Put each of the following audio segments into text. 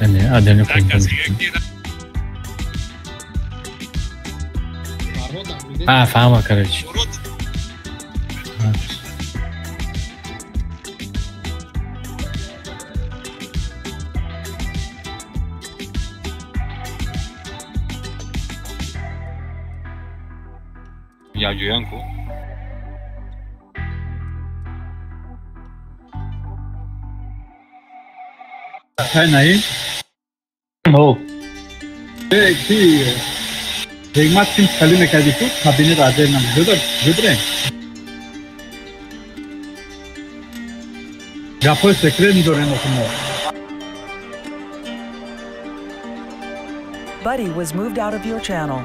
Не, отдельно комната. А, фаҳма, короче. Якҷоян ку. Хай наим? О. Ки ҳикмат ким хали мекарди ку кабинет аҷаб намуд. Ҷудрем. Гапҳои секрет медорем охи мо. Buddy was moved out of your channel.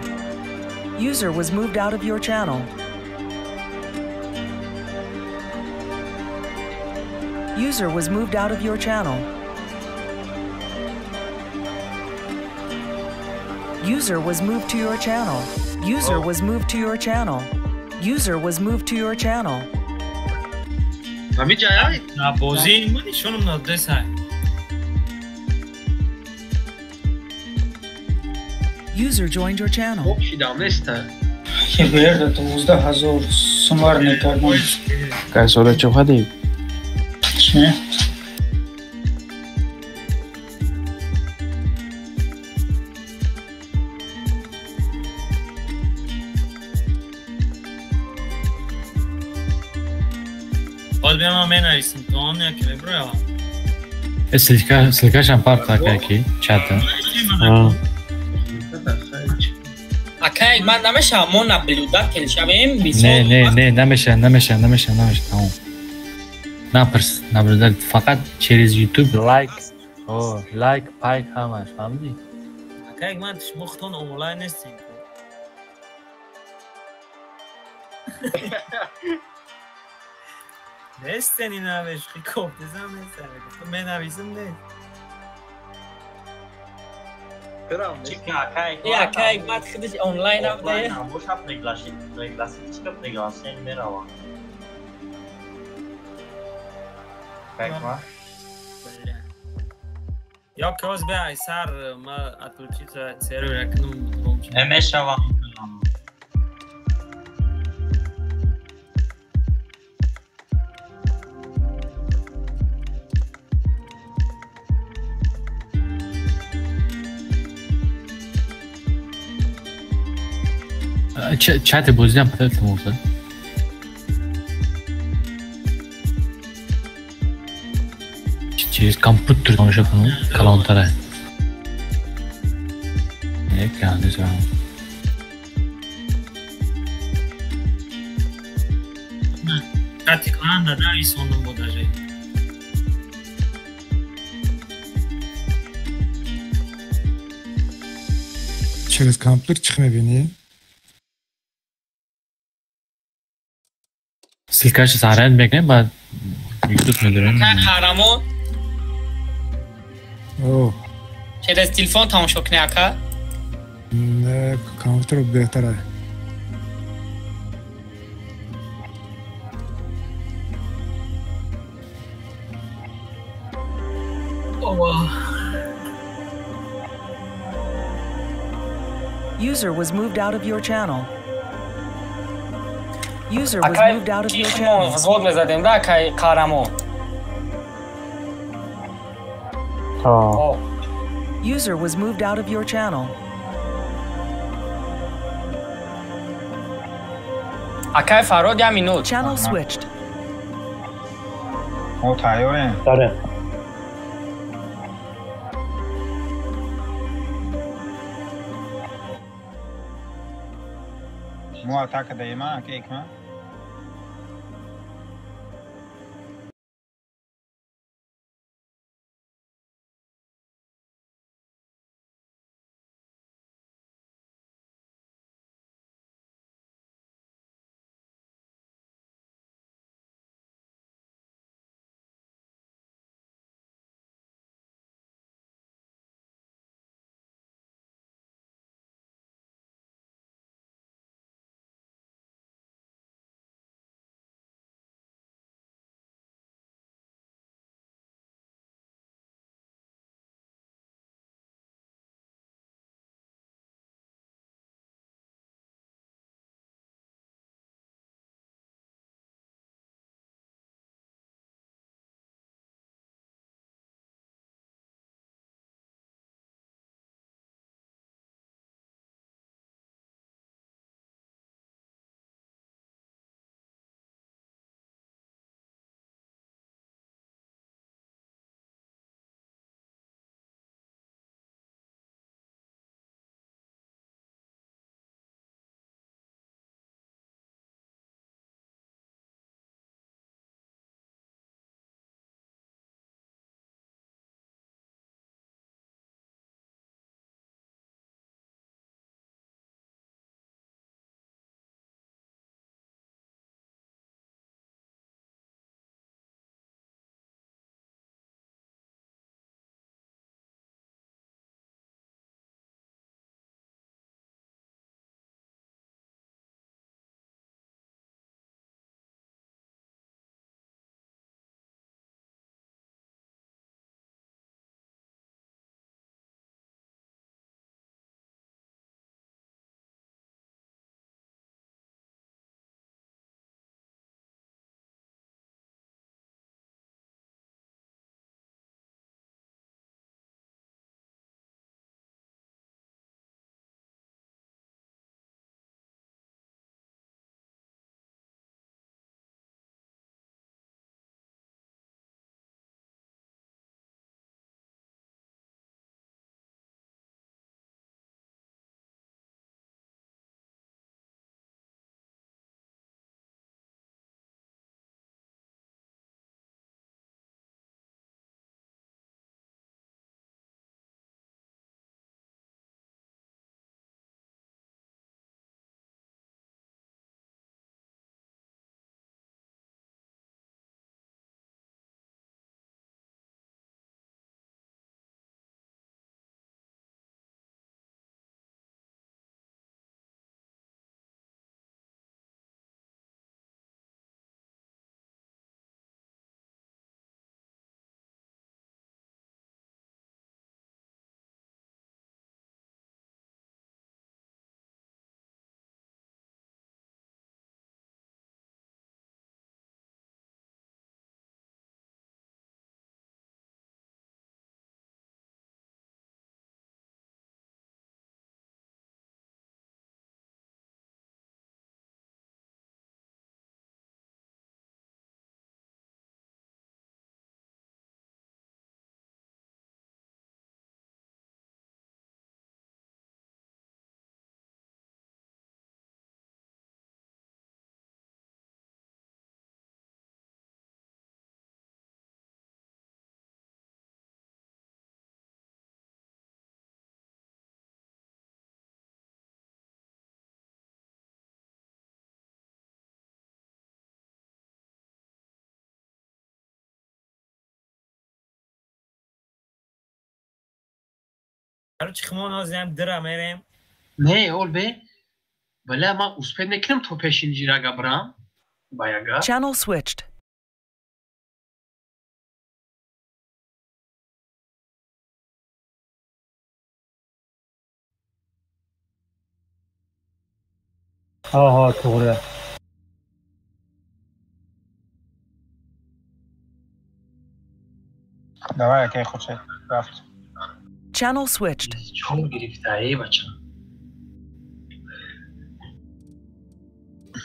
User was moved out of your channel. User was moved out of your channel. User was moved to your channel. User was moved to your channel. User was moved to your channel. На бозӣ ман нишонам надодесай. User joined your channel. Хебер 12,000 сумар мекардам. Кай сола чо хадӣ? Чи? Боз биям ман менависем, то он яке меброява. Ссылкашам парт акай ки чата. Акай, ман намешавам, мо наблюдатель шавем. Не, не, не, намеша, намеша, намеша, намеша, тамом. Напарс, наблюдатель фақат через YouTube лайк, о, лайк, пайк ҳамаш, фаҳмидӣ? Акай, ман шумо худтон онлайн нестем. Нестен ина вешхи кофтезам нестен. Менависем нест. Акай, ман худаш онлайн набуда. Боша пригласить, пригласить чика приглашение мерава. Как Ё ки ҳоз бия ай сар ма отключиться сервера кунам громче. Мешава. Чати бозиам патат мурда. Через компьютер тамошо кунам, калонтара. Не, калонтара. Чати кланда нависондум бо даже. Через компьютер чӣ мебинӣ? Ссылкаша саранд мекунем, баъд YouTube медорем. Акай қаҳрамон. О. Через телефон тамошо кунӣ ака? Не, компьютер беҳтар аст. User was moved out of your channel. User was Акай, moved out of your мо channel. взвод мезадем да акай қаҳрамон. О. User was moved out of your channel. Акай Фарод, як минут. Channel switched. Мо тайёрем. Даре. Мо атака даема, ака икма. Короче, хмон озям дыра мерем. Не, ол бе. Бля, ман успеть мекунам то пеш инҷирага брам. Баяга. Channel switched. Ҳа, туғри. Давай, акай Хуршед, рафт. Channel switched. Чор гирифта, эй бача.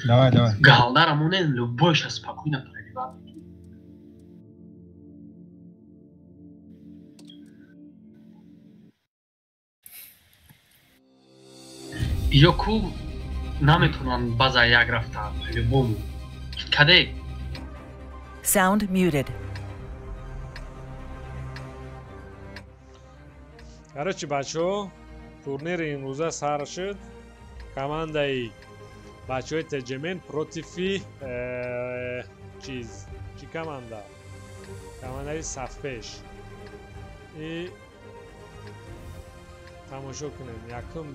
Давай, давай. Галдара монен любойша спокойно пробивать. Ё ку наметонан база як рафта по-любому. Каде? Sound muted. Короче, бачо, турнири имрӯза сар шуд. Командаи бачаҳои ТҶМН против чиз, чӣ команда? Командаи сафпеш. И тамошо кунем. Якум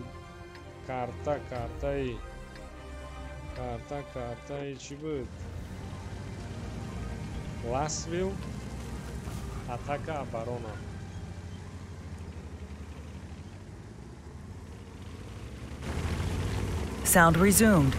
карта, картаи картаи чӣ буд? Ласвил, атака, оборона. Sound resumed.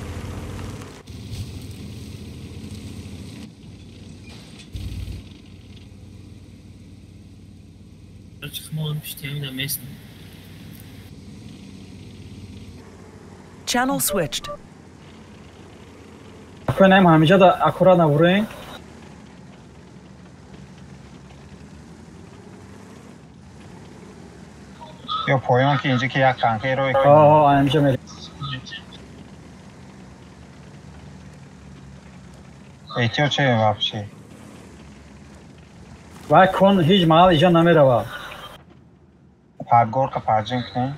Channel switched. Акунем ҳамиҷа да аккуратно бурем. Ё поён ки инҷа ки як танкаи рой. Ҳа, ҳамиҷа мерем. Эҳтиёт шавем вообще. Вай кон ҳеҷ маҳал иҷа намеравад. Подгорка парҷин кунем.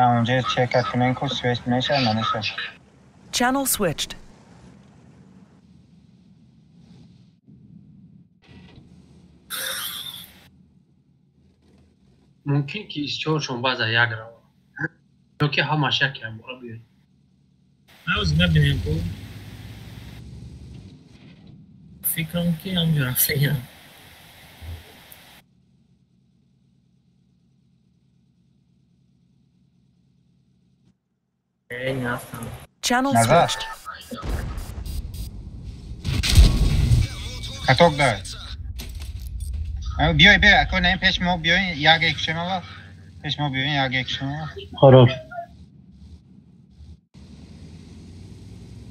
Я унҷа чека кунем ку свет мешавад намешавад. Channel switched. Мумкин ки исчоршон баъза як равад. Ёки ҳамаш якям бора биёед. Ҳавз мебинем ку. Фикрам ки ҳамҷо рафтагиам. Channel switched. Каток дай. Биёй, биёй, акун пеш мо биёй, як як шемала. Пеш мо биёй, як як шемала. Хорош.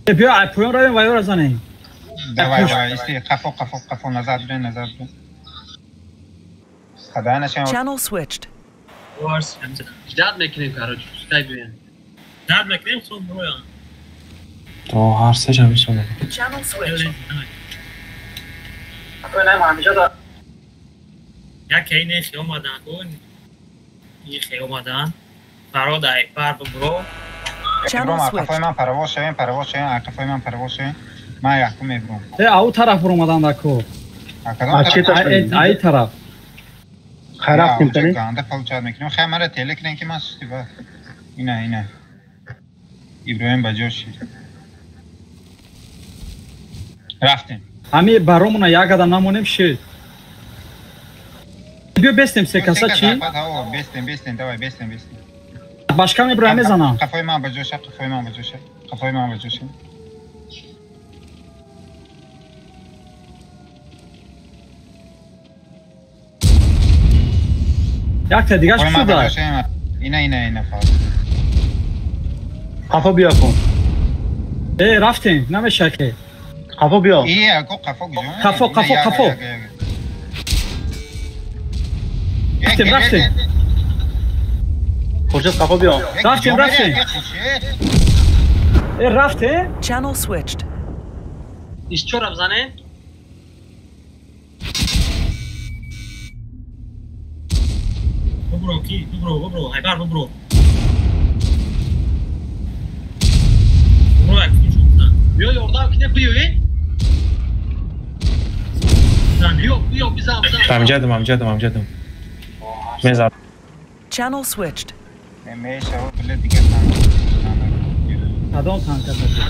Биё, ай поён равем ва ёра занем. Давай, давай, исти, қафо, қафо, қафо, назад бирен, назад бирен. Хадай нашем. Channel switched. Ждать мекунем, короче, пускай биён. Ждать мекунем, сон броян. То ҳар се ҷамъ мешавад. Channel switched. Акунем ҳамиҷа да Яке ин хе омадан кун. Ин хе омадан. Фарод ай пар бро. Қафои ман парвоз шавем, парвоз шавем, қафои ман парвоз шавем. Ман якум мебурам. Э, ау тараф буромадан дако. Ай тараф. Харафтим тани. Ганда получать мекунем. Хай мара теле кунем ки ман сусти ба. Ина, ина. Иброҳим ба ҷо шид. Рафтем. Ҳами баромона як адам намонем шид. Биё бестем се каса чи? Бестем, бестем, давай, бестем, бестем. Башка мебурам мезанам. Қафои ман ба ҷо ша, қафои ман ба ҷо ша. Қафои ман ба ҷо ша. Якта дигаш шуда. Ина, ина, ина фарқ. Қафо биё кун. Э, рафтем, намеша ки. Қафо биё. Э, ако қафо куҷо? Қафо, қафо, қафо. Рафтем, рафтем. Хуршед қафо биё. Рафтем, рафтем. Э, рафтем. Channel switched. Исчора бзанем? Бубро ки, бубро, бубро, ҳайбар бубро. Бубро як кун шуд. Биё ёрдам кине биёед. Биё, биё, бизан, бизан. Амҷадам, амҷадам, амҷадам. Мезанам. Channel switched. Мешава, бля, дига танк. Кадом танка задӣ?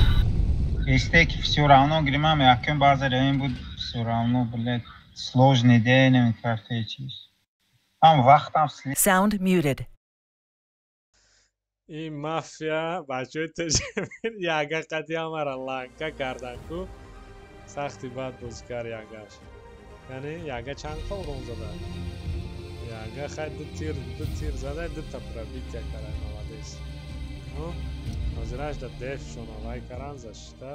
Истек всё равно гримам, якум база равем буд, всё равно, блядь, сложный день, карта чиз. Ҳам вақтам Sound muted. Ин мафия бачаҳои тежамир яга қати ҳамара ланка кардан ку сахти бад бозӣ кард ягаш. Яъне яга чанд қол рон зада? Яга хай ду тир зада, дута пробития кара, молодец. Ҳозираш да деф шона вай каран защита,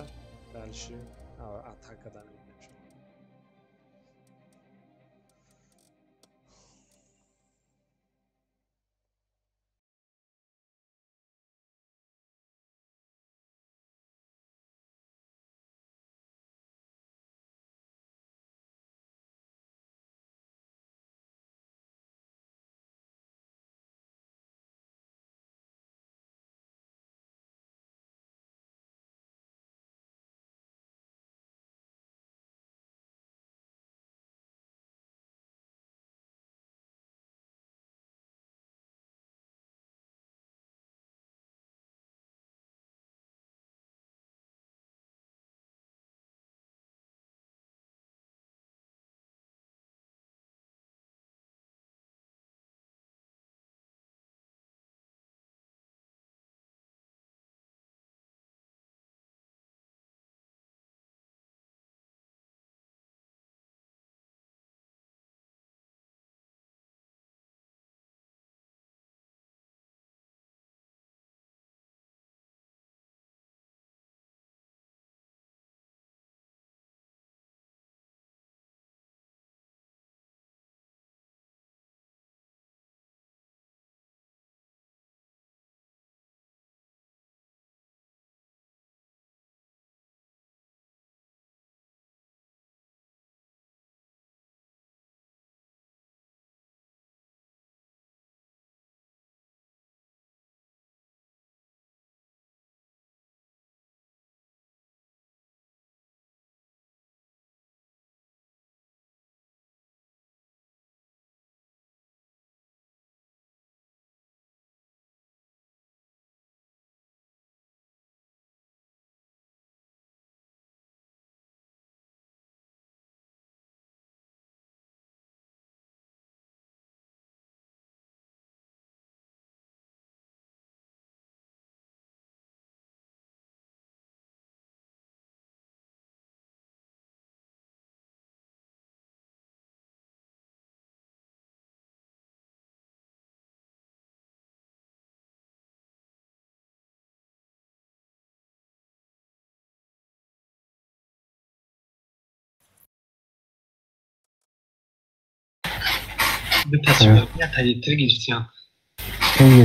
дальше атака да мебинем.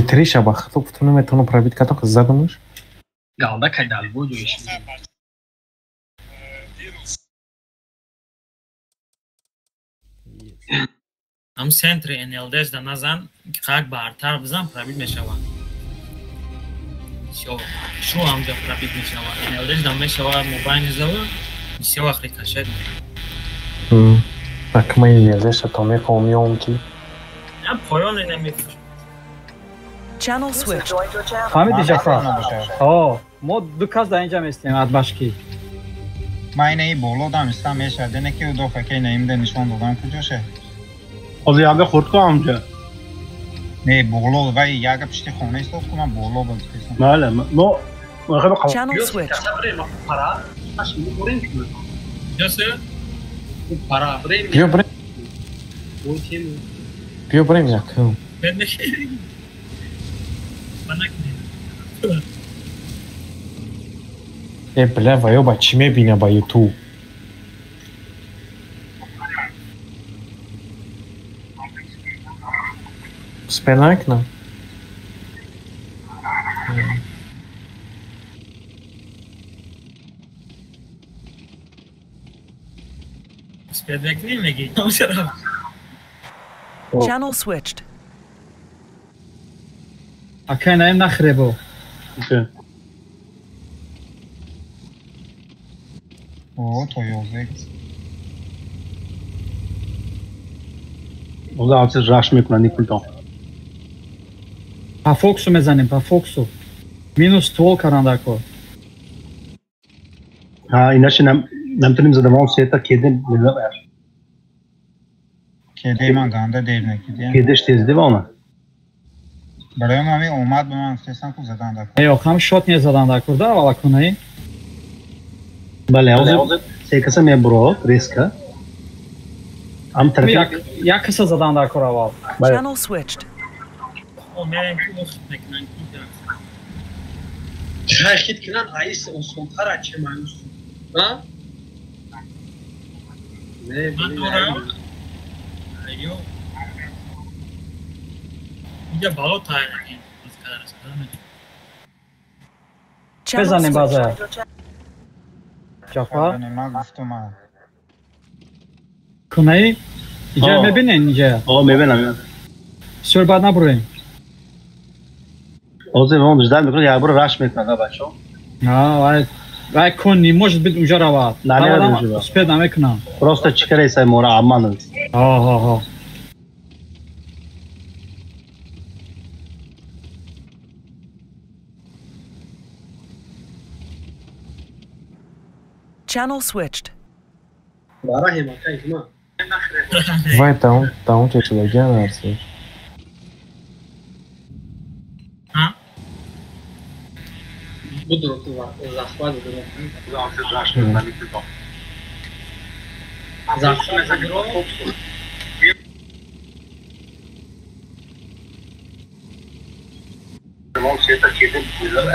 Триша ба хато гуфтам, наметавонам пробить кардам, задамаш. Галда кай далбо ҷоиш. Ҳам центри НЛДш да назан, қак бартар бизан, пробить мешавад. Шу ҳамҷа пробить мешавад. НЛДш да мешавад мобайни зава, бисёр вақт рикошет. Так ман НЛДша то мехоҳам меом ки. Я поён намеф. Channel switched. Фаҳмиди, Ҷафар? О, мо ду кас дар инҷа местем, адбашкӣ. Ман инаи боло дам истам мешавад, ине ки удофа ки наимда нишон додам куҷоше. Ҳозир яга хурд ку ҳамҷа. Не, боло вай яга пишти хона истод ку, ман боло базистам. Бале, мо Channel switched. Биё бирем. Биё бирем якум. Э, бля, ваё ба чӣ мебина ба Ютуб? Успел накунам? Успел мекунӣ мегӣ? Channel switched. Акай наим нахребо. О, то ёзек. Оза раш мекунанд пултон. Па фоксу мезанем, па фоксу. Минус ствол карандако. А, иначе наметонем задавам сета кеде мезанем. Кеде ман ганда дер накидем. Кедеш тез девона. Барои ман ҳамин омад ба ман гуфтестам ку задан дако. Э, охам шот не задан дако, да, аввала кунаи? Бале, ҳозир се каса мебурод резко. Ам тарафи як каса задан дако аввал. Channel switched. Чай хит кунан аис осонтар аче маюс. Ҳа? Не, не. Инҷа бало тайнаки. Бизанем база. Ҷафар. Ман гуфтум. Кунаи? Инҷа мебинен инҷа? О, мебинам. Бисёр бад набуроем. Ҳозир он ждать мекунад, як бор раш мекунад, бачаҳо. А, вай кун не может быть унҷа равад. Намеравад. Успеть намекунам. Просто чӣ каресай мора обманывать. Ҳо. Channel switched. Вай таун чечилаган нарса. Буду захват.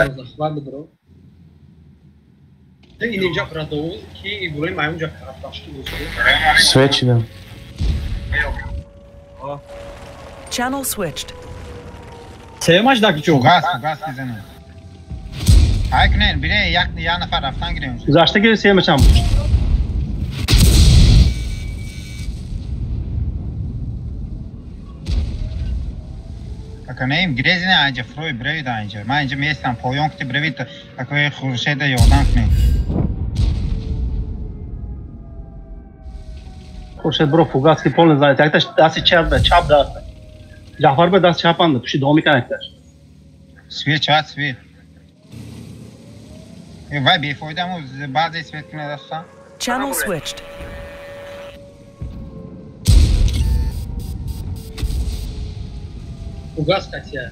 Захват бро. Ин инҷа продол ки Иброҳим ай унҷа карташки гузошт. Свечидам. Channel switched. Сеюмаш дар куҷо? Газ, газ мезанем. Ай кунен, бире як нафар рафтан гирем. Гузашта ки сеюмашам. Ака неим гирезина анҷа фрой биревид анҷа. Ман инҷа меистам поён кути биревид акои Хуршеда ёрдам кунед. Хуршед бро фугаски полный занят. Якташ дасти чап, чап даст. Ҷафар ба даст чапанда, пуши доми кан якташ. Свет чат свет. Вай бефоида му баъзе свет кунед даста. Channel switched. Фугас катя.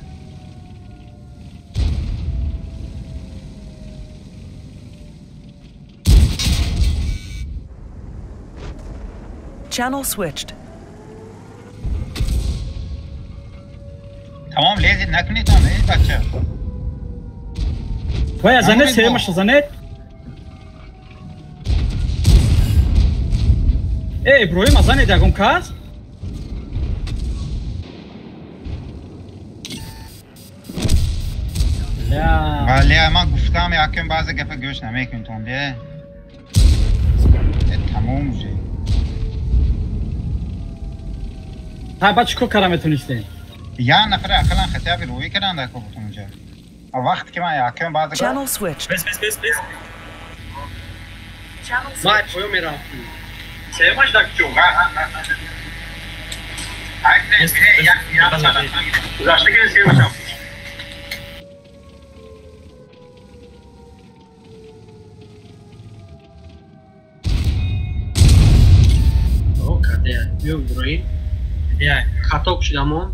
Channel switched. Тамом лезид накунед он, эй бача. Вай занет сеюмаш занет. Э, Иброҳим занет ягон кас? Бале, ман гуфтам якем баъзе гапа гӯш намекунтон, де. Тамом уже. Ҳа, баъд чӣ кор карда метонистем? Як нафар ақаллан хотя бы рӯӣ кардан дар кор бутун унҷа. Вақте ки ман якем баъзе Channel switched. Бес, бес, бес, бес. Ман поён мерафтам. Сеюмаш дар куҷо? Ай, як Гузашта ки сеюмашам. О, каде? Биё Иброҳим. Хаток шудамон.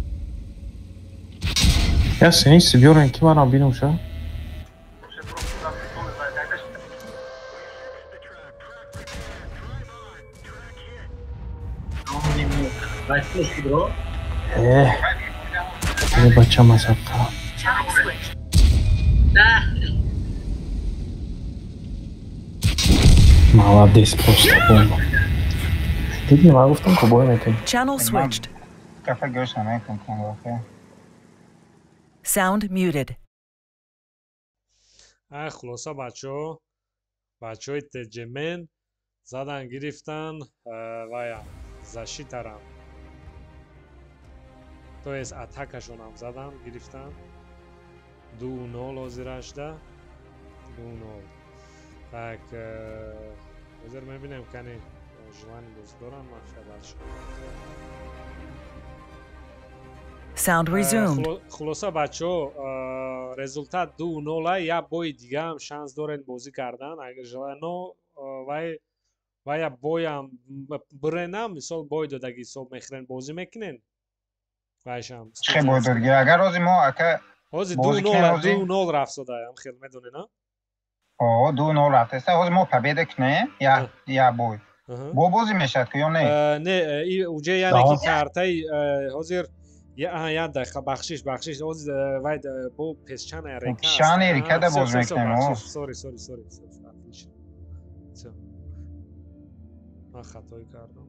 Я сенис биёрен ки манам бинам ша. Э, бача масаққа. Молодец, просто бомба. Дидӣ ман гуфтам ку бой метавонӣ. Channel switched. Гапа гӯш намекунтон воқеа. Sound muted. Ай хулоса бачаҳо, бачаҳои ТҶМ задан гирифтан вая защитарам. То есть атакашонам задан гирифтан. 2-0 ҳозира шуда. 2-0. Так, ҳозир мебинем кани желание боз дорам ман шабад шуд. Sound resumed. Хулоса бачаҳо, результат 2-0. Як бои дигаам шанс дорен бозӣ кардан, агар желано вай вая боям биренам, мисол бой додаги ҳисоб мехӯрен, бозӣ мекунен вайшам. Чӣ бой додаги? Агар ҳозир мо ака ҳозир бозӣ 2-0 кунем ҳозир? 2-0 рафтодаям, хел медонен, а? О, 2-0 рафтаста. Ҳозир мо победа кунем, як бой. Бо бозӣ мешавад ку ё не? Не, уҷа яъне ки картаи ҳозир як дақиқа, бахшиш, бахшиш, ҳозир вай бо песчаная река. Песчаная река да боз мекунем, о. Сори, сори, сори, отлично. Всё. Ман хатоӣ кардам.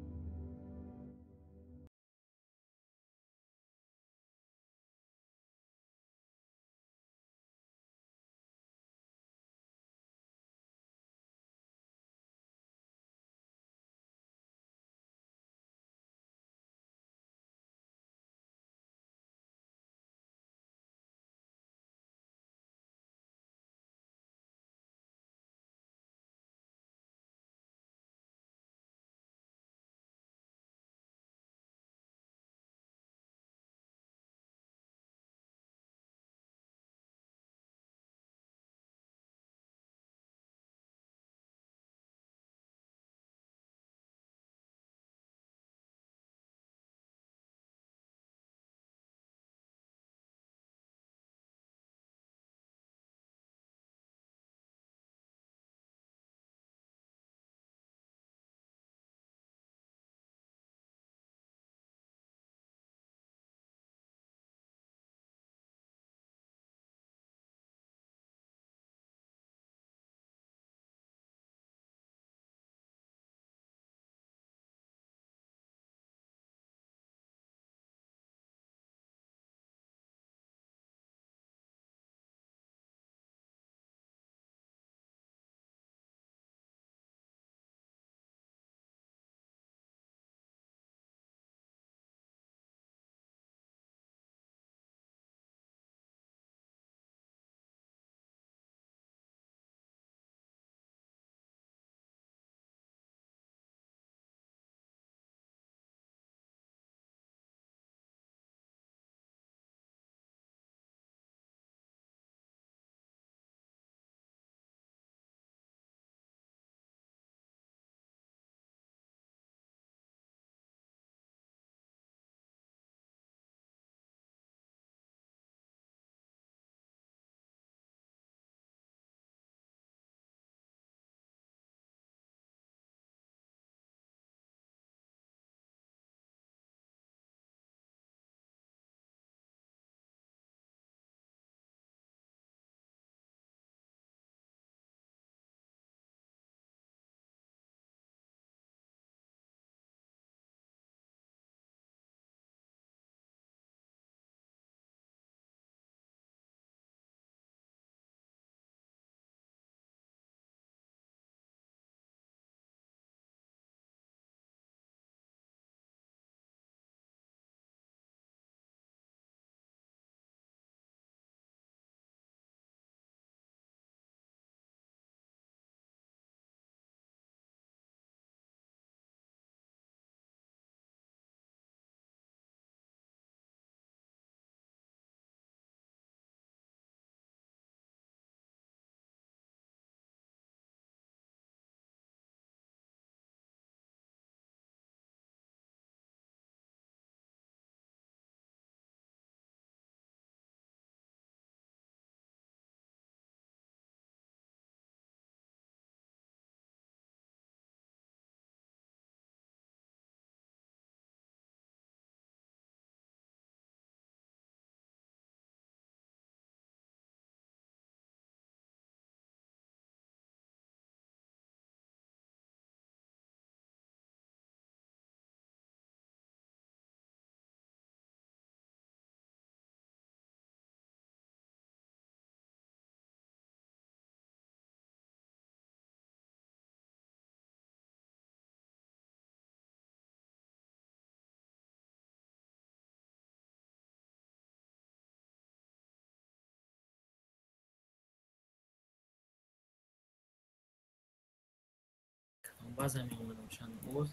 Баъзан меомадам чанд боз.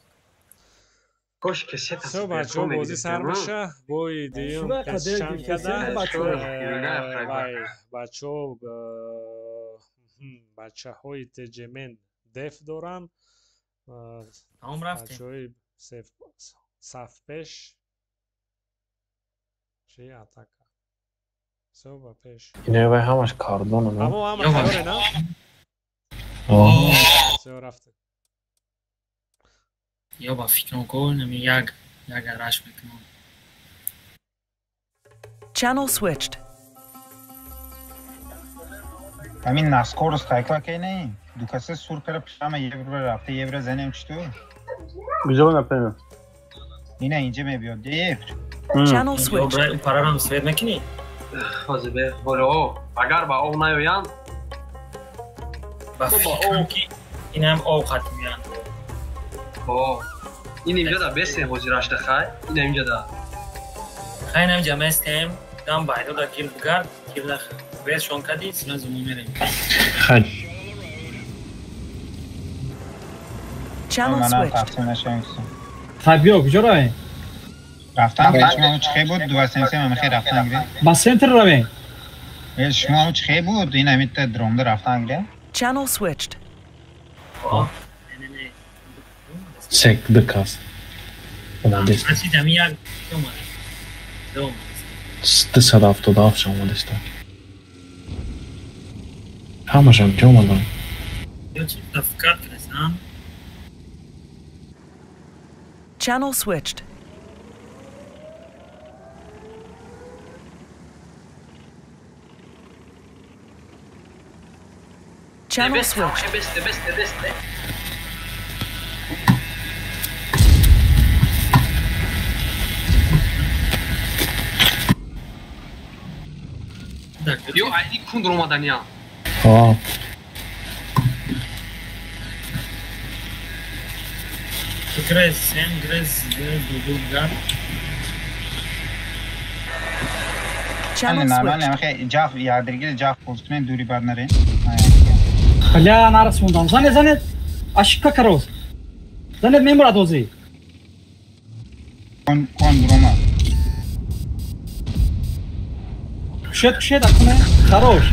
Кош ки се Всё, бачаҳо, бозӣ сар меша. Бои дуюм чанд када вай бачаҳо, бачаҳои теҷемен деф доранд. Тамом, рафтем. Бачаҳои сафпеш чи атака. Всё, ба пеш. Инои вай ҳамаш кардона. Ҳамо ҳама тайёре, на? Всё, рафтем. Ё ба фикрам кун, ами як як араш мекунам. Channel switched. Ҳамин на скорость тайкла ки не? Ду каса сур кара пишама евро рафта евро занем читу? Куҷо например? Ина инҷа мебиёд евро. Channel switched. Парарам свет мекунӣ? Ҳозир бе, ҳоло агар ба ов наёянд, ба фикрам ки инам ов хат меянд. О, ин инҷа да бесем ҳозир ашда хай, ин инҷа да. Хай, инам ҷа местем, дам байдо да гир бугард, гир да бес шон кади, сразу мо мерем. Хай. Channel switched. Тақсим нашавем. Хай, биё, куҷо равем? Рафтан шумо чӣ буд? 2 3 ман хе рафтан гире. Ба центр равем. Э, шумо чӣ буд? Ин ҳамита дромда рафтан гире. Channel switched. Сек ду кас. Омадест. Расид ами як омад. Дом. 277 омадеста. Ҳамашам ҷо омадан. Ё чи тафкат кардасан? Channel switched. Channel switched. Бесте, бесте, бесте. Ё айни кунд омаданиям. Ҳа. Грез, сем, грез, грез, ду гар. Channel Нормально, switched. хе ҷаф ядиргил ҷаф боз кунем дури бад нарем. Бля, нарасондам. Зане, зане, ошибка кароз. Зане, мемурад ҳозир. Кон кон брома. Кушед, кушед, акуне. Хорош.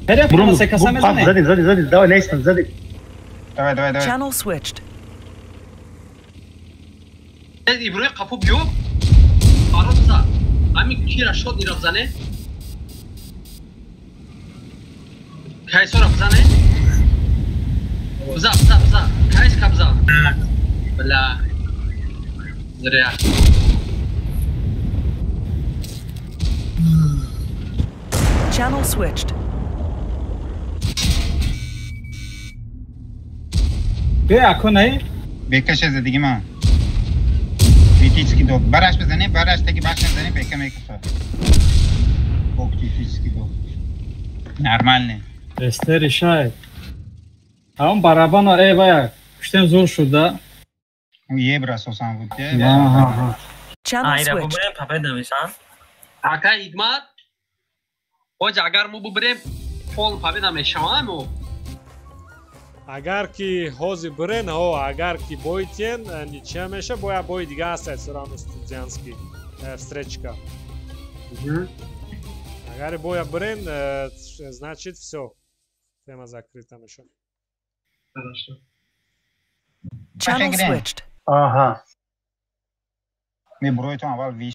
Берем, Брум, се каса мезане. Задим, задим, задим, давай, нестан, задим. Давай, давай, давай. Channel switched. Иброи қапу биё. Фарод за. Ами кира шод ира бзане. Кайсора бзане. Бза, бза, бза. Кайска бза. Бля. Зря. Channel switched. Биё, акуне. Бекаше задиги ман. Критический док. Бараш бизане, бараш таги баш назане, бека мекафа. Бок критический док. Нормальный. Эстер решает. А он барабана, эй, вая, куштем зур шуд, да? У евро асосан буд. Аҳа. Channel Айра switched. бубурем, победа мешан. Ака Ҳикмат. Оҷа агар мо бубурем, пол победа мешавам мо. Агар ки ҳозир бирен, ҳо, агар ки бойтен, ничья меша, бояд бои дига ҳаст, всё равно студентский встречка. Агар боя бирен, значит всё. Тема закрыта меша. Хорошо. Channel switched. Аҳа. Меброитон аввал виш.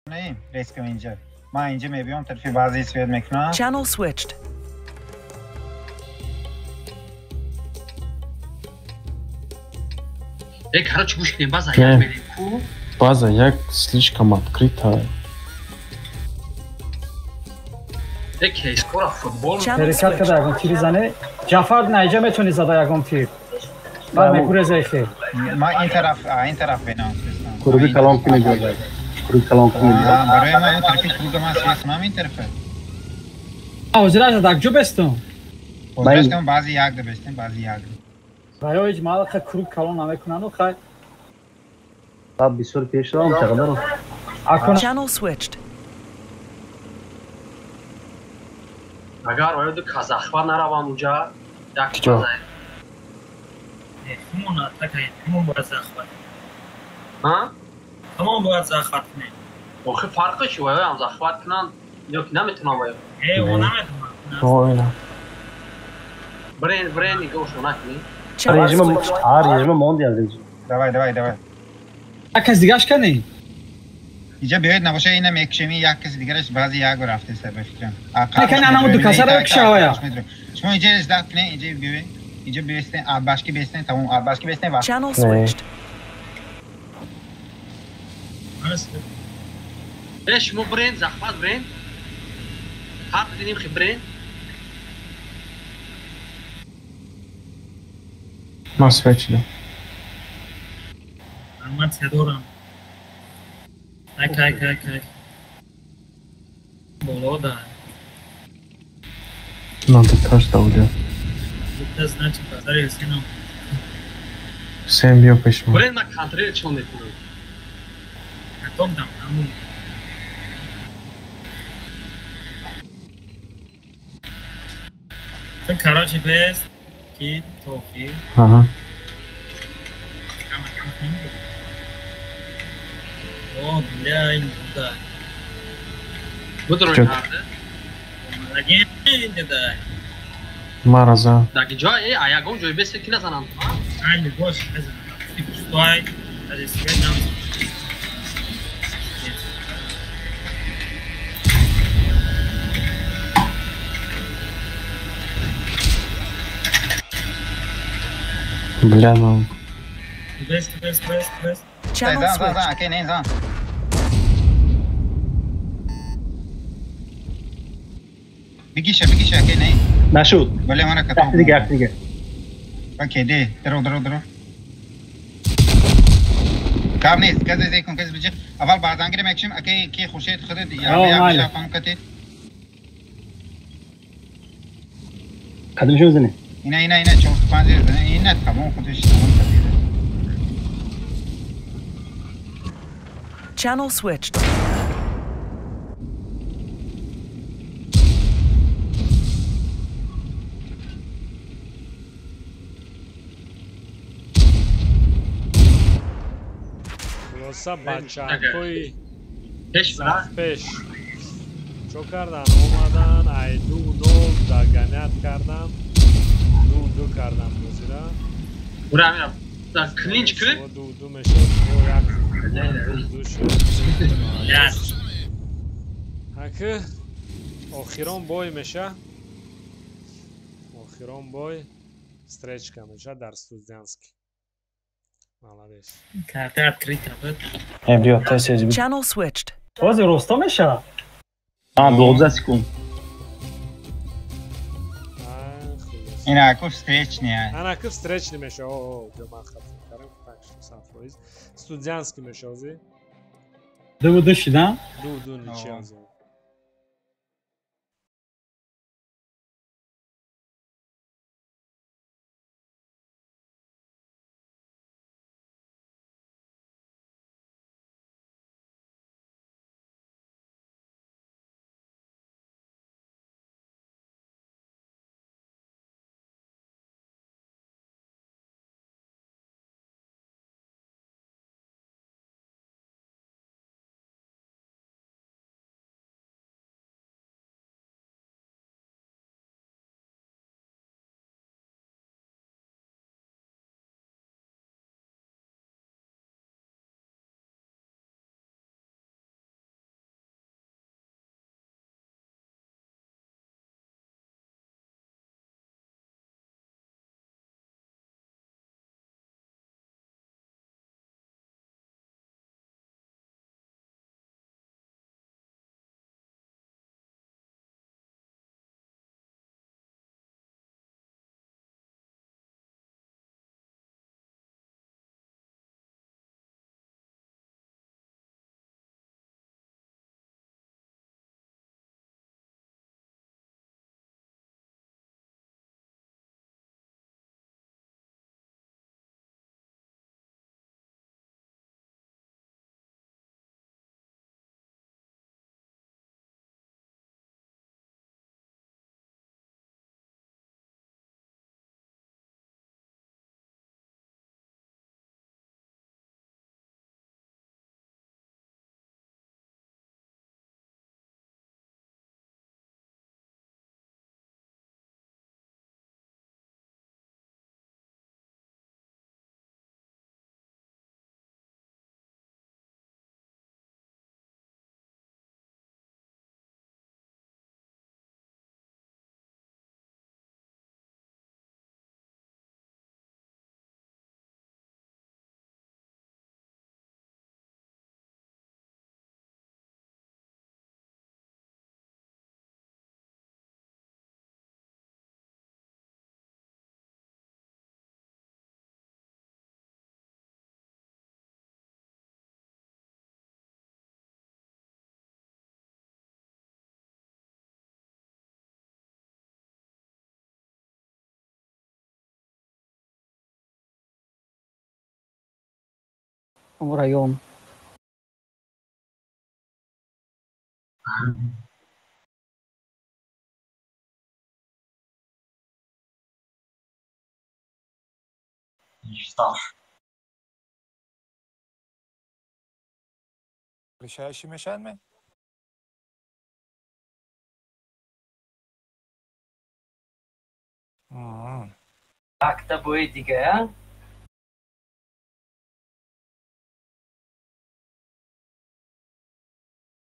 Не, резко инҷа. Ман инҷа мебиём, тарафи баъзе свет мекунам. Channel switched. Э, короче, гӯш кунем, база як мерем ку. База як слишком открыта. Э, кейскора футбол. Ҳаракат када ягон тири зане. Ҷафар наиҷа метавонӣ зада ягон тир. Баъд мекурезаи хел. Ман ин тараф бинам. Круги калон ки мебиёд. Круги калон ки мебиёд. Барои ман он тарафи круга ман свет кунам ин тарафа. Ҳозираш дар куҷо бестум? Ҳозираш кам баъзи як да бестем, баъзи як. Барои ҳеҷ маҳал хай круг калон намекунану хай. Баъд бисёр пеш равам чақадар. Channel switched. Агар оё ду казахва наравам уҷа, як база. Ҳамон атака, ҳамон бояд захват. Ҳа? Ҳамон бояд захват кунем. Охи фарқи чи оё ҳам захват кунанд ё ки наметавонам оё? Э, о наметавонам. Ой, на. Брен, брен нигоҳшо накунӣ. Режима, режима монди аз режим. Давай, давай, давай. Як кас дигаш канӣ? Инҷа биёед набоша ина мекушем, як каси дигараш баъзи як рафта сар ба фикрам. Кани анамо ду касаро кушавая. Шумо инҷа ждат кунед, инҷа биёед. Инҷа биёстен, абашки бестен, тамом абашки бестен вақт. Channel switched. Э, шумо брен, захват брен. Ҳар дидем хи брен. Ман свет шудам. Ман дорам. Ак, ак, ак, ак. Боло да. Надо каждого уйдет. Это значит, базари сином. Всем биё пеш мо. Брен на контрол чон мекунам. Катом дам, амун. Короче, без ки тофи. Ага. О, бля, ин да. Будро нарде. Ин да. Мараза. Так ҷой, э, а ягон ҷой бесе ки назанам. Ай, бош, назанам. Ти пустой, аз свет нам. Бля, ну. Бест, бест, бест, бест. Channel Зан, зан, switched. зан, окей, не зан. Бигиша, бигиша, окей, не. Нашуд. Бале, мана Як катом. дига, як дига. Окей, де, даро, даро, даро. Гап нест, газе зей кун, газе биҷи. Аввал баъзан гирем мекушем, окей, ки Хуршед худат О, я майли. биша фам кати. Кадомшо бизанем? Ина, ина, ина, 4 5 ина, тамом худаш тамом кати. Channel switched. Хулоса бачаҳои Пеш бра. пеш чо кардан омадан ай 2-0 даганят кардан 2-2 кардан бозира. Ура, мира. Да клинч ки. 2-2 мешуд, бо як 2 шуд. Аки охирон бой меша. Охирон бой встречка меша дар Студентский. Молодец. Карта открыта, вот. Э, биё, тез тез. Channel switched. Ҳозир росто мешавад? А, 12 секунд. Ина аку встречный. Ана ки встречный меша. О, о, ман хато кардам. Так что 100%. Студентский меша ози. 2-2 шидан? 2-2 ничья ози. Район. Решающий мешанме? Якта бои дига,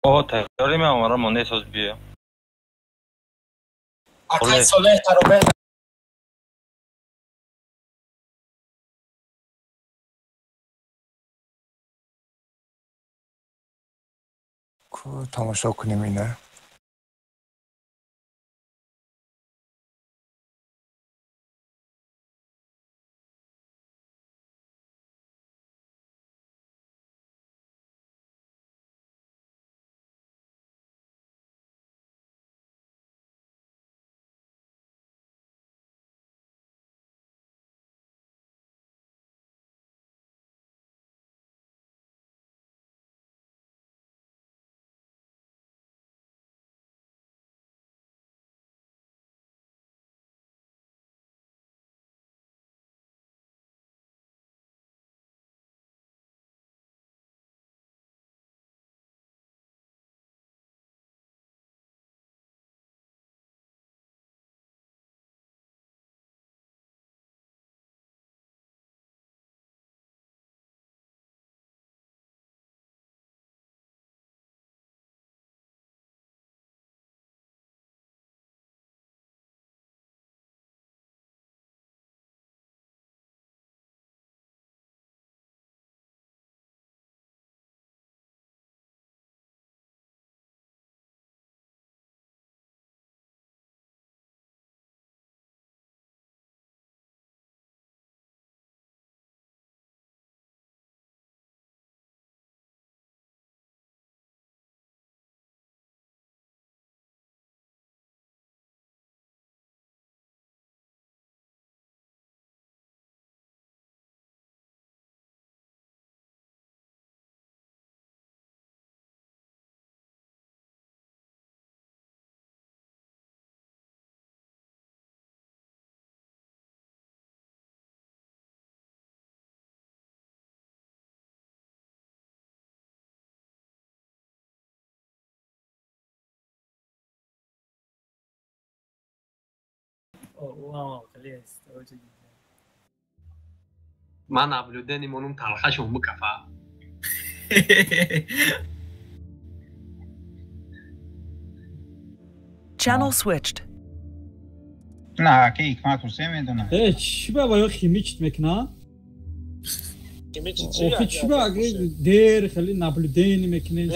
О, тайёрӣ меомара мондаи соз биё. Акай Солеҳ таробе. Ку тамошо кунем ина. Ман наблюдение монум талхашон букафа. Channel switched. На, ки ҳикмат Ҳусейн медонад. Э, чӣ ба ё химичит мекунад? Охи чӣ ба дер хеле наблюдение мекунед?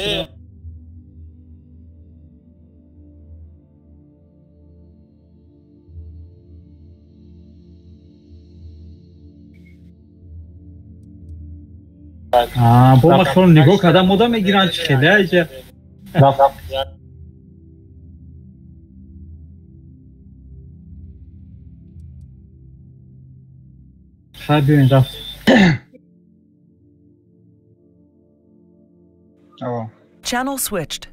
Бо ма хело нигоҳ кардам, мода мегиранд чӣ хеле айҷа. Хай биёин рафт. Channel switched.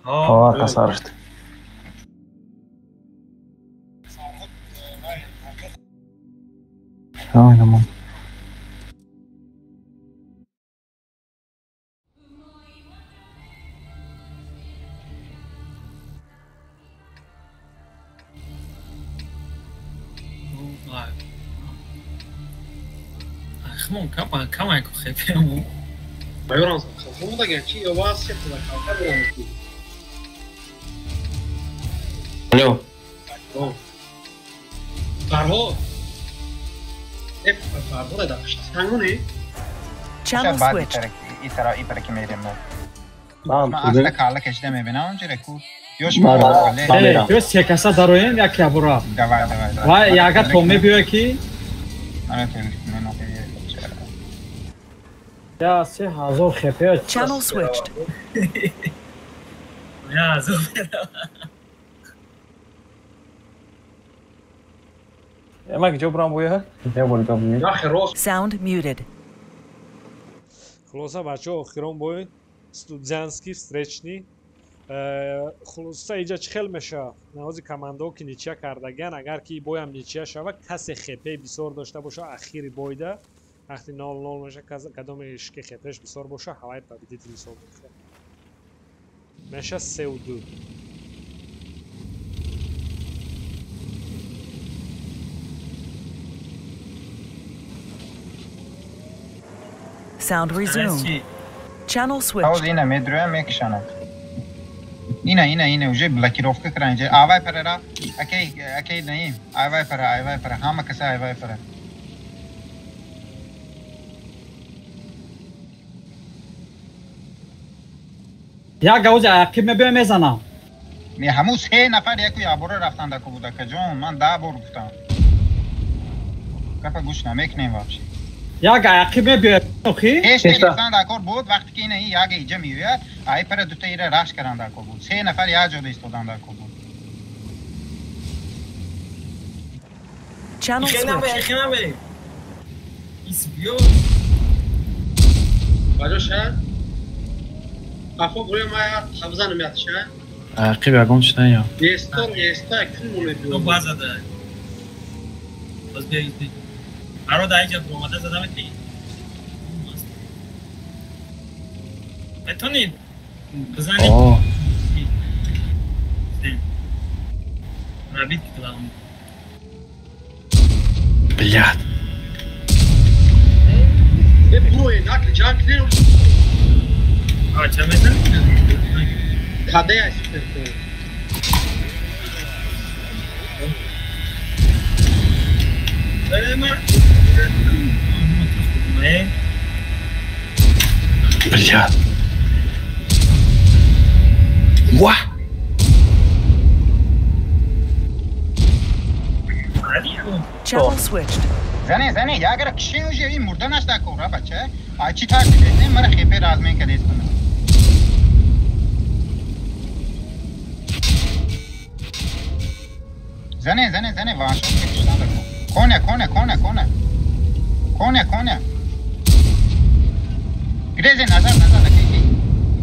Ҳо, касаршт. Ҳо, инамон. Алло. Фарҳод. Фарҳод да. Channel switched. И тара ки мерем мо. Ман аста калла кашида мебинам онҷора ку. Ёш Ё се каса дароем як ябура. Давай, давай. Ва яга то мебиёя ки Я 3000 хп. Channel switched. Я Ема где брам буя? Я боль там. Sound muted. Хулоса бачаҳо, охирон бой студзянский встречный. Хулоса иҷа чӣ хел мешавад? Навози командаҳо ки ничья кардагиан, агар ки боям ничья шавад, касе хепе бисёр дошта боша, ахири бойда вақти 0-0 меша, кадоме ки хепеш бисёр боша, ҳавай победитель ҳисоб мекунад. Меша 3-2. Sound resumed. Channel Ҳоз switched. ина медроям мекишанад. Ина ина ина уже блокировка кардан инҷа. Авай парара, акей акей наим. Авай пара, авай пара, ҳама каса авай пара. Як гавзи ақиб мебиём мезанам. Не ҳамун се нафар яку ябора рафтан дако буд акаҷон. Ман 10 бор гуфтам. Гапа гӯш намекунем вообще. Як ақиб мебиём охи? Пеш гирифтан дар кор буд, вақте ки ина як иҷа меояд, ай пара дута ира рашк кардан дар кор буд. Се нафар як ҷода истодан дар кор буд. Channel Ихе набе, switched. ихе набе. Ис биё. Баҷоша? Қафо буре ма табзанам ятша. Ақиб ягон чи наём. Естор, еста кун То мебиём. база да. Боз биё, ис биё. Аро да иҷа буромада зада мети. Метонӣ бизанӣ? О, Рабит килам. блядь. Е буре, накли ҷанг кунем. А ча метонӣ? Каде ай супер. Э, ма. Э, Блядь. Ва! Channel switched. Зане, зане, ягара кишин уже ин мурда нашда кора бача. Ай чи тарси десем, мара хепе размен кадестам. Зане, зане, зане, ваншот кишан дако. Коня, коня, коня, коня. Коня, коня. Грезе назад, назад, акей, акей.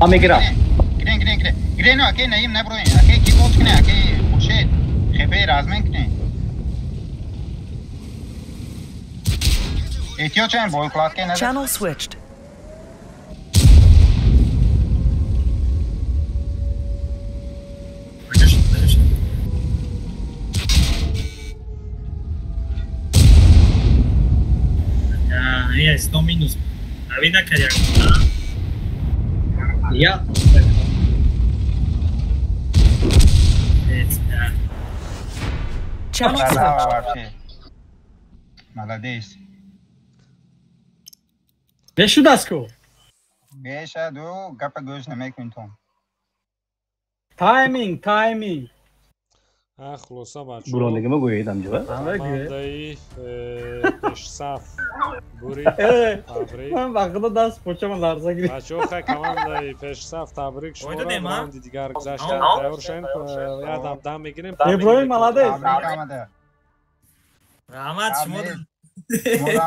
А мегирам. Грен, грен, грен. Грено, акей, наим наброин. Акей, ки боз кне, акей, хуршед. Хепе размен кне. Эҳтиёт шавем, боекладка назад. Channel switched. Я, есть 100 минус. А видно, как Я. Channel switched. Браво, вообще. Молодец. Бешудааст ку? Бешаду гапа гӯш намекунӣ ту. Тайминг, тайминг. А хулоса бачаҳо. Бурондагима гӯед амҷо. Командаи пешсаф бурид. Э, Табрик. Ман ба худо даст почама ларза гирифт. Бачаҳо, хай командаи пешсаф табрик шуморо додем, а? раунди дигар гузаштан. Тайёр шавем, ядам дам мегирем. Иброҳим молодец. Табрик. Раҳмат шумо.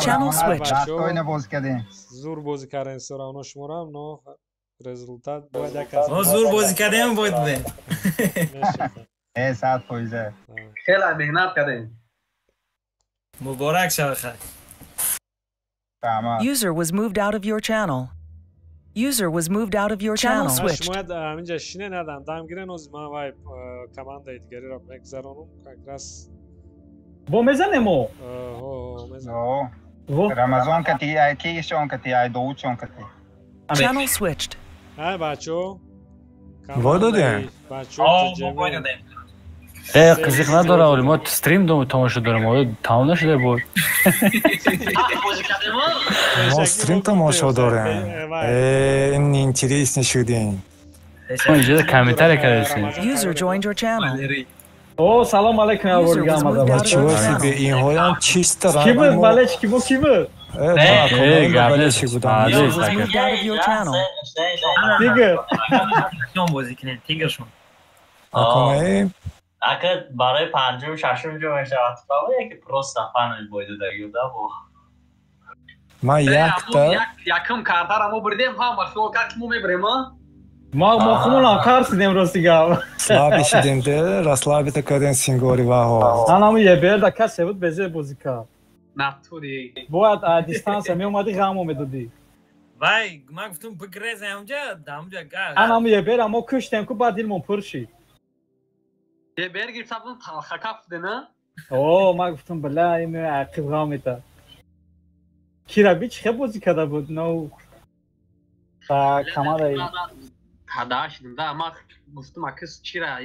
Channel switched. Достойно бозӣ кардем. Зур бозӣ кардем, всё равно шуморам, но результат бояд як кас. Мо зур бозӣ кардем, бояд додем. Мешавад. Э, 100%. Хеле меҳнат кардем. Муборак шава хай. Тамом. User was moved out of your channel. User was moved out of your channel. Switched. Шумо ҳаминҷа шине надам дам гирен, ози ман вай командаи дигареро мегузаронам как раз. Бо мезанем мо? Ҳо, мезанем. О. Рамазон кати, ай кишон кати, ай Довудшон кати. Channel switched. Ҳай бачаҳо. Во додем? Бачаҳо О, мо бой додем. Э, қизиқ надора, оли мо стрим тамошо дорем, оё тамом нашуда бой. Мо стрим тамошо дорем. Э, ин интересный шудин. Мо инҷа комментария кардесем. User joined your channel. О, салом алейкум, User я was moved out of your Бачаҳо channel. себе инҳоям чисто Ки буд, бале, ки буд, ки буд? Э, гап нест. будам. User was moved out of your channel. Тигр. Шон бозӣ кунем, тигршон. Аконаи Ака барои панҷум шашум ҷо мешавад. Фаҳмида ки просто фанаш бой додагӣ да бо. Ман якта якум картара мо бурдем, ҳама хиёл кард ки мо мебарем, а? Мо хумонам тарсидем, рости гап. Слабый шидем де, расслабиться кардем сингори ваҳо. Анаму еберда касе буд безе бозӣ кард. Натури. Бояд а дистанция меомадӣ, ғаммо медодӣ. Вай, ман гуфтум бигрезем онҷа, да онҷа га. Анаму ебера мо куштем ку, баъд дилмон пур шид. Ебер гирифта будум талхака фуде, на? О, ман гуфтум била ин ақиб ғам мета. Кираби чӣ хел бозӣ карда буд? Но ба камараи Тада шидим да, ман гуфтум акис чира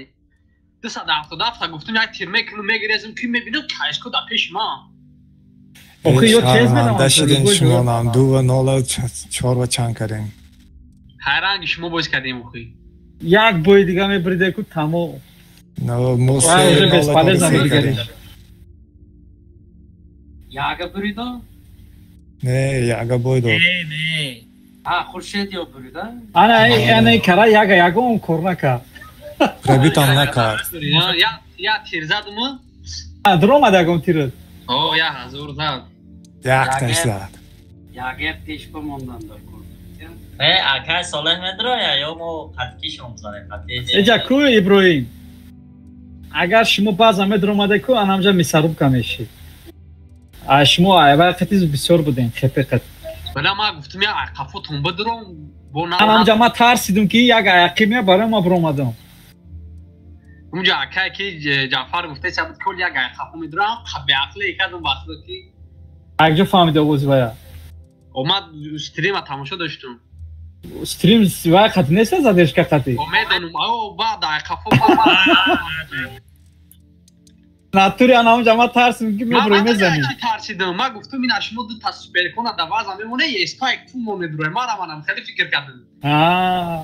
277 гуфтум як тир мекунам, мегирезем, ки мебинам кайшко да пеши ман. Охи ё тез медавам. Дашидем шумонам 2-0 4 ва чанд кардем. Ҳайранги шумо бозӣ кардем охи. Як бои дига мебриде ку, тамом. Но мо Уже бесполезно кардем. Яга буридо? Не, яга бой дод. Не, не. А, Хуршед ё бурида? Ана ана кара яга ягон кор накард. Пробитам накард. Я тир задум. А, дуромад ягон тират. О, я ҳазор зад. Якташ зад. Яга пеш бимондан дар кор. Э, акай Солеҳ медроя ё мо қаткишон бизанем, қатки. Эҷа ку Иброҳим. Агар шумо баъзан медуромаде ку, анамҷа мясорубка мешид. А шумо айвай қати бисёр будем, хепе қати. Бала ман гуфтум я қафотон бидуром бо на. Анамҷа ман тарсидум ки як аяқи мея барои ма биромадам. Унҷа акай ки Ҷаъфар гуфта сабт кул як қафо медурам, беақле кардум вақто ки. Акҷо фаҳмида овози вая? Омад стрима тамошо доштум. Стрим вай қати нест задержка қати? Медонум, о баъд қафо. Натури анамҷа ман тарсидум ки мебурем мезанем. Ман тарсидум, ман гуфтум ина шумо ду та суперкона да ваза мемоне, еспайк ту мо медурем, ман манам хеле фикр кардам.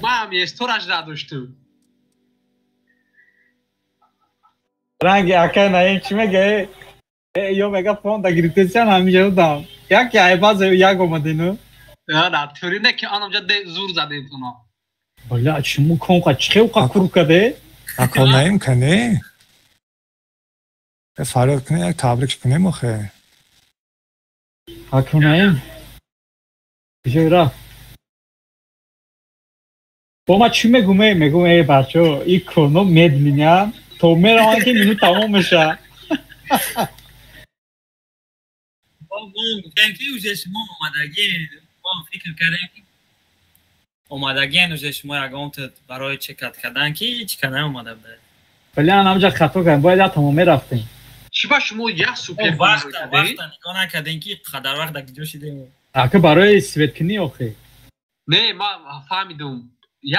Ман ҳам естораш ра доштум. Ранги акай наим чӣ мега? Ё мега фон да гирифтесиан ҳамиҷа будам. Як айбаза як омадину. Натури не ки анамҷа зур задем туно. Бля, шумо конқа чӣ хел қа кур каде? Ако наим кане? Фарёд кунем, як табрик кунем охе. Ако наим. Куҷо рафт? Бо ма чӣ мегум? Мегум эй бачо, и корно медминя, то меравам ки минут тамом меша. Мо гуфтем ки уже шумо омадагӣ, мо фикр кардем ки омадагиен уже шумо ягон барои чекат кардан ки ҳеч ка наомада буда. Вале анамҷа хато кардем, бояд як тамом мерафтем. Чӣ ба шумо як супер вақта вақта нигоҳ накардем ки қадар вақт дар куҷо шидем. Ака барои светкунӣ охе. Не, ман фаҳмидум.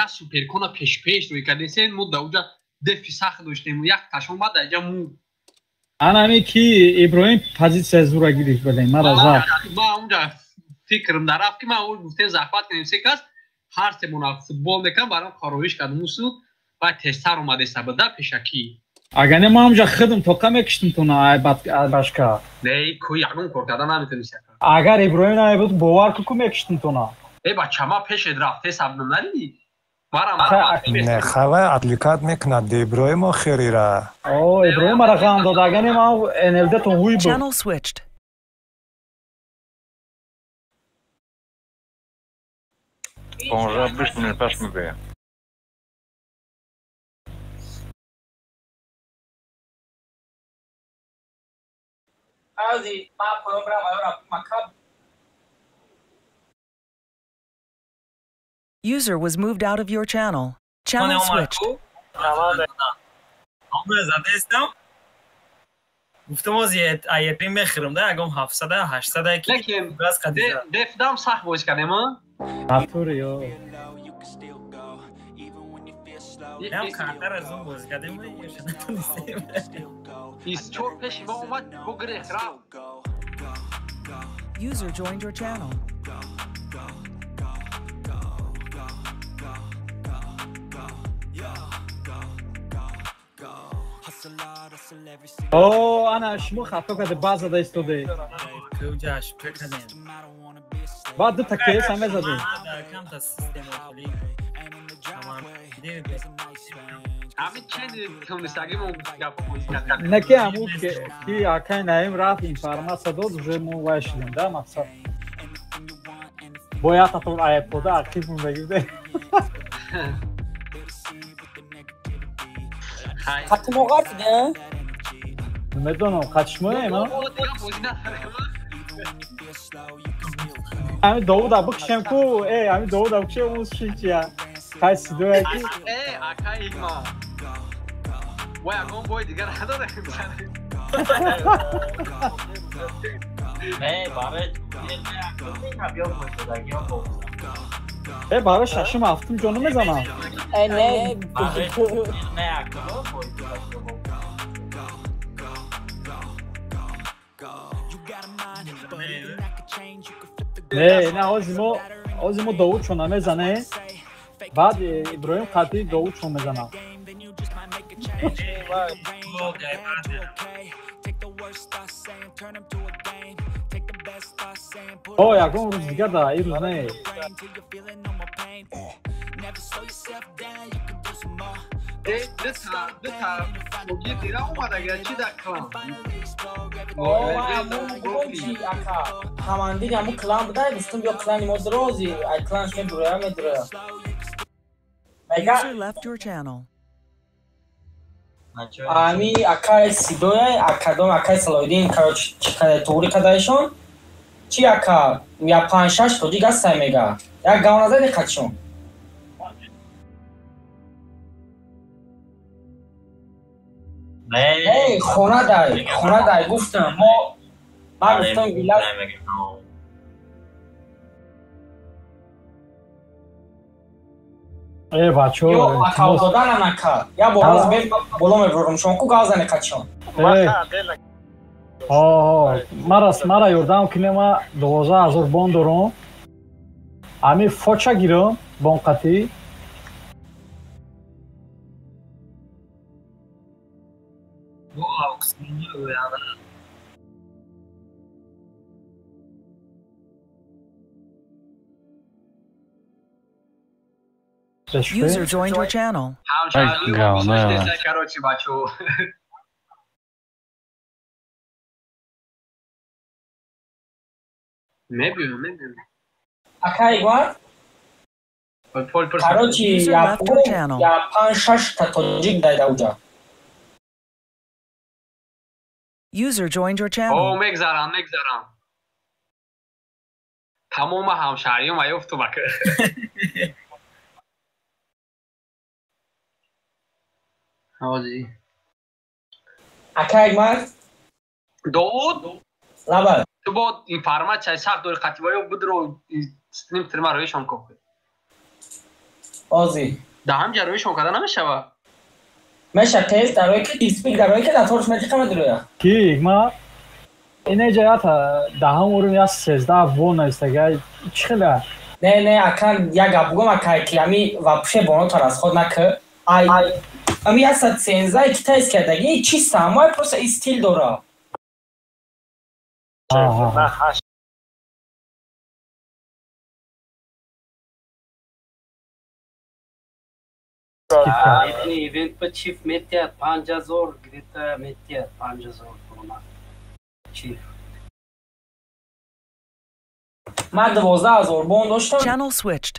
Як суперкона пешпеш рӯй кардесен, мо да уҷа дефи сахт доштем, як таш омад даҷа му. Анами ки Иброҳим позитсия зура гирифт, бале, мара зад. Ман унҷа фикрам дар рафт ки ман гуфтем захват кунем се кас, ҳар семона футбол мекунам, барам хароиш кардум усу, ва тезтар омадеса буда пешакӣ. Агар не ман ҳамҷа худам тоқа мекиштум туна ай башка. Не, ку ягон кор карда наметонистӣ. Агар Иброҳим намебуд, бовар ку ку мекиштум туна. Э бача, ман пешет рафте сабдум надидӣ? Не, хавай отвлекать мекунад Иброҳим охирира. О, Иброҳим мара ғам дод, агар не ман НЛД тон ҳуй буд. Channel switched. Понздаҳ бист минут пас мебиям. User was moved out of your channel. Channel switched. Задестам. Гуфтам оз АЕП мехӯрам да, ягон 700 800 ки Лекин дефдам сахт бозӣ кардем, а? Натури ё. Ям картар аз он бозӣ кардем, ёша натонистем. 24 пеши мо омад, бо гирех рафт. User joined your channel. О, ана шумо хато карде, баъза да истоде. Куҷаш пекадем. Баъд ду та КС ҳам мезадем. Камта система хеле. Ҳамин ченди тонистагӣ мо гапо бозӣ кардем. Не ки ҳамун ки акай Наим рафт информатсия дод, уже мо вай шудем да мақсад. Бояд татон айпода ақиб мондагӣ. Хати мо ғартида? Намедонам, хати шумоем, а? Ами Довуда бикшем ку, ами Довуда бикшем он шичия. Хай сидоя ки. Ака Игма. Вай, ягон бой дигар надорем. Не, барои барои шашум ҳафтум ҷо намезанам. Не, не, не, ҳози мо Довудшон намезанем. Баъд Иброҳим қатъи Довудшон мезанам. О, ягон рӯз дигар да, ин рӯз не. Командир ҳамун клан буда, гуфтум биё клани мо дрози, ай кланш медуроя медуроя. User left your channel. Ами акай Сидоя, акадом акай Салоиддин, короче, чӣ кадай туғри кадаишон? Чи ака, я 5-6 тоҷик ҳастай мега. Як гав назади қачон. Не, хона дай, гуфтам. Мо ман гуфтам вилат. Бачо. Ё ака доданан ака. Я бороз бе боло мебурам шон ку гав зане қачон. Мара ёрдам кунем, ма 12000 бон дорам. Ами фоча гирам бонқатӣ. User joined your channel. Короче, бачо. Мебинам. Ака Игмар? Короче, я 5-6 та тоҷик дай уҷа. User joined your channel. О, мегзарам. Тамома ҳамшаҳриём аёфту бак. Ҳози. Ака Игмар? Довуд? Лаба. Ту бо информатсияи сахт дори қатибаё будро стрим тирма роишон кор. Ҳози. Да ҳамҷа роишон карда намешава? Меша тест дарои ки диспик дарои ки даторш метиқа медуроя. Ки Игмар? Инеҷа ята даҳам урум я 13 вон навистага. Чӣ хела? Не, ака як гап бугам ака ки ами вообще боното расход накӣ. Ай ами 113 китайс кардаги чиста, ама просто стил дора. Ивент па чиф метиҳад 5000 где-то метиҳад 5000 крона. Чиф. Ман 12000 бон доштам. Channel switched.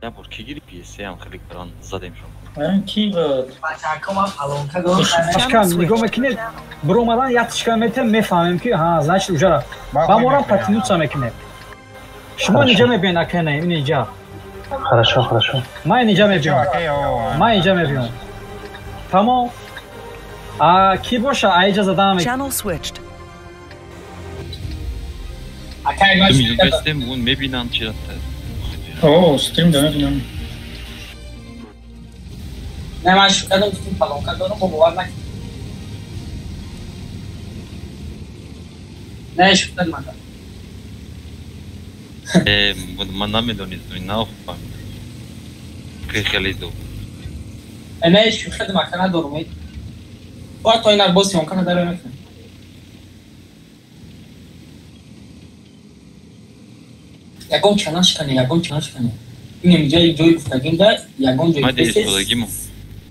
Я бор ки гири PS ам хеле гарон задем шумо. Ки буд? Ташкан нигоҳ мекунед, биромадан як тишка метем, мефаҳмем ки ҳа, значит уже ба морам потянуться мекунем. Шумо инҷа мебиён, акай Наим, ин инҷа. Хорошо, хорошо. Ман инҷа мебиём. Ман инҷа мебиём. Тамом. А ки боша, а инҷа задан мекунем. Channel switched. Мебинам, мебинам чи рафта. О, стрим да мебинам. Не, ман шукадам, гуфтам палонка дорам, бо бовар накардам. Не, шукад мада. Ман намедонистам, нафаҳмидам. Ки хеле ду. Не, шукад мака надорам. Бояд то инак боз съёмка надара мекунам. Ягон ча нашкане, ягон ча нашкане. Инем ҷои ҷои гуфтагим да, ягон ҷои Ма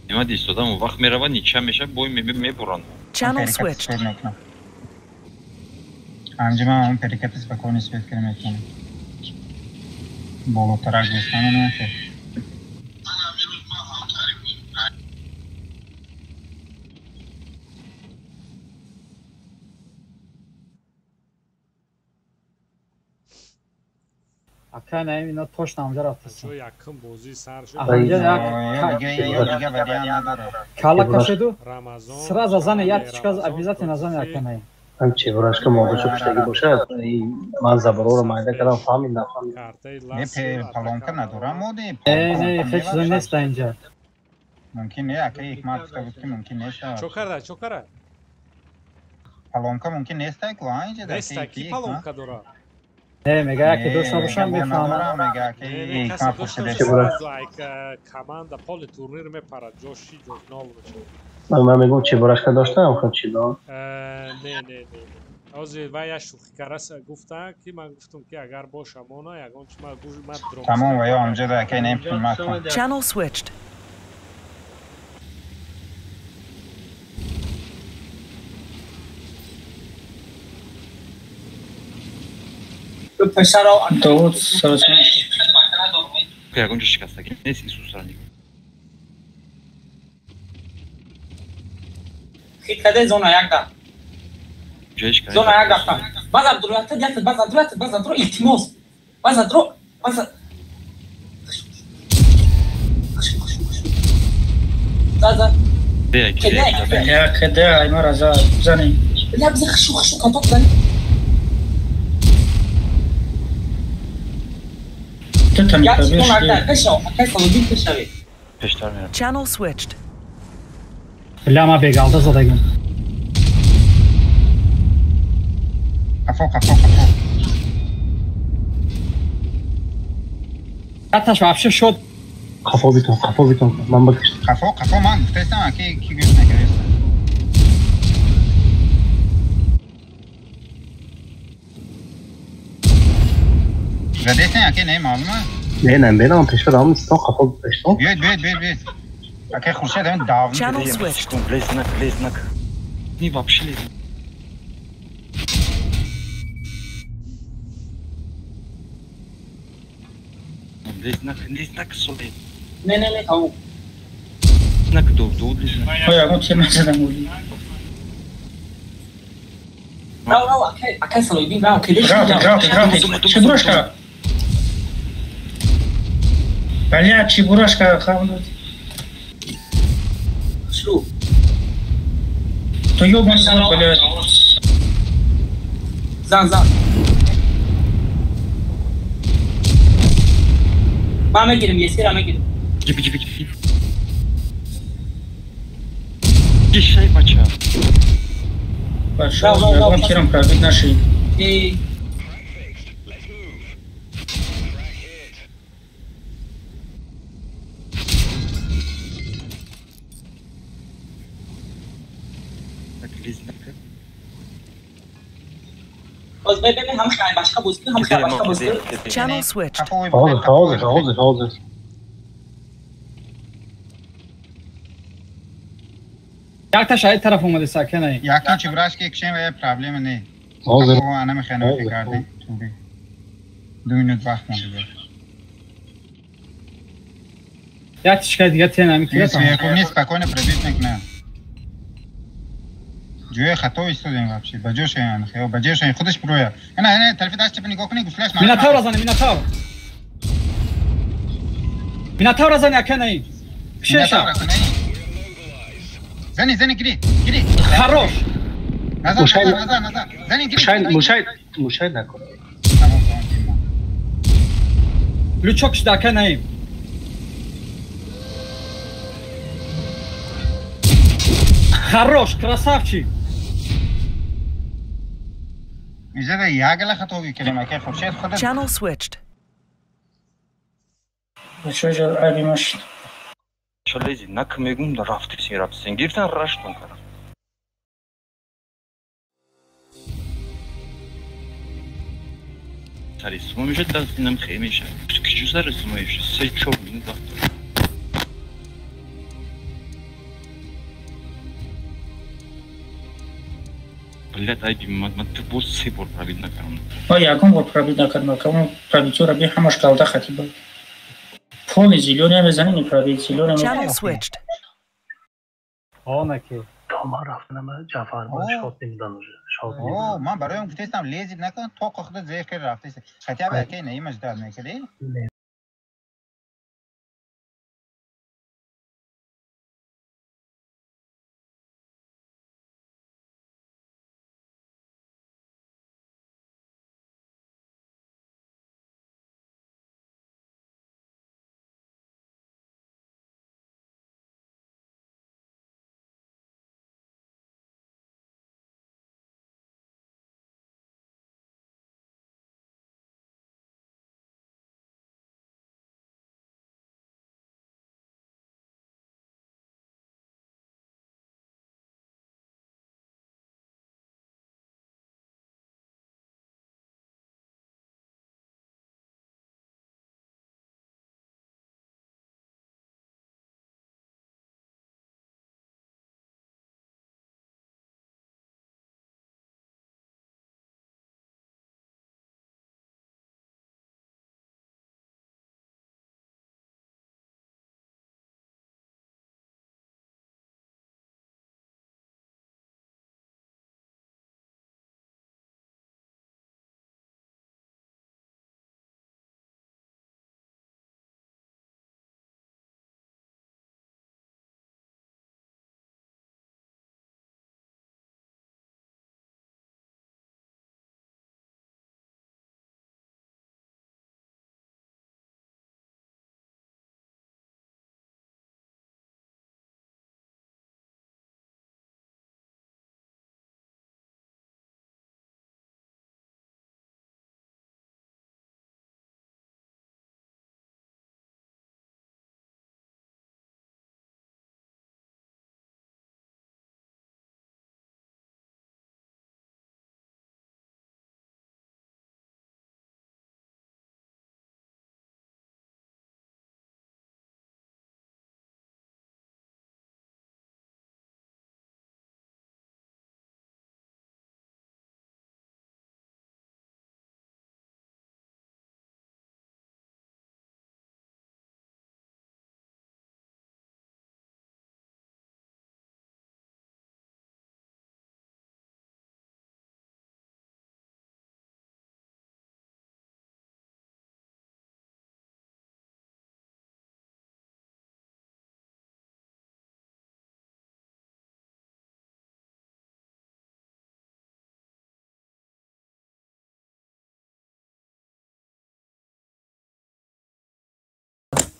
Нима истодам, вақт меравад, нича мешавад, бой мебуранд. Channel switched. Анҷа ман он перекати спокойно свет кара метавонам. Болотарак гӯстана намехоҳ. Акай Наим ино точно ҳамҷа рафтаст. Чо якум бозӣ сар шуд. Дига вариант надорад. Кала кашиду Рамазон сразу зане як тичка обязательно зане акай Наим. Ҳам чебурашка модашо пуштагӣ бошад, ман забарора майда кардам, фаҳмид нафаҳмид. Не, палонка надорам моди. Не, не, ҳеҷ чизе нест инҷа. Мумкин не, акай Ҳикмат гуфта буд ки мумкин нест. Чо карда, чо карда? Палонка мумкин нест ку инҷа. Нест, ки палонка дорад? Не, мега яке дошта бошам мефаҳмам. Мега ки Касе дошта бошад, команда поли турнир мепарад, ҷош ши ҷош нол мешавад. Ман мегӯям чебурашка доштам, хуб чи дон? Не, не, не. Ҳозир вай як шӯхикара гуфта ки ман гуфтам ки агар бошам она ягон чи ман гӯш ман дром. Тамом ва ё ҳамҷа да акай Наим хидмат кун. Channel switched. Довуд сарасмон. Ягон ҷо шикастагӣ нест Исусра нигоҳ. Хит каде зона як да. Зона як рафтам. Базар дро, якта, якта, базар дро, якта, базар дро, илтимос. Базар дро, базар. За, за. Я каде аймара за зани. Бля, бза хшу, хшу, контакт зани. Channel switched. Бля, ма бегалда задагим. Қафо, қафо, қафо. Яташ вообще шуд. Қафо битон, қафо битон. Ман бакиш. Қафо, қафо ман гуфтаистам, ки ки гӯш накардастам. Задестен, аке не, маълум аст? Не, не, бенам пешва давом истон, қафо пештон. Биёед, биёед, биёед, биёед. Аке Хуршед ҳамин давно. Channel switched. Лез нак, лез нак. Не, вообще лез. Лез нак, лез нак, соле. Не, не, не, ау. Нак ду, ду, лез нак. Ой, ягон тир назадам оли. Рав, рав, акай, акай Салоиддин, рав, кедеш. График, график, график. Чебурашка. Бля, чебурашка, хавнут. Шлю. То ёбаный, блядь. Зан, зан. Ман мегирим, есира мегирим. Гиби, гиби, гиби. Гишай, бача. Пошел, ягон тиром пробить наши. Эй. باز ببین هم خیلی باشقا بوزکن هم خیلی باشقا بوزکن. Channel switched. Ҳозир, ҳозир, ҳозир, ҳозир. Якта шаҳид тараф омади сакена. Якта чебурашки кишем ва проблема не. Ҳозир. Ана мехоҳам фикр кардем. Тури. 2 минут вақт монда. Як тишка дига тен ами кира. Сверху вниз спокойно пробить мекунам. Ҷои хато истодем вообще. Ба ҷошаян, хео, ба ҷошаян худаш буроя. Ана, ана, тарафи даст чапа нигоҳ кунӣ, гуслаш ман. Минотавра зани, минотавр. Минотавра зани, ака наим. Кшеша. Зани, зани, гири, гири. Хорош. Назад, назад, назад, назад. Зани, гири. Мушай, мушай, мушай накун. Тамом, тамом. Лючок шуда, ака наим. Хорош, красавчик. Channel switched. Шалези, нак мегум да рафтисин, рафтисин. Гирифтан раштон кардам. Сари сума мешад, даст нам хе мешад. Кичу сари сума мешад? 3-4 минут вақт. Блядь, айби, ман ту боз се бор пробит накардам. Ма ягон бор пробит накардам, камон пробитёра би ҳамаш галда хати буд. Полный зелёный мезанем, не пробит, зелёный Channel switched. Онаки. То ман рафтам, Ҷафар, ман шот намедан уже. Шот. О, ман бароям гуфтестам, лезид накун, то худат зер кард рафтест. Хотя бы акай наимаш дад мекардӣ?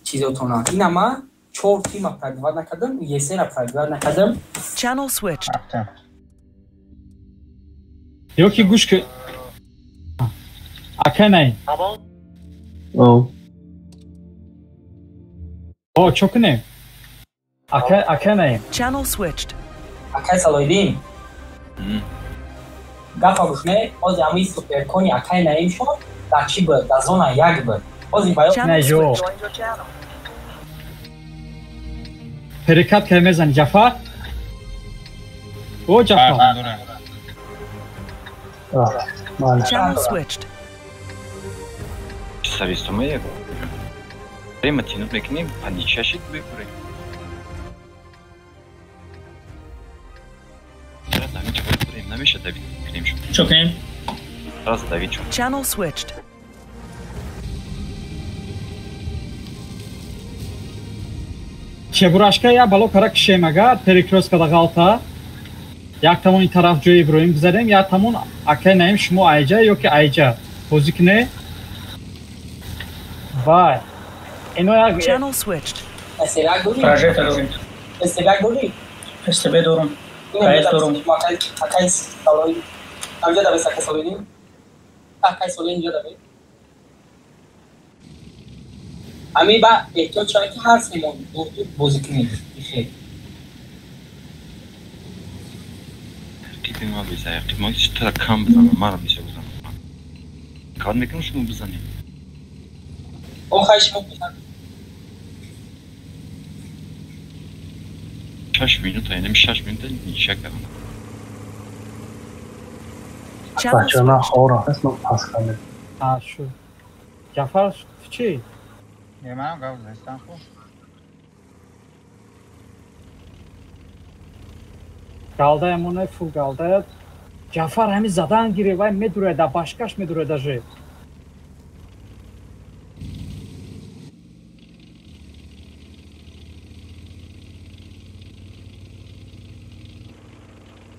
Чизотона. Ина ма чор тима пробивать накардам, ЕСР-а пробивать накардам. Channel switched. Ёки гӯш ки ака най. О. О, чо кунем? Ака, ака най. Channel switched. Акай Салоиддин. Гапа гӯш не, ҳозир ҳамаи суперкони акай наим шуд, дар чӣ буд? Дар зона як буд. Ҳозир ба Не, ё. Перекат ки мезани Ҷафар? О, Ҷафар. Channel switched. Сари сума як. Время тянуть мекунем, па ничашид мебурем. Намеша давид кунем шуд. Чо кунем? Раз давид шуд. Channel switched. Чебурашка я бало кара кишем агар перекрёстка да ғалта. Як тамон ин тараф ҷои Иброҳим гузарем, як тамон акай наим шумо айҷа ё ки айҷа. Бозӣ куне? Вай. Ино як Channel switched. СТБ дорӣ? Прожектор дорем. СТБ дорӣ? СТБ дорум. КС дорум. Акай Салоҳиддин. Амҷа давес акай Салоҳиддин. Акай Салоҳиддин инҷо даве. Ами ба эҳтиёҷ шавад ки ҳар семон дур бозӣ кунем. Ихе. Рақиби ма биза, рақиби ма читара кам бизанам, мара бисёр бизанам. Кад мекунам шумо бизанем. О хай шумо бизан. 6 минута, яъне 6 минута нича кардам. Бачаҳо ман хоб рафтаст, ман пас кардам. А шу. Ҷафар ту чӣ? Е, манам гап застам хуб. Галдая моне фул галдая. Ҷафар ҳами задан гире, вай медурад, да башкаш медурад даже.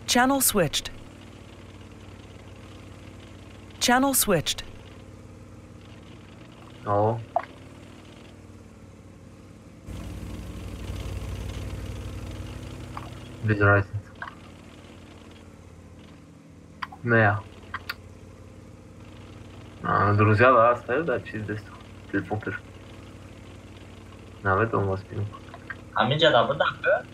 Channel switched. Channel switched. Oh. Без разницы. Не. Друзья, да, оставят, да, через 10. Телефон пишу. На этом вас пину. А меня да, вот так.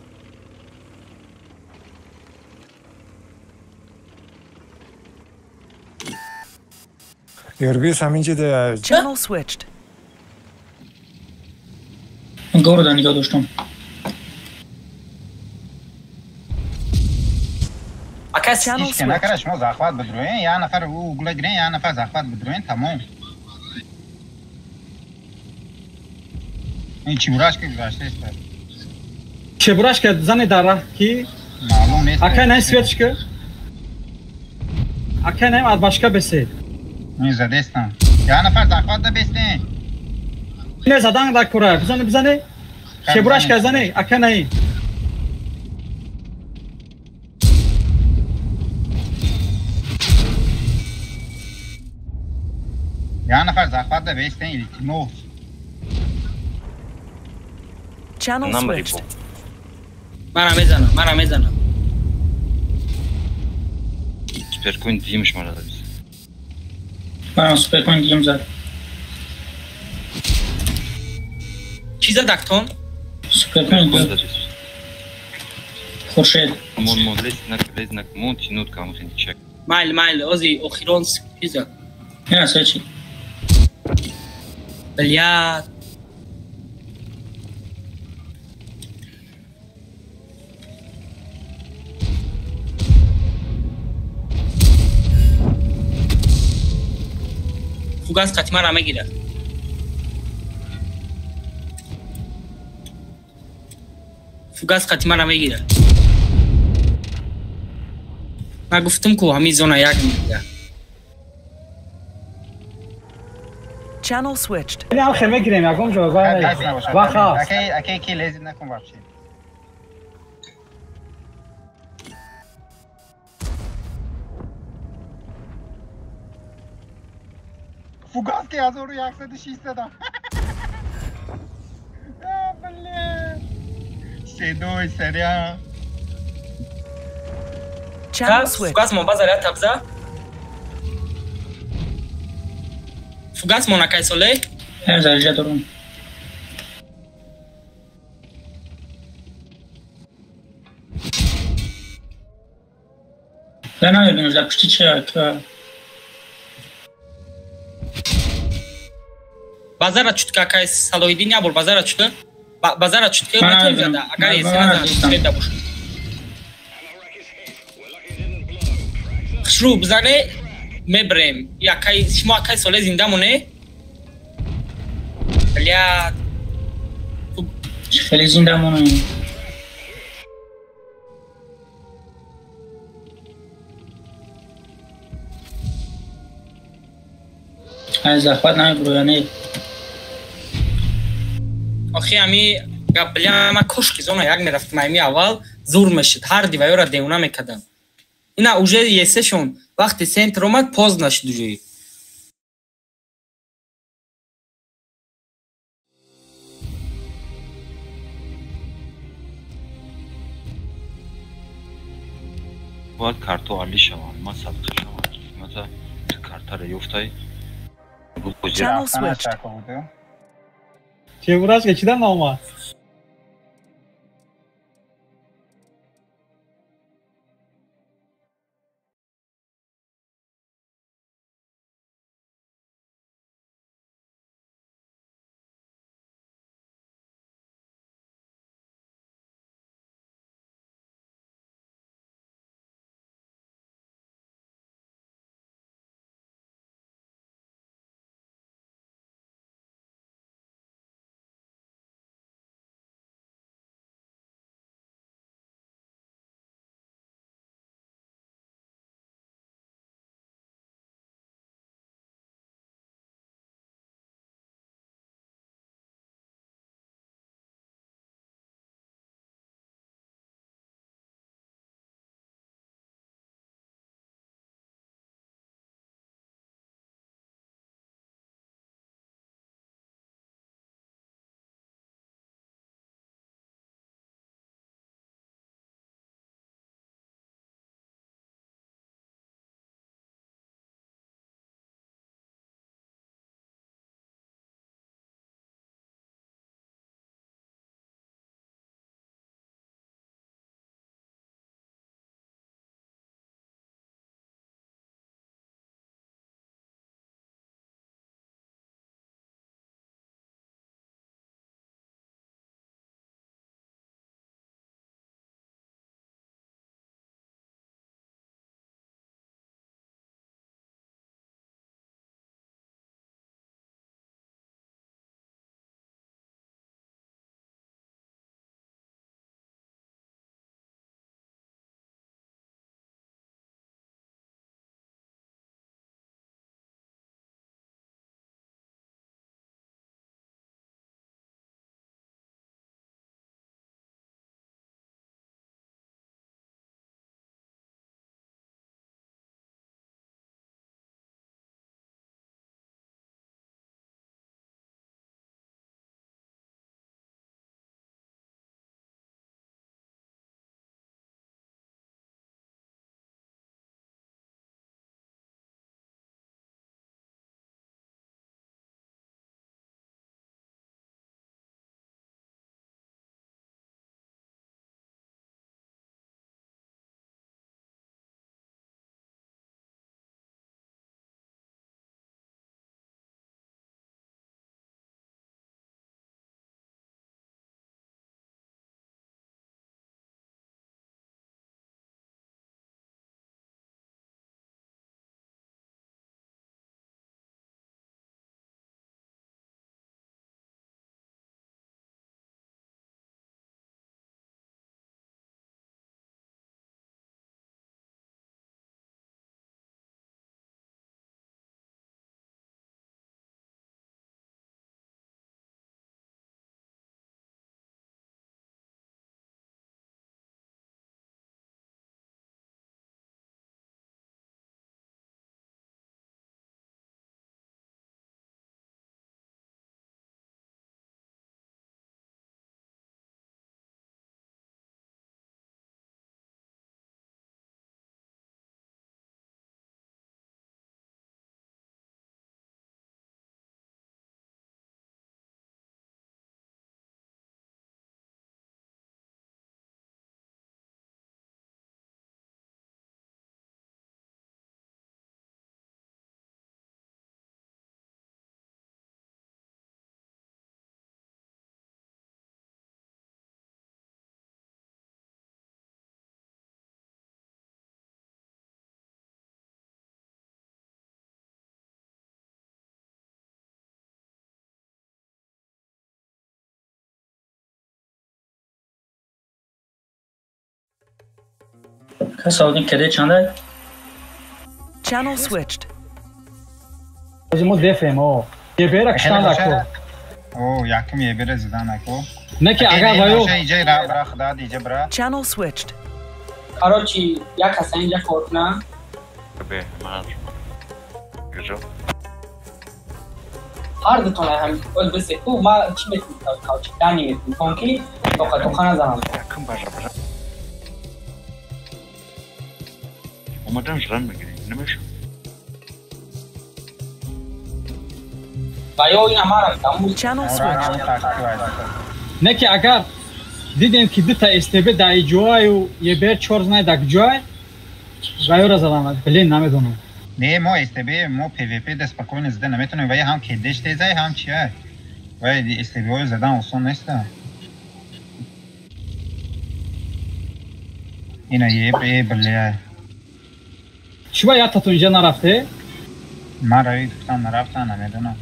Ирбис ҳаминҷида. Channel switched. Города нигоҳ доштам. Ҳеч накара шумо захват бидроен, як нафар ӯ угла гирен, як нафар захват бидроен, тамом. Ин чебурашка гузаштааст. Чебурашка зане дар раҳ ки маълум нест. Акай най светчка. Акай най адбашка бесед. Ин задестам. Як нафар захват да бестен. Не задан да кура. Бизане бизане. Чебурашка зане, акай най. Як нафар захват да бестен, илтимос. Channel switched. Мара мезанам, мара мезанам. Суперкоин димш мара дабис. Мара суперкоин дим зад. Чӣ зад актон? Суперкоин дим. Хуршед. Мон мон лез нак лез нак мон тинут кам хин чек. Майл майл ози охирон чиза. Не, сечи. Бля. Фугас қатимара мегирад. Фугас қатимара мегирад. Ман гуфтам ку ҳамин зона як мегирад. Channel switched. Ин хел мегирем, ягон ҷо вақт ҳаст. Акай акай ки лезим накун вообще. Фугас ки 1106 задам. А, блин. Седой саря. Channel switched. Фугас мо базар табза. Фугас мо накай соле? Ҳар зарҷа дорум. Да намедонам дар пушти чи базара чутка акай Салоҳиддин як бор базара чутка базара чутка метавон зада агар эсена зада бошад. Хушрӯ бизане мебарем. Акай шумо акай соле зинда моне? Бля. Хеле зинда монем. Ай захват намебуро не. Охи ами гапля ма кошки зона як мерафтим, ами аввал зур мешид, ҳар диваёра девона мекардам. Ина уже есешон вақти центр омад поз нашид уже. Бояд карто али шаванд, ман садқа шаванд. Мата ту картаро ёфтай. Channel switched. Чебурашка чидан омад? Касалдин кеде чандай? Channel switched. Мо дефем, о. Ебера киштан дако. О, якум ебера задан дако. Не ки агар ваё. Иҷа ра бра худат иҷа бра. Channel switched. Короче, як каса инҷа кор кна. Бе, ман. Гужо. Ҳар дутона ҳам ол бисе ку ма чӣ метунам короче, дани метунам ки тоқа тоқа назанам. Якум бажа бажа. Омадан жран мегирем, намешам. Ваё ина мара дамуз. Channel switched. Не ки агар дидем ки дута СТБ дар иҷоаю ебер чор знай дар ҷой ваёра задам, блин, намедонам. Не, мо СТБ, мо ПВП да спокойно зада наметонем, вая ҳам кедеш тезай, ҳам чия. Вая СТБ-ҳоро задан осон неста. Ина еб, бля. Чӣ ба яктатон инҷа нарафте? Ман рави гуфтам нарафтам, намедонам.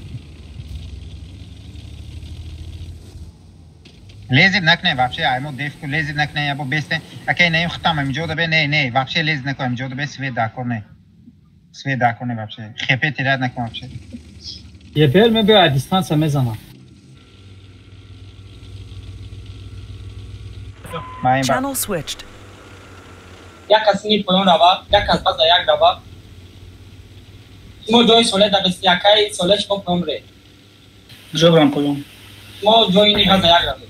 Лезид накне вообще, ай мо деф ку лезид накне, ябо бесте. Акай не хутам амҷо да бе, не, не, вообще лезид накун амҷо да бе, свет дакор не. Свет дакор не вообще. Хепе тират накун вообще. Ебер мебиё а дистанция мезанам. Channel switched. Як кас ни поён рава, як кас база як рава. Шумо ҷои соле да бести, акай соле шумо поён ре. Куҷо брам поён? Шумо ҷои ни база як равед.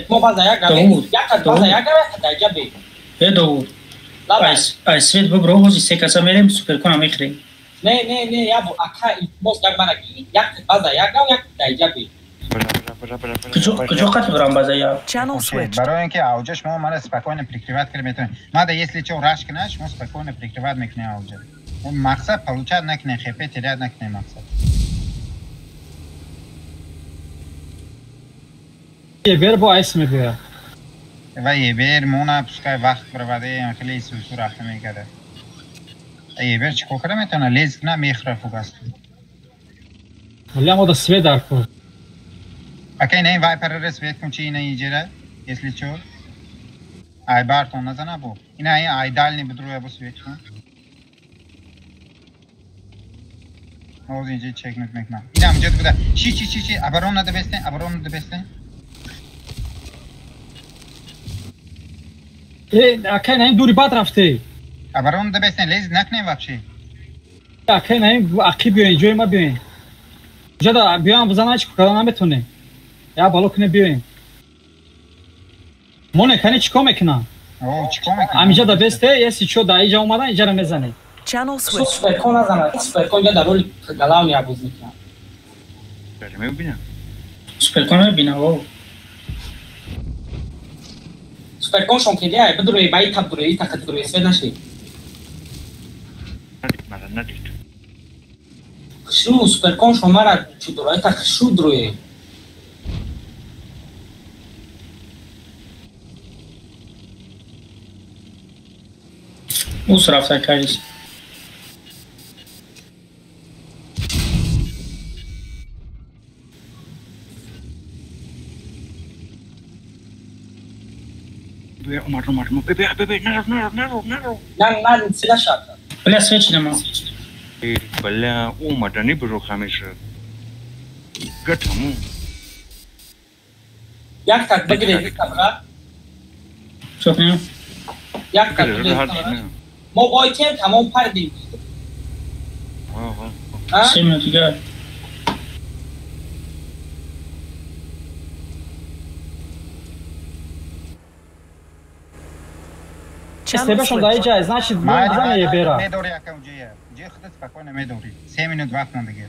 Мо база як равед, як кас база як рава, як даҷа бе. Э, Довуд. Ай свет бибро, ҳози се каса мерем, суперкона мехӯрем. Не, не, не, ябо, ака илтимос як мана ки, як кас база як рав, як даҷа бе. Куҷо қати брам база як? Channel switched. Барои ин ки ауҷа шумо мара спокойно прикрывать карда метавонед. Мада если чо раш кунад, шумо спокойно прикрывать мекунед ауҷа. Мақсад получать накунед, хепе терять накунед мақсад. Ебер бо айс мебиёяд. Ва ебер мона пускай вақт бироваде, хеле сусу рафта мекарда. Ебер чӣ кор карда метавонад? Лез кунад, мехӯра фугас. Вале мо да свет дар кор. Акай не вайперро свет кун чи ина иҷера, если чо. Ай бартон назана бо. Ина ай дальний бидро бо свет кун. Ҳозир инҷа чекнут мекунам. Ина амҷад буда. Чи чи чи чи оборона да бестен, оборона да бестен. Э, акай наим дури бад рафте. Оборона да бестен, лез накунем вообще. Акай наим ақиб биёен, ҷои ма биёен. Ҷода биён бизана чӣ карда наметонем. Я бало куне биёем. Моне кани чӣ кор мекунам? О, чӣ кор мекунам? Амиҷа да бесте, если чо да иҷа омадан, иҷара мезанем. Channel switched. Суперкон назанад, суперкон ҷа дар роли главный абуз мекунад. Мебинам. Суперкон мебинам, о. Суперкон шон кедия, бидурӯи ба итаб дуруи, итақа дуруи, свет наши. Мара надид. Хшу, суперкон шон мара чӣ дура, ита хшу дуруи. Ус рафта кайс. Омад, омад, бе, бе, бе, нарав, нарав, нарав, нарав. На, на, сила шата. Бля, свеч нема. Бля, омада не бро ҳамеша. Гатаму. Як так бигиред, бра. Чё кунем? Як так бигиред. Мо бойтем тамом пардем. Се минут дигар. СТБ-шон дар иҷа, значит, бизане ебера. Медори ака уҷая. Уҷая худат спокойно медори. 3 минут вақт мондаги.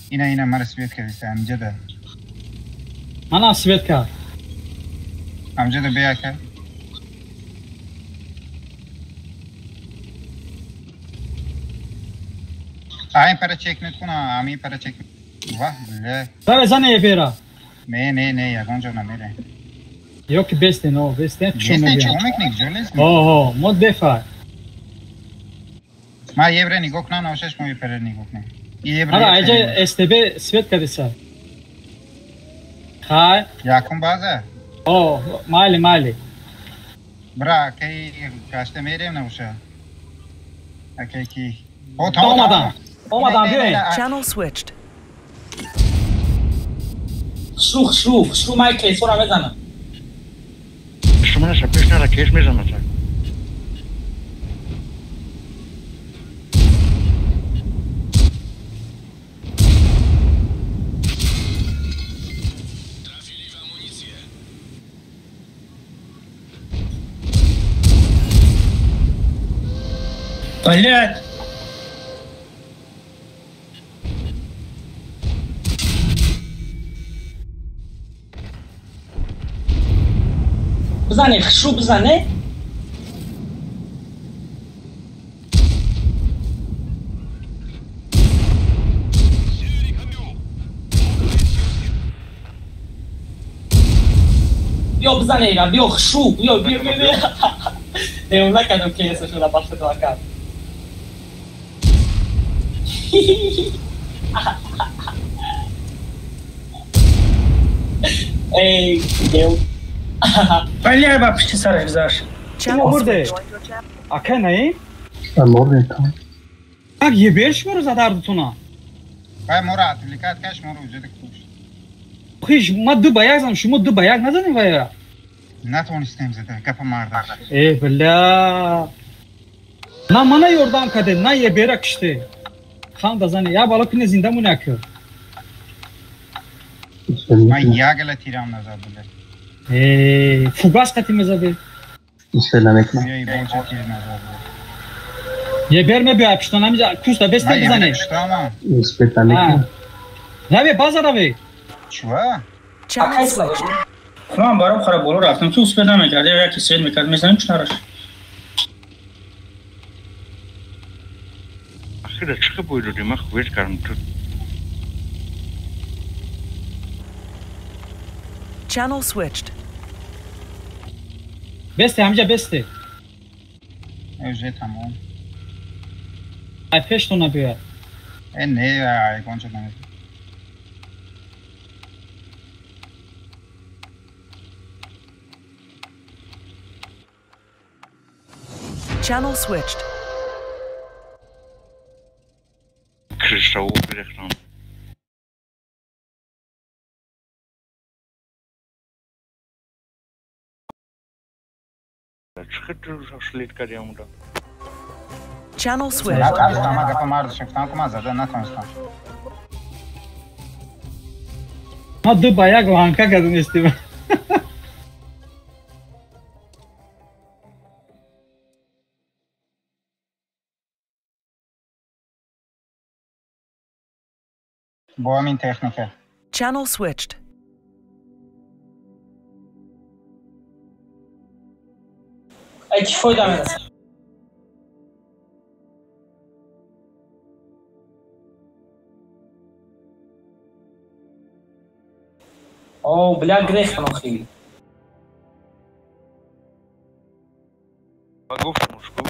Ина ина мара свет кардиса амҷада. Манам свет кард. Амҷада бе ака. Ай пара чек меткуна, ами пара чек. Вах, бля. Давай зане ебера. Не, не, не, ягон ҷо намере. Ё ки бестен, о, бестен, чо Бестен, мебиям. чо мекунӣ, ҷо лез? Оҳо, мо дефа. Ма евре нигоҳ кунам, навшаш мо епера нигоҳ кунем. Евре. Ара, айҷа СТБ свет кардиса. Хай. Якум база? О, майли, майли. Бра, акай гашта мерем набоша. Акай ки. О, Омадан. Омадан, биёед. Channel switched. Шух, шух, шух, май кейсора мезанам. Шумо наша пеш нара кеш мезанад. Блять! Бизане, хушу бизане. Биё бизане ира, биё хушу, биё, биё, биё, биё. Девона кардам кейса шуда бахта ака. Эй, дев. Бля, ба пушти сараш гузашт. Мурде. Акай наим? Мурде. Як ебер шуморо зад ҳардутона. Вай мора отвлекать каш моро уҷода куш. Хиш, ма 2 ба 1 зам, шумо 2 ба 1 назадем вая? Натонистем зада, гапа мардаш. Э, бля. На мана ёрдам каде, на ебера киште. Ханда зани, я бало кине зинда муне ака. Ман ягала тирам назад буда. Э, фугас қати мезаде. Ё ибонча тир назад. Ебер мебия пиштон ҳамиҷа куста беста бизане. Раве база раве. Чува? Channel switched. Ман баром хара боло рафтам, ту успел намекард, яке свет мекард, мезанем чунараш. Ахира чӣ бой додӣ? Ман хувет кардам ту. Channel switched. Бесте ҳамиҷа бесте. Уже тамом. Ай пештона биёяд. Э, не, ай гонча намезанам. Channel switched. Кришау бирехтам. Чӣ ту шлит кардиам уда? Channel switched. Натонистам, ман гапа мардаш гуфтам, ки ман зада натонистам. Ма 2 ба 1 ланка кардем истем. Бо ҳамин техника. Channel switched. Ай чӣ фоида мерасад? О, бля, грехтам охи. Ба гуфтам, шку.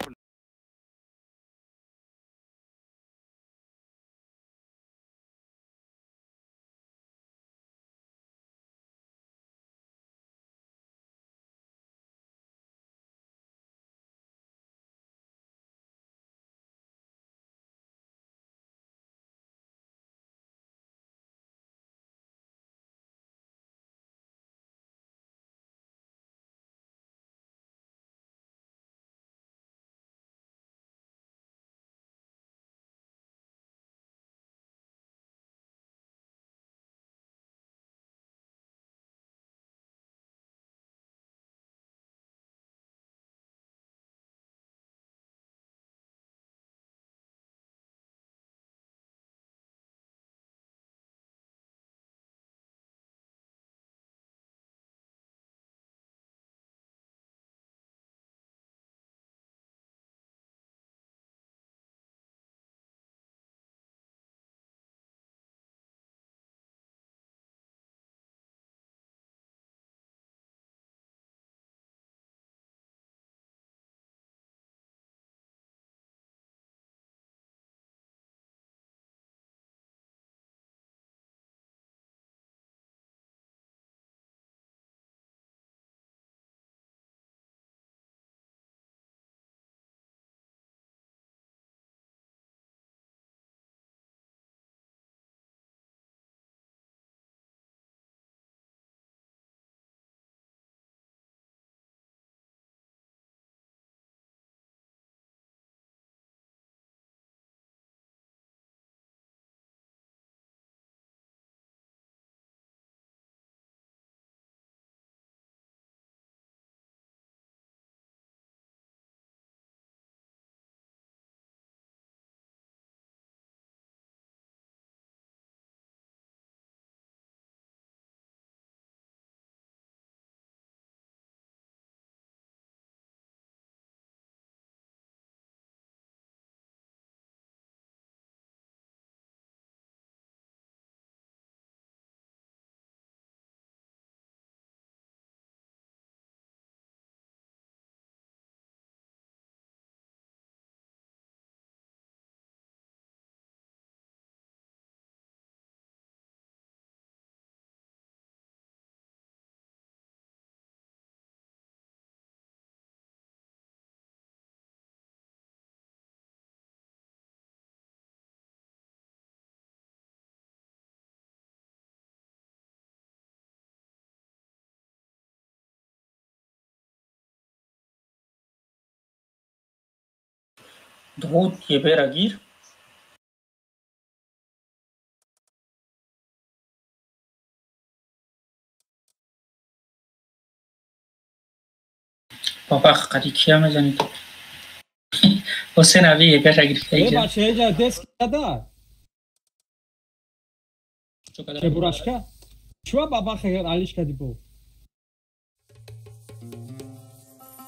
Дод ебера гир. Бабах қади кия мезани ту? Ҳусен ави ебера гирифта иҷа. Бача иҷа дес када. Чебурашка? Чуа бабах алиш кади бо?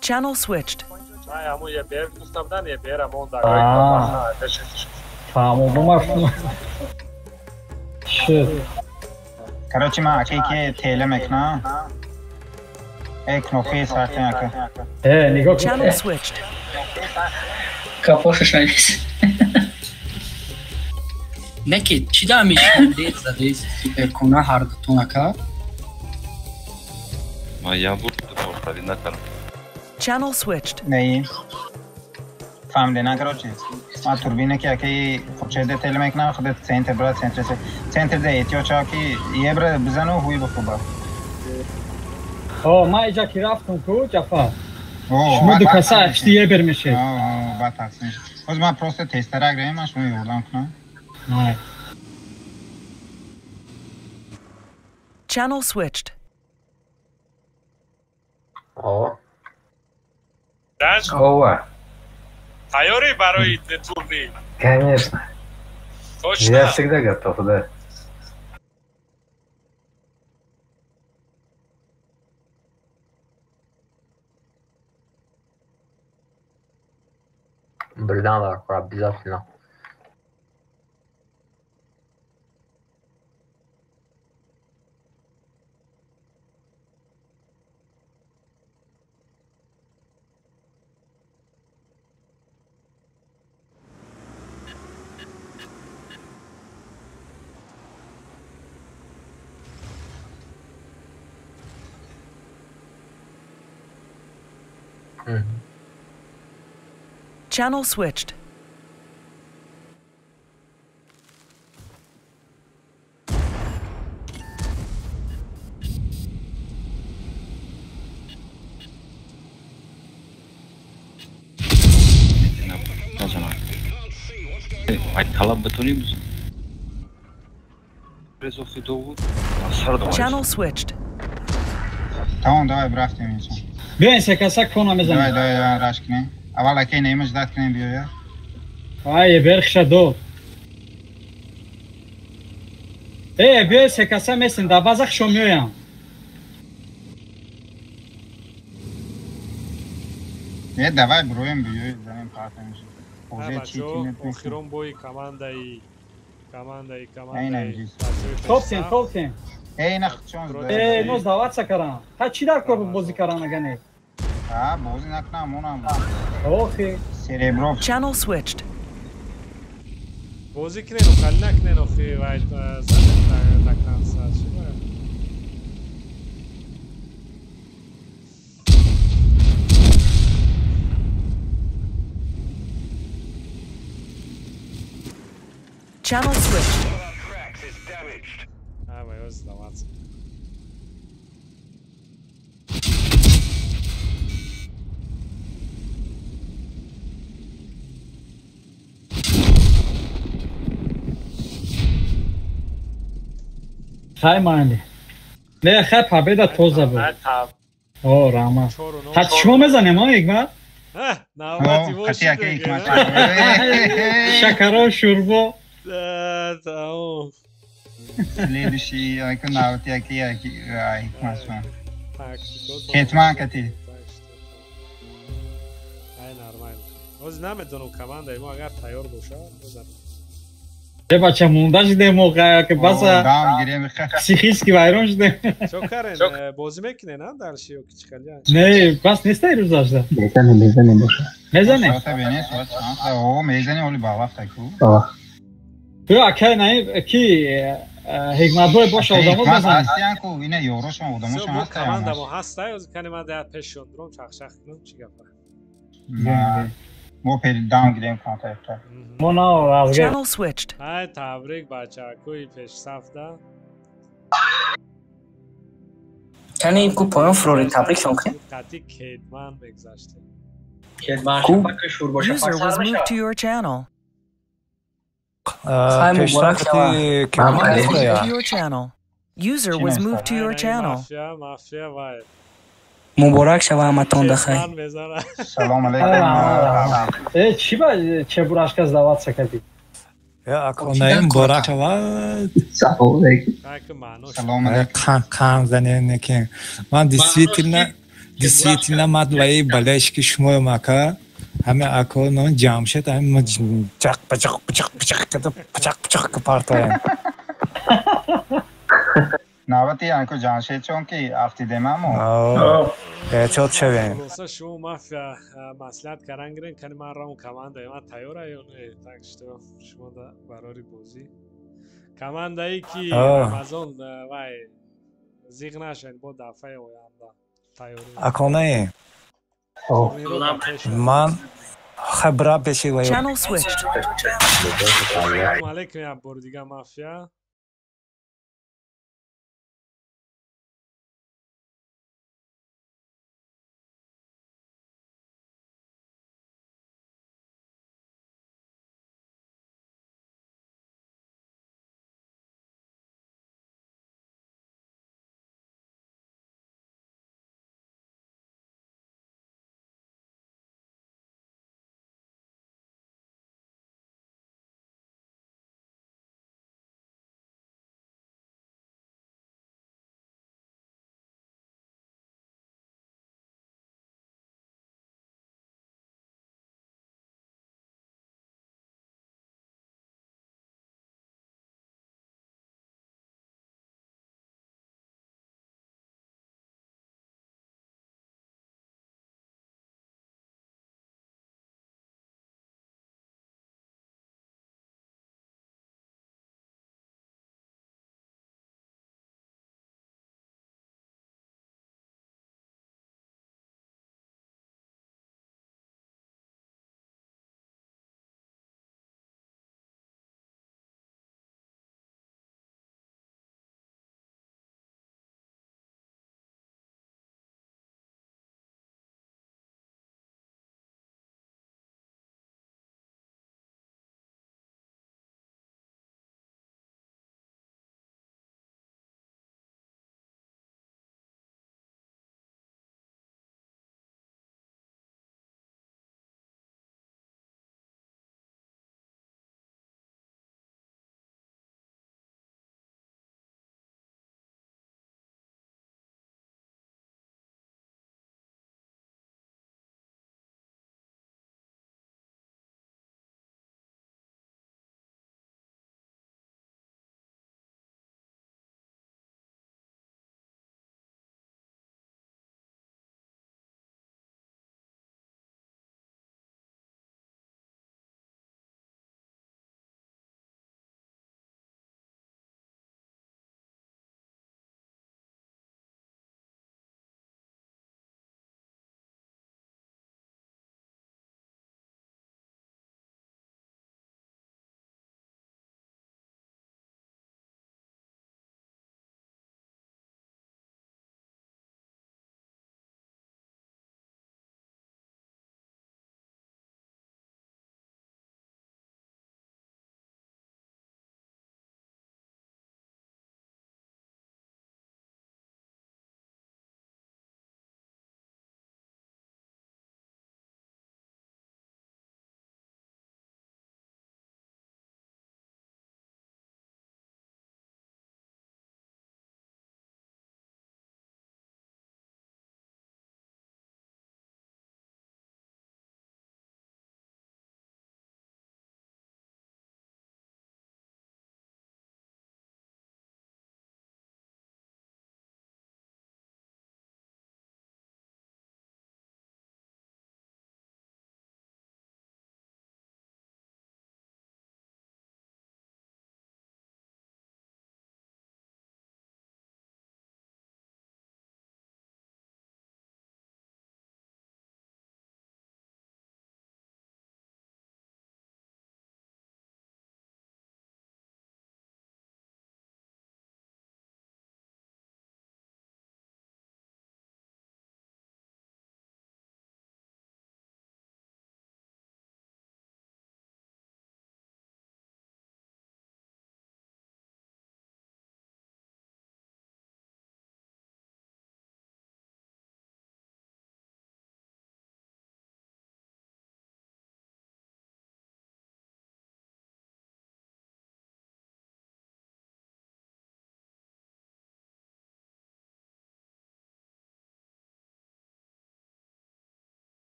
Channel switched. Ай, аму ебер гуфтам, ебер амон дар. Фаҳмо бумаф. Шит. Короче, ман аке ки теле мекунам. Эй, кнопки сарти ака. Э, нигоҳ кун. Channel switched. Капошаш навис. Не ки чӣ да мешавад дез задез суперкона ҳар дутон ака? Ман як бор бортарӣ накардам. Channel switched. Не. Фаҳмиде на, короче. Ман турбина ки аки хуршеде теле мекунам, худат центр бра, центр се. Центр де эҳтиёҷ шава ки ебра бизану ҳуй бихӯба. О, ман иҷа ки рафтам ку, Ҷафар. Шумо ду каса пишти ебер мешед. Баъд тақсим мешед. Ҳозир ман просто тезтарак равем, ман шумо ёрдам кунам. Най. Channel switched. О. Ранж? Ова. Тайёрӣ барои турнир? Конечно. Точно? Я всегда готов, да. Бринава, обязательно. Channel switched. Channel switched. Тамом, давай рафтем инҷо. Биёин се каса кона мезанем. Давай, давай, давай, раш кунем. Аввал акай неимаш дад кунем биёя. Ай, ебер хиша дод. Э, биёй се каса месем, дар база хишо меоям. Э, давай броем биёй, занем партам. Охирон бои командаи командаи командаи. Топтем, топтем. Эй, на хчон. Э, но сдаваться каран. Ха чӣ дар кор бозӣ каран агане? А, бозӣ накунам, онам. Охи. Серебров. Channel switched. Бозӣ кунен, хали накунен, охи, вай занем до конца. Чӣ бояд? Channel switched. А, бояд сдаваться. Хай майли. Не, хай победа тоза буд. О, рама. Ҳа шумо мезанем, а, Ҳикмат? Навбати бошид. Шакаро, шӯрбо. Тамом. Следующий, айку навбати яки яки Ҳикмат шумо. Кетман кати. Ай, нормально. Ҳозир намедонам командаи мо агар тайёр бошад, бизанем. Э, бача, монда шудем мо, ки баса психически вайрон шудем. Чо карен, бозӣ мекунен, а, дарши ё ки чӣ хел? Не, бас нестай рӯзашда. Мезанем, мезанем боша. Мезанем? Соата бене, соат чанд? О, мезанем, оли ба вақт аку. Ба. Ё акай наи ки ҳикматбой боша одамо мезанем. Ҳастиян ку, ина ёрошон одамошон ҳастаян. Команда мо ҳастай, ҳозир кани ман дар пешшон дуром чахчах кунам, чӣ гапа? Мо дам гирем контакта. Мо на разгар. Channel switched. Ай, табрик бачакои пешсафда. Кани ку поён фурори табрикшон кунем. Қати Кетман мегузаштем. User was moved to your channel. Пештар ти User was moved to your channel. User was moved to your channel. Мафия, мафия вай. Муборак шава ҳаматон дахай. Ман мезанам. Салом алейкум. Э, чӣ ба чебурашка сдаваться кардӣ? Я аконаим муборак шавад. Салом алейкум. Салом алейкум. Кам занем некем. Ман действительно ман ваи болельщики шумоям ака. Ҳаме ако нон Ҷамшед ҳаме ма чақ пачақ пачақ пачақ када пачақ пачақ ка партоем. Навбати анку Ҷамшед чон ки афтидемамо. Эҳтиёт шавем. Хулоса шумо мафия маслиҳат кардан гирен, кани ман раун командаи ман тайёра ё не? Так что шумо да барори бозӣ. Командаи ки Рамазон вай зиғ нашавед бо дафъаи оянда тайёрӣ. Аконаи ман хабра пеши вай. Channel switched. Салому алейкум як бори дига мафия.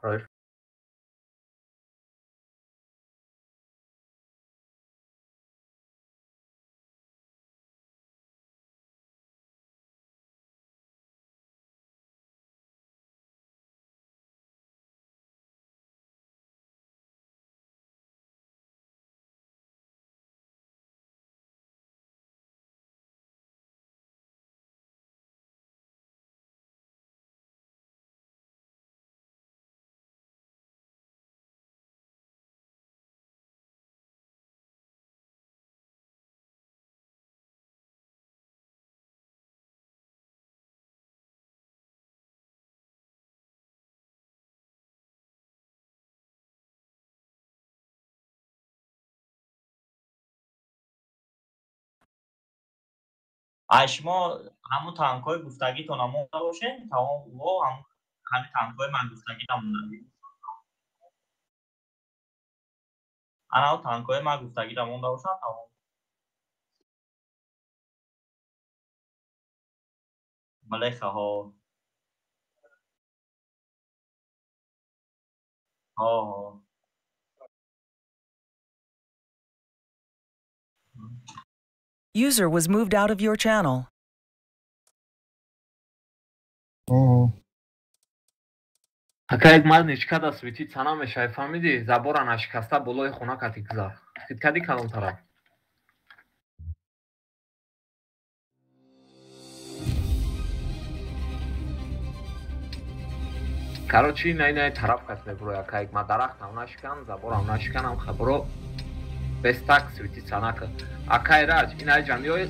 Роиш. Ай шумо ҳамун танкҳои гуфтагитон монда бошед, тамом во ҳамин танкҳои ман гуфтагита монда. Ана танкҳои ман гуфтагита монда бошанд, тамом. Балехаҳо. Ҳо ҳо. User was moved out of your channel. Ака як мард ничка свети цана мешавӣ, фаҳмидӣ? Забора нашикаста болои хона кати гузар. Хит кади кадом тараф? Короче, най тараф кас мебуро, ака як ма дарахтам нашикан, заборам нашиканам, хабро без так свети цанака. Акай раҷ, ин ай ҷамъиёи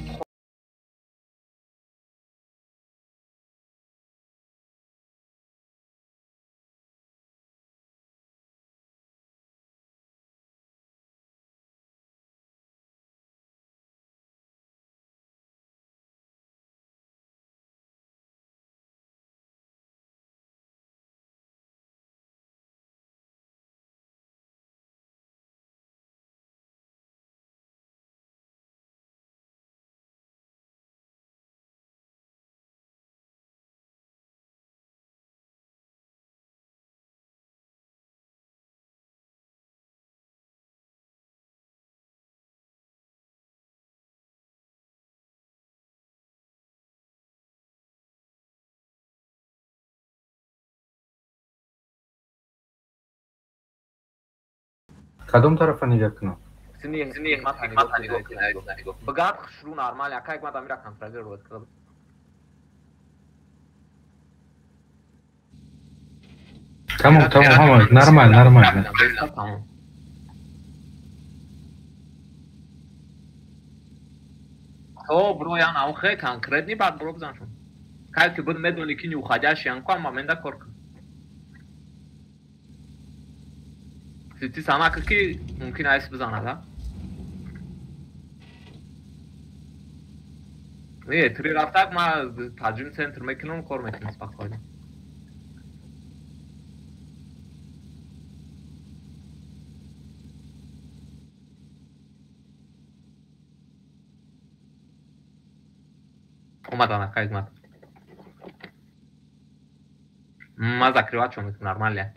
Кадом тарафа нигоҳ кунам? Бигад хушрӯ нормал, ака як мад амира контролировать кардам. Тамом, тамом, ҳама нормал, нормал. Тамом. То бро ян аухе конкретни баъд бро бизан шун. Кай ки буд медони ки неуходящий ан ку ама менда кор кун. Ти сама ки мумкин айс бизанад, а? Не, три рафтак ма таҷим центр мекунам, кор мекунам спокойно. Омадан, акай омад. Ма закрывать мекунам, нормально.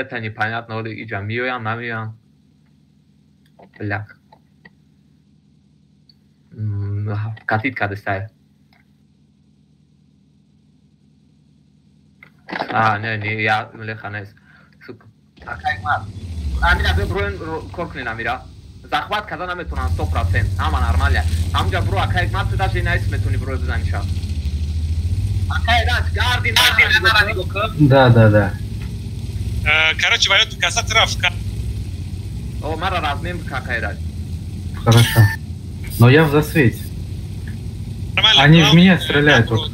Это непонятно, иҷа меоям, намеоям. Бля. Катит кадестай. А, не, не, я млеха нест. Сука. Акай мар. Амира, броен кор кунен, Амира. Захват карда наметонам 100%. Ҳама нормалия. Ҳамҷа бро, акай мар, ту даже найс метони бро бизани ша. Акай рач, гарди, нара нигоҳ кун. Да, да, да. Короче, воет каса травка. О, мара размем какая раз. Хорошо. Но я в засвете. Нормально. Они в меня стреляют. Вот,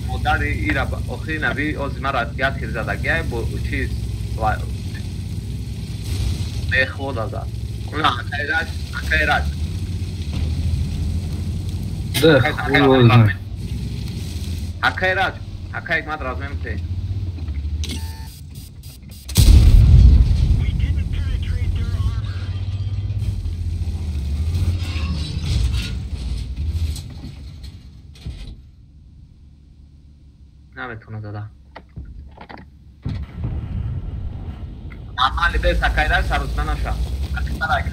модари ира охири нави ози мара яд хирзадагиай бо чиз мехода зад. На, акай рач, акай рач. Да, хуй его знает. Акай рач, акай мад размем те. Наметона зада. Нормали бес акайраж сарусна наша. Акитара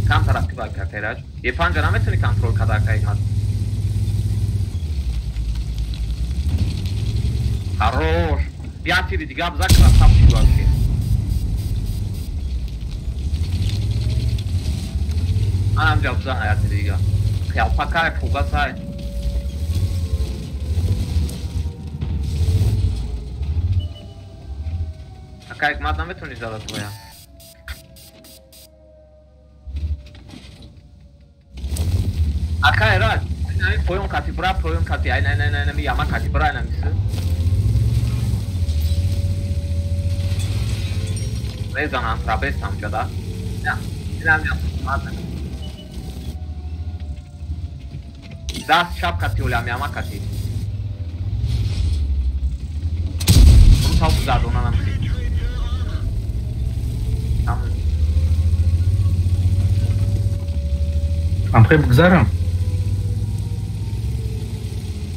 кам тараф ки ба акайраж. Е панҷа наметони контрол када акайраж. Хорош. Я тири дига бза красавчик вообще. Анам ҷавоб зан я тири дига. Хелпакай фугасай. Акай мад наметони зада твоя. Акай рад. Ай поён кати бра, поён кати. Ай най най най най яма кати бра намисы. Резонанс рабестам ҷода. Инам маза. Даст чап кати улям яма кати. Рутал задона нам. Амхе бгзарам.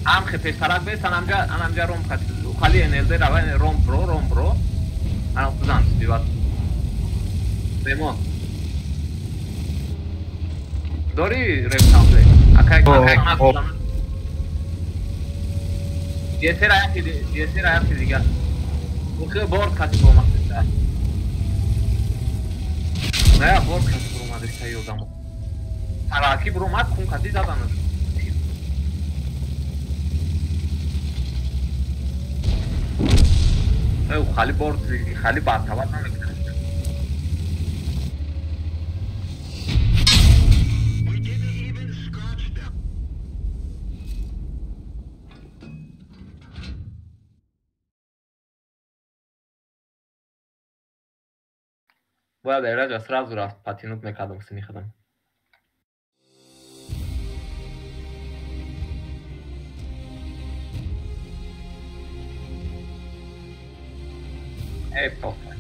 Амхе пештарак бес анамҷа анамҷа ром кати. Хали НЛД рава ром бро ром бро. Анам бзан сбиват. Бемон. Дори репсамзе. Акай акай Десера яки десера яки дига. Ухе борд кати бромадеста. Не, борд кати бромадеста ёдамо. Тараки бромад кун кати заданаш. Э, хали борд хали бартават намекунад. Бояд эраҷа сразу рафт патинут мекардам сини худам. Эй, похуй.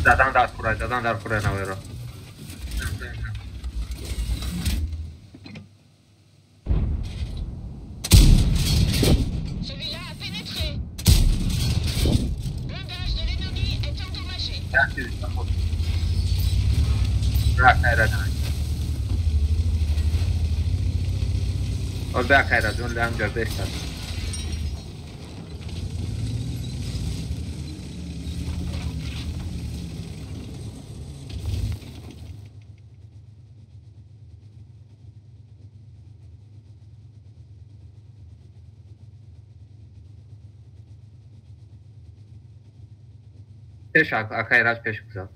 Задан дар кура, задан дар кура наверо. Пеш акай раш пеш гузар.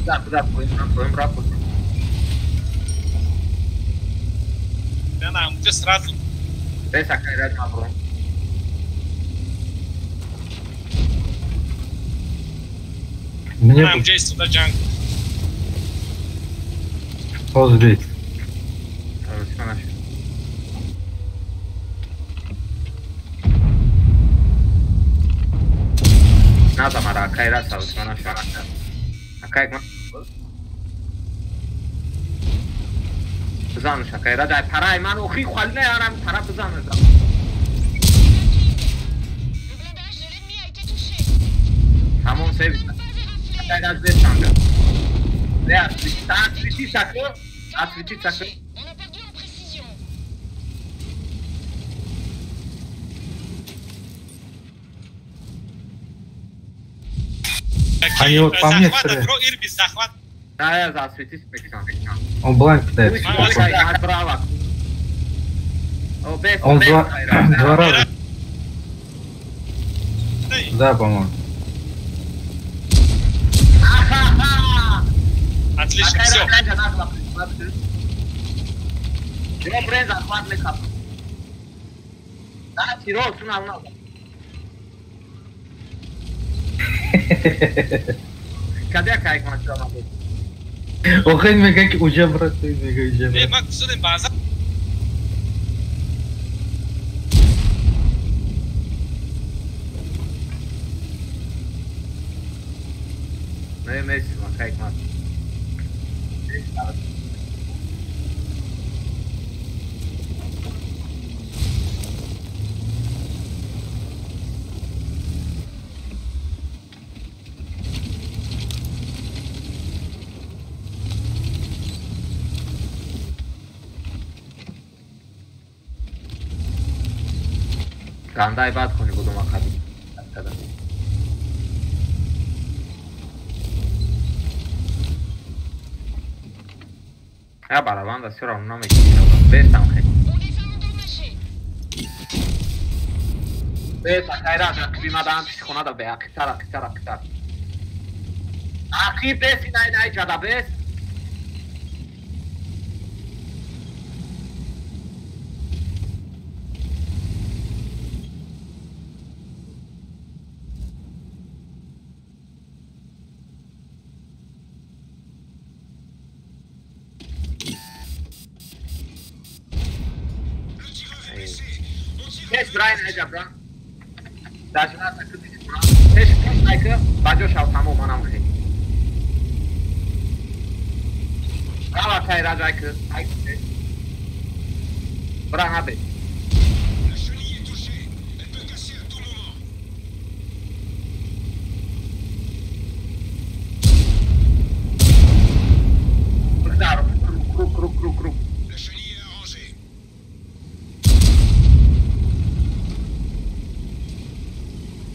Да, поем рапорт. Да, нам уже сразу. Пеш акай раш маброн. Мне нам уже сюда джанг. Поздравить. Назам ара акай раш савсмана шара. Акай ма. Бизанш акай раш ай парай ман охи хали не арам пара бизан. Тамом сейв. Акай раш бешанга. Не асвити сакр, асвити сакр. Они вот по мне стреляют. Да, я засветись, Он бланк кидает. Он два раза. Да, по-моему. Отлично, все. Cadê a Kai com a tirou na boca? O Rei que o Jabra tem o Jabra. Ei, Marcos, você tem base? Não é mesmo, a Kai com a. Гандай бад хони будум акади. Я барабан все равно мекунам. Бестам хе. Бес акайра да клима да психона да бе акитар акитар акитар. Аки бес инай най жада бес. Пеш брай наҷа бра. Дажна такти бра. Пеш пеш найка баҷо шав тамом манам хе. Браво кай раҷай ки ай бра набе. Бигзар круг круг круг круг.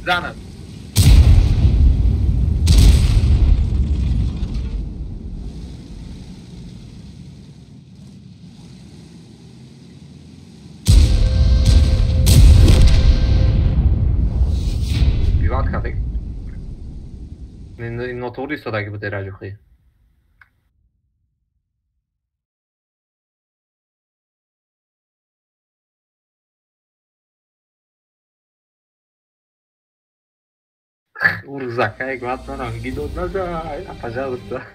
Зана. Биват кадек. Нотори содаги буд эраҷухи. Урзакай главно гидо назад, пожалуйста.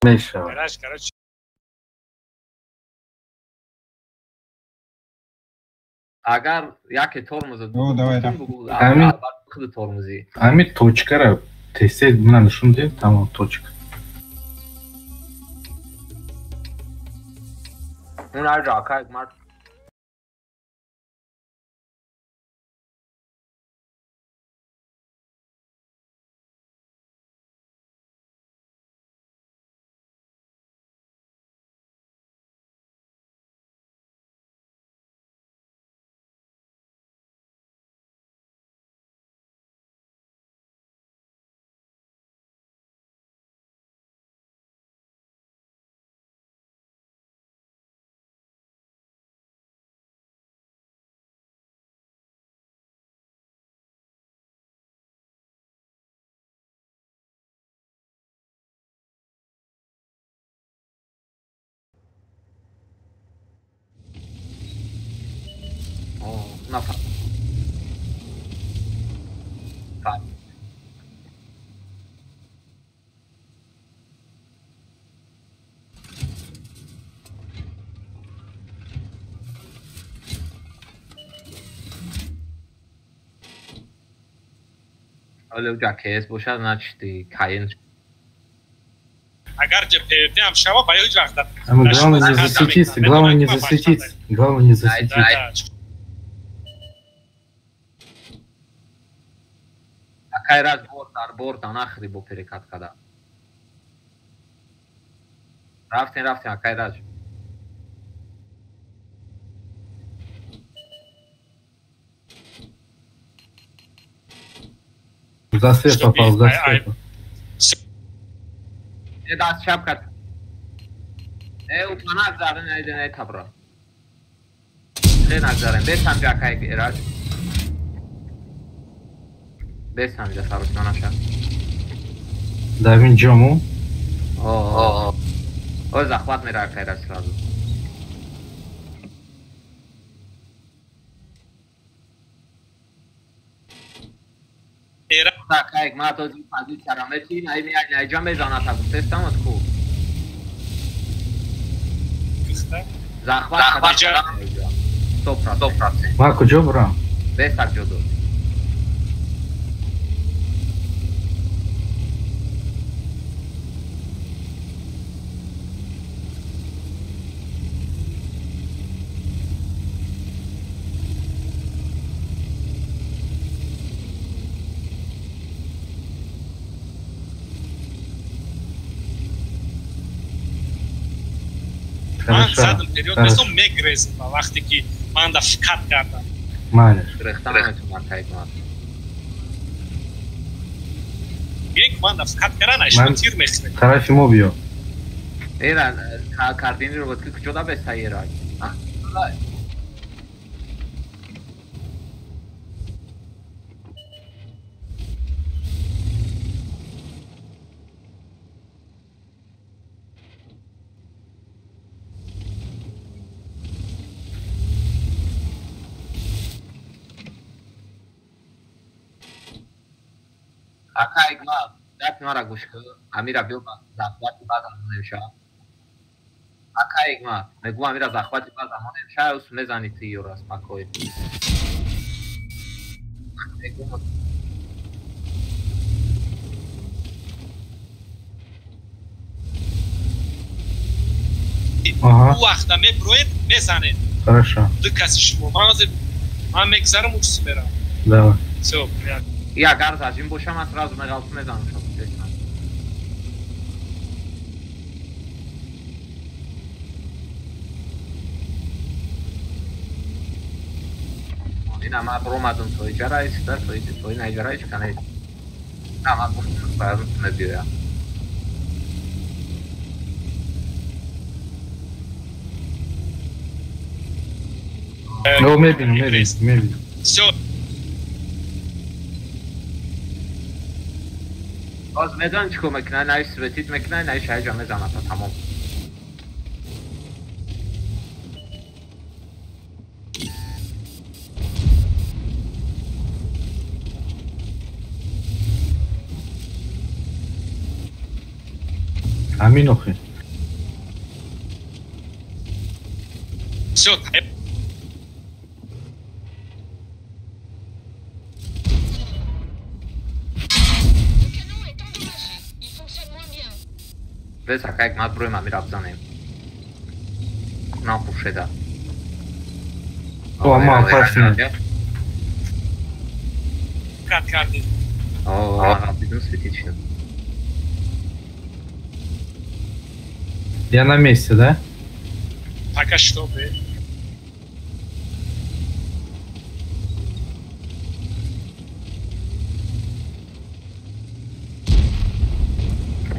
Мешавад. Агар яке тормоза худ тормозӣ. Ҳамин точкара тез-тез мана нишон диҳем, тамом точка. Он аҷа акай мард. Ҷакес бошад, значит каин. Агар ПВП ҳам шава, ба ҳеҷ вақт. Главное не засветиться, главное не засветиться, главное не засветиться. Акай раз бор дар бор нахри бо перекат када. Рафтем, рафтем, акай раз. За свет попал, за свет. Не даст шапка. У нагзарен, не табра. Не нагзарен, без там жакай эраж. Без там жа сарусманаша. Давин ҷому. О, о, захват мера акай раз сразу. Акай, ма то позиция рамети, най ми най ҷа мезана та гуфтестам от ку. Захват 100%. Ма куҷо бурам? Без так ҷо дод. Ман задам период нестам, мегрезам ба вақте ки ман да фикат кардам. Майли. Рехта наметавонам кай кунам. Як ман да фикат кардан, айшма тир мехӯрем. Тарафи мо биё. Эра, кардини ро ки куҷо да беста эра? Акай ма, гапи мара гӯш кун, Амира биё захвати баъд амонем ша. Акай ма, мегӯм Амира захвати баъд амонем ша, ус мезани ти ёра спокой. Мегӯм Ӯ вақта меброед, мезанед. Хорошо. Ду каси шумо. Ман ҳозир ман мегзарам, учси мерам. Давай. Всё, приятно. И агар зажим бошам, ман сразу меғалту мезанам шо, честно. Ина ман бромадам то иҷара иста, то ина иҷара ич кане. На ман гуфтам бояд мебиёям. Ну, мебинам, мебинам, мебинам. Всё. Боз медонӣ чӣ кор мекунад? Най светит мекунад, най шайҷа мезанад, тамом. Амин охи. Всё. Вес акайк мад броем амир абзанем. На хуршеда. О, ма опасно. Кат карди. О, бидум светично. Я на месте, да? Пока что, бе.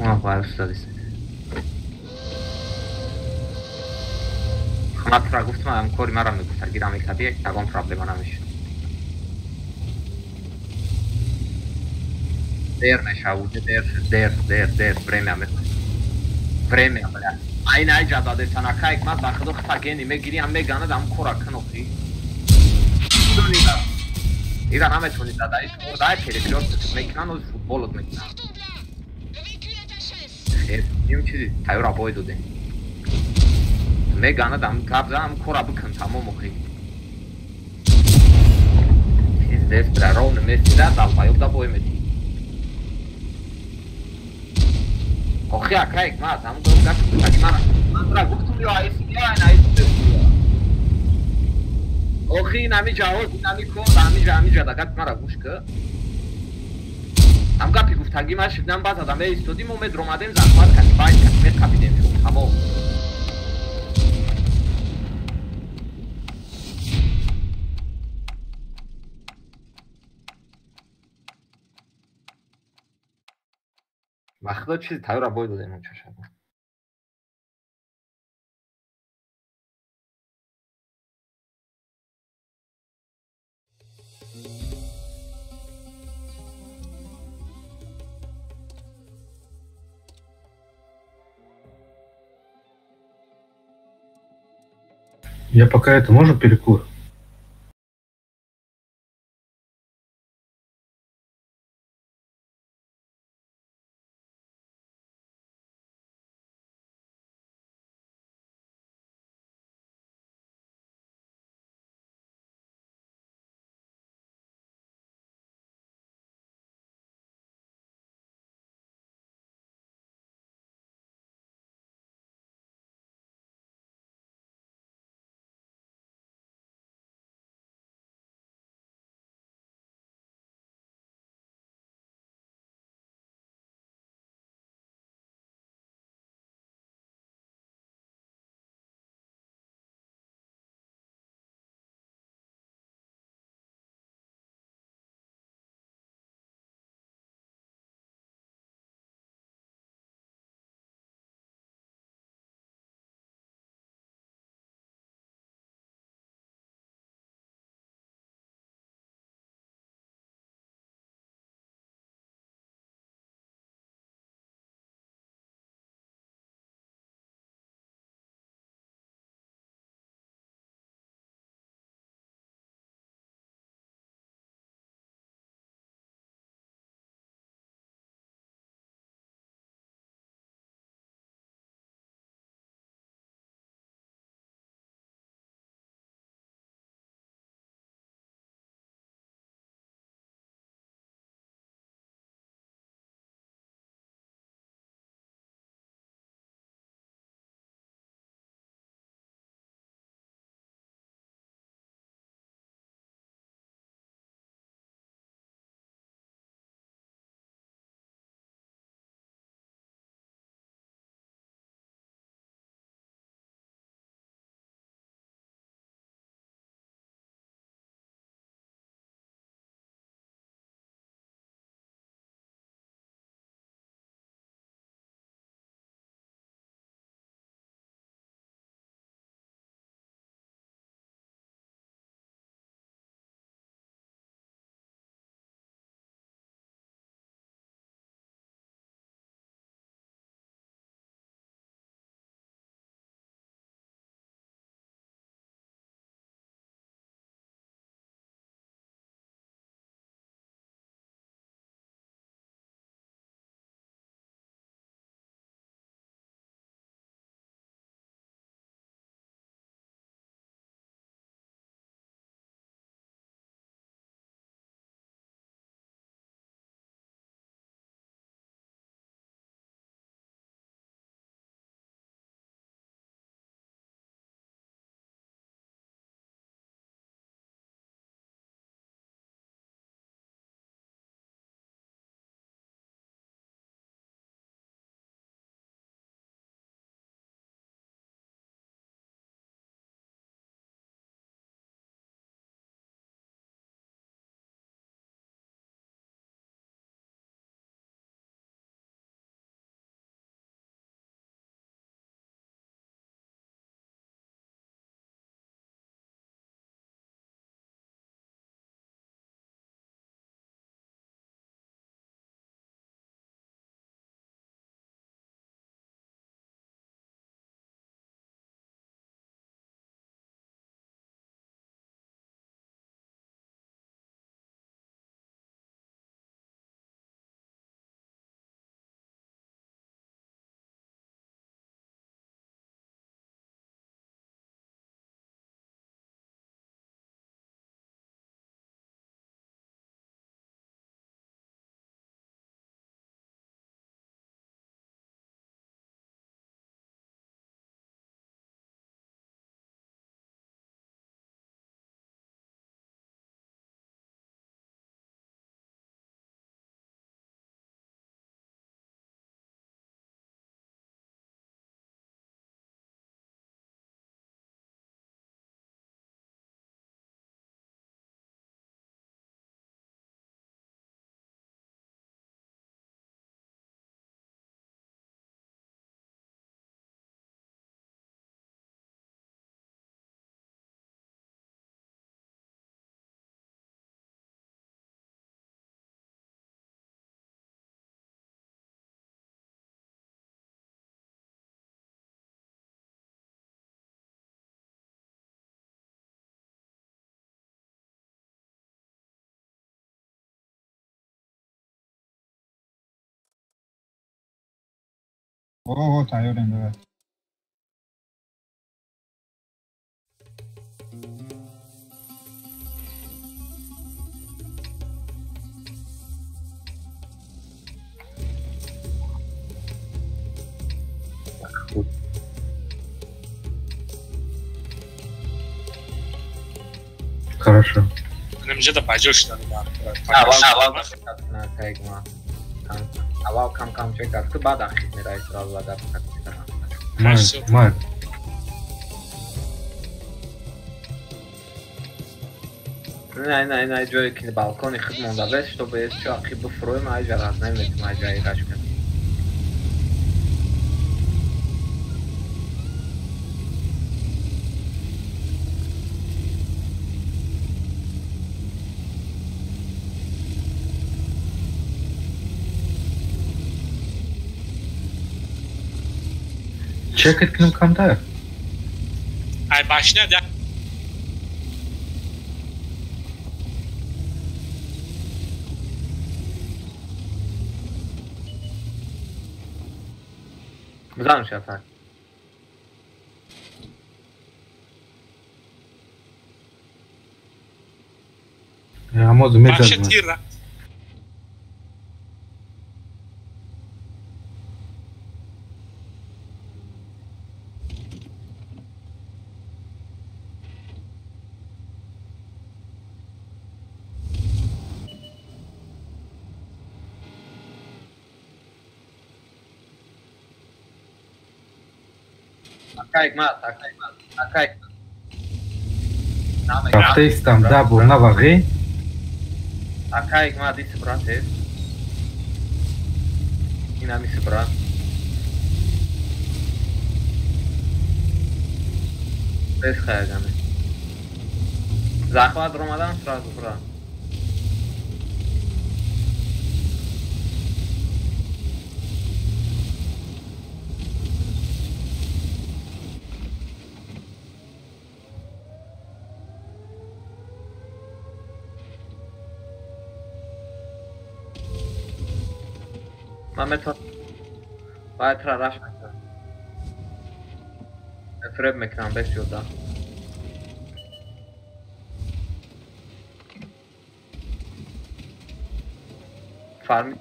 О, вайрус. Ман тура гуфтам, ам кори мара мегуфта, гирам мекади, ягон проблема намешид. Дер мешавуд, дер, дер, дер, дер, время мехоҳад. Время, бля. Айн ай ҷа дадетан, акайк, ман ба худо хата гени мегири, ам меганад, ам кора кун охи. Ира наметони дада, иш дай перекрёст мекунан, оз футболот мекунан. Хер, им чизи тайёра бой додем. Меганад, ам гап за, ам кора бикун, тамом охи. Пиздец, бля, ровно месте да, долбоёб да бой мети. Охи, акайк, маз, ам гап гуфтаги ман. Ман тура гуфтум ё айси я, ин айси бигӯ. Охи, ин ҳами ҷавоб, ин ҳами кор, ҳами ҷа, ҳами ҷа, да гапи мара гӯш кӣ. Ам гапи гуфтаги ман шидам, баъд адам истодим, мо медромадем, захмат кардем, байт кардем, меқабидем шуд, тамом. Ба худо чизи тайёра бой додем он чашаба. Я пока это можно перекур? О, тайёрем, давай. Хорошо. Инҷа да баҷо шудан. Аввал кам кам чек кард, баъд ахид мераи сразу агар. Марк, Марк. Не, не, не, ҷое ки балкони худ монда бес, чтобы ес чо ақиб бифурӯем, ай ҷа раз наметум, ай ҷаи раш кунем. Чекать кунем камтар. Ай башня як Бизанам шафар. Ҳамозу бахши мезадам. тир. Акай мат, акай мат, акай. Рафтаистам да бо навағӣ. Акай мат ис брате. Ина мис брат. Бес хаягаме. Захват ромадан сразу брат. Ман метавонам бояд тра раш мекунам. Фреб мекунам бес ёда. Фарми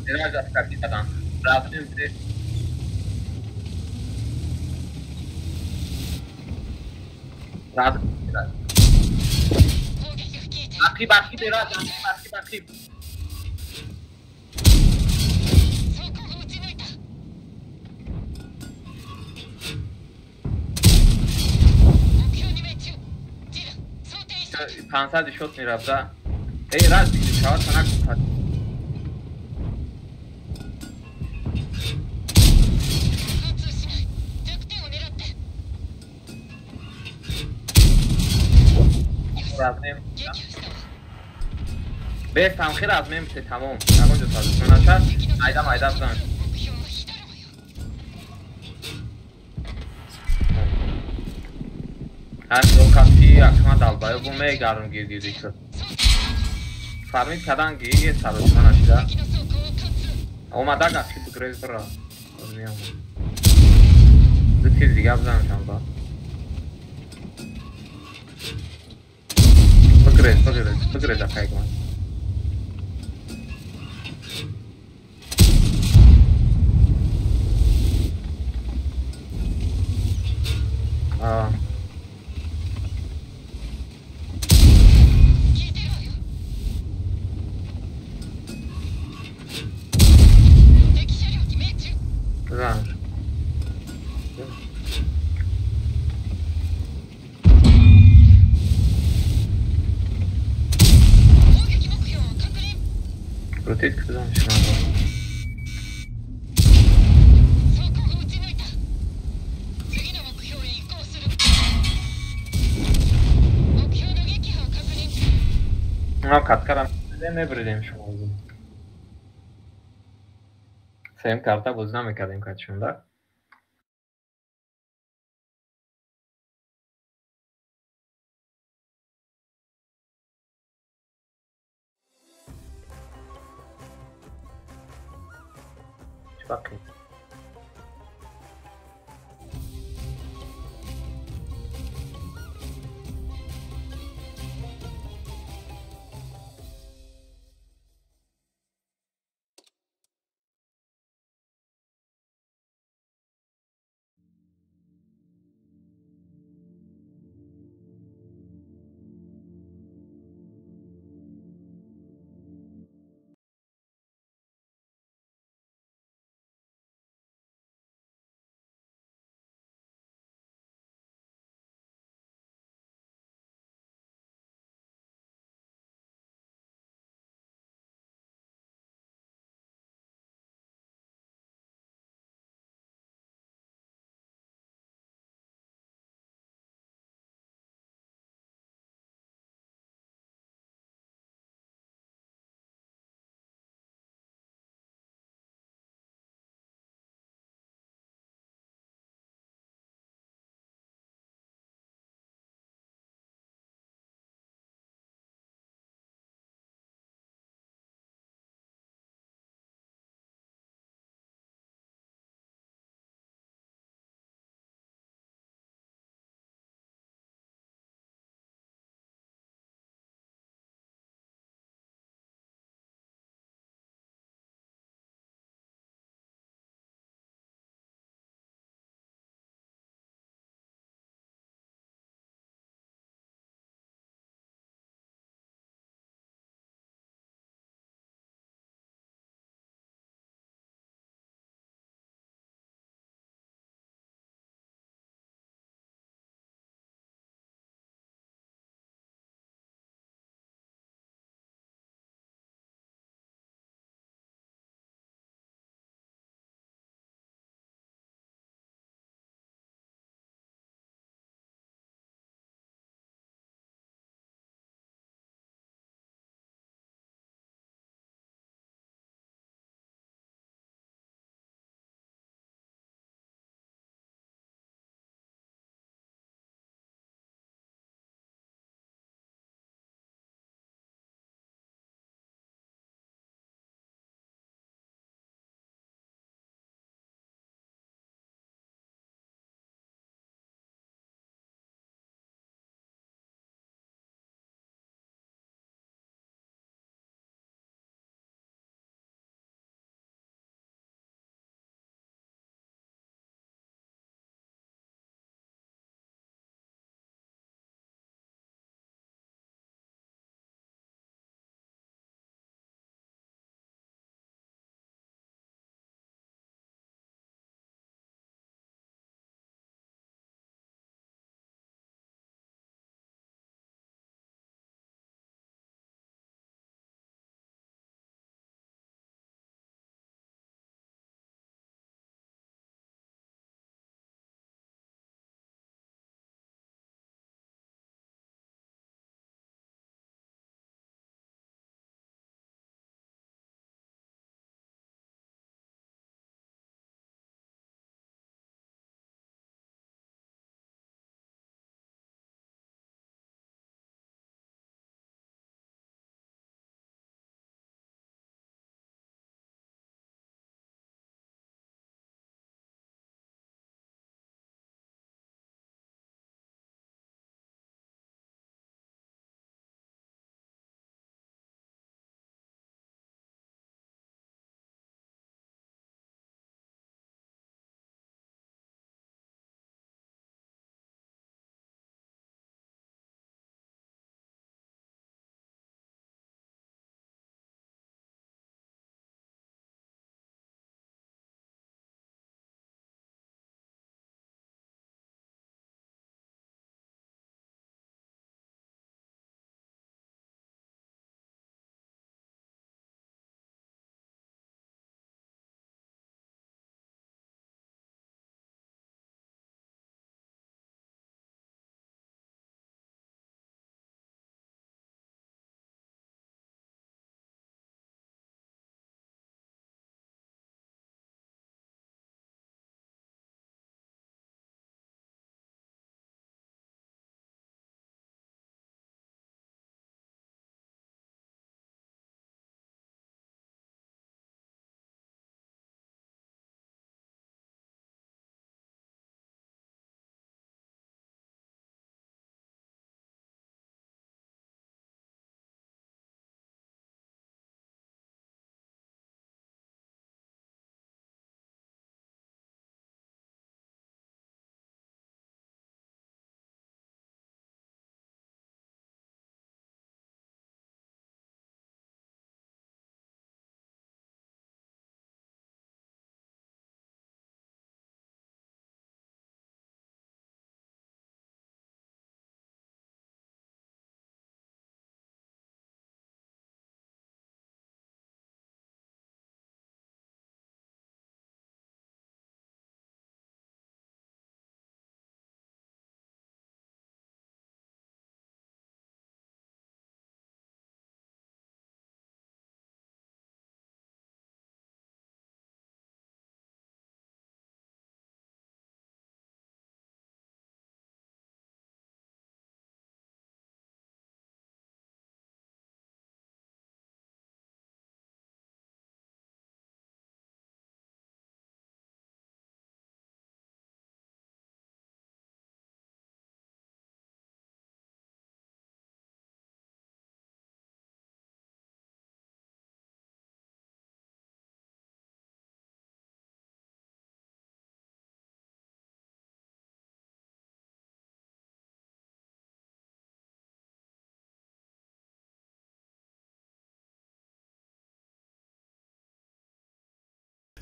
Biraz az капитан. Рафтем. Рад. Ақиб, ақиб, рад, ақиб, ақиб, ақиб. 500 шот мерафта. Эй, рад, шавад санак гуфт. Бес тамхир аз мемсе тамом. Ягон ҷо сазиш нашад. Айда майда бизан. Ҳар ду кати акма далбаю бу мегарм гиргири шуд. Фармид кадан ги е сарочма нашида. Омада гаши бигрез бира. Миям. Ду тир дига бизаншам ба. Бигрез, бигрез, бигрез акайгман. Бизанш. Крутить бизанш. Ма каткарам мебурдем шумо. Сеюм карта бозӣ намекардем катшонда. Бақи.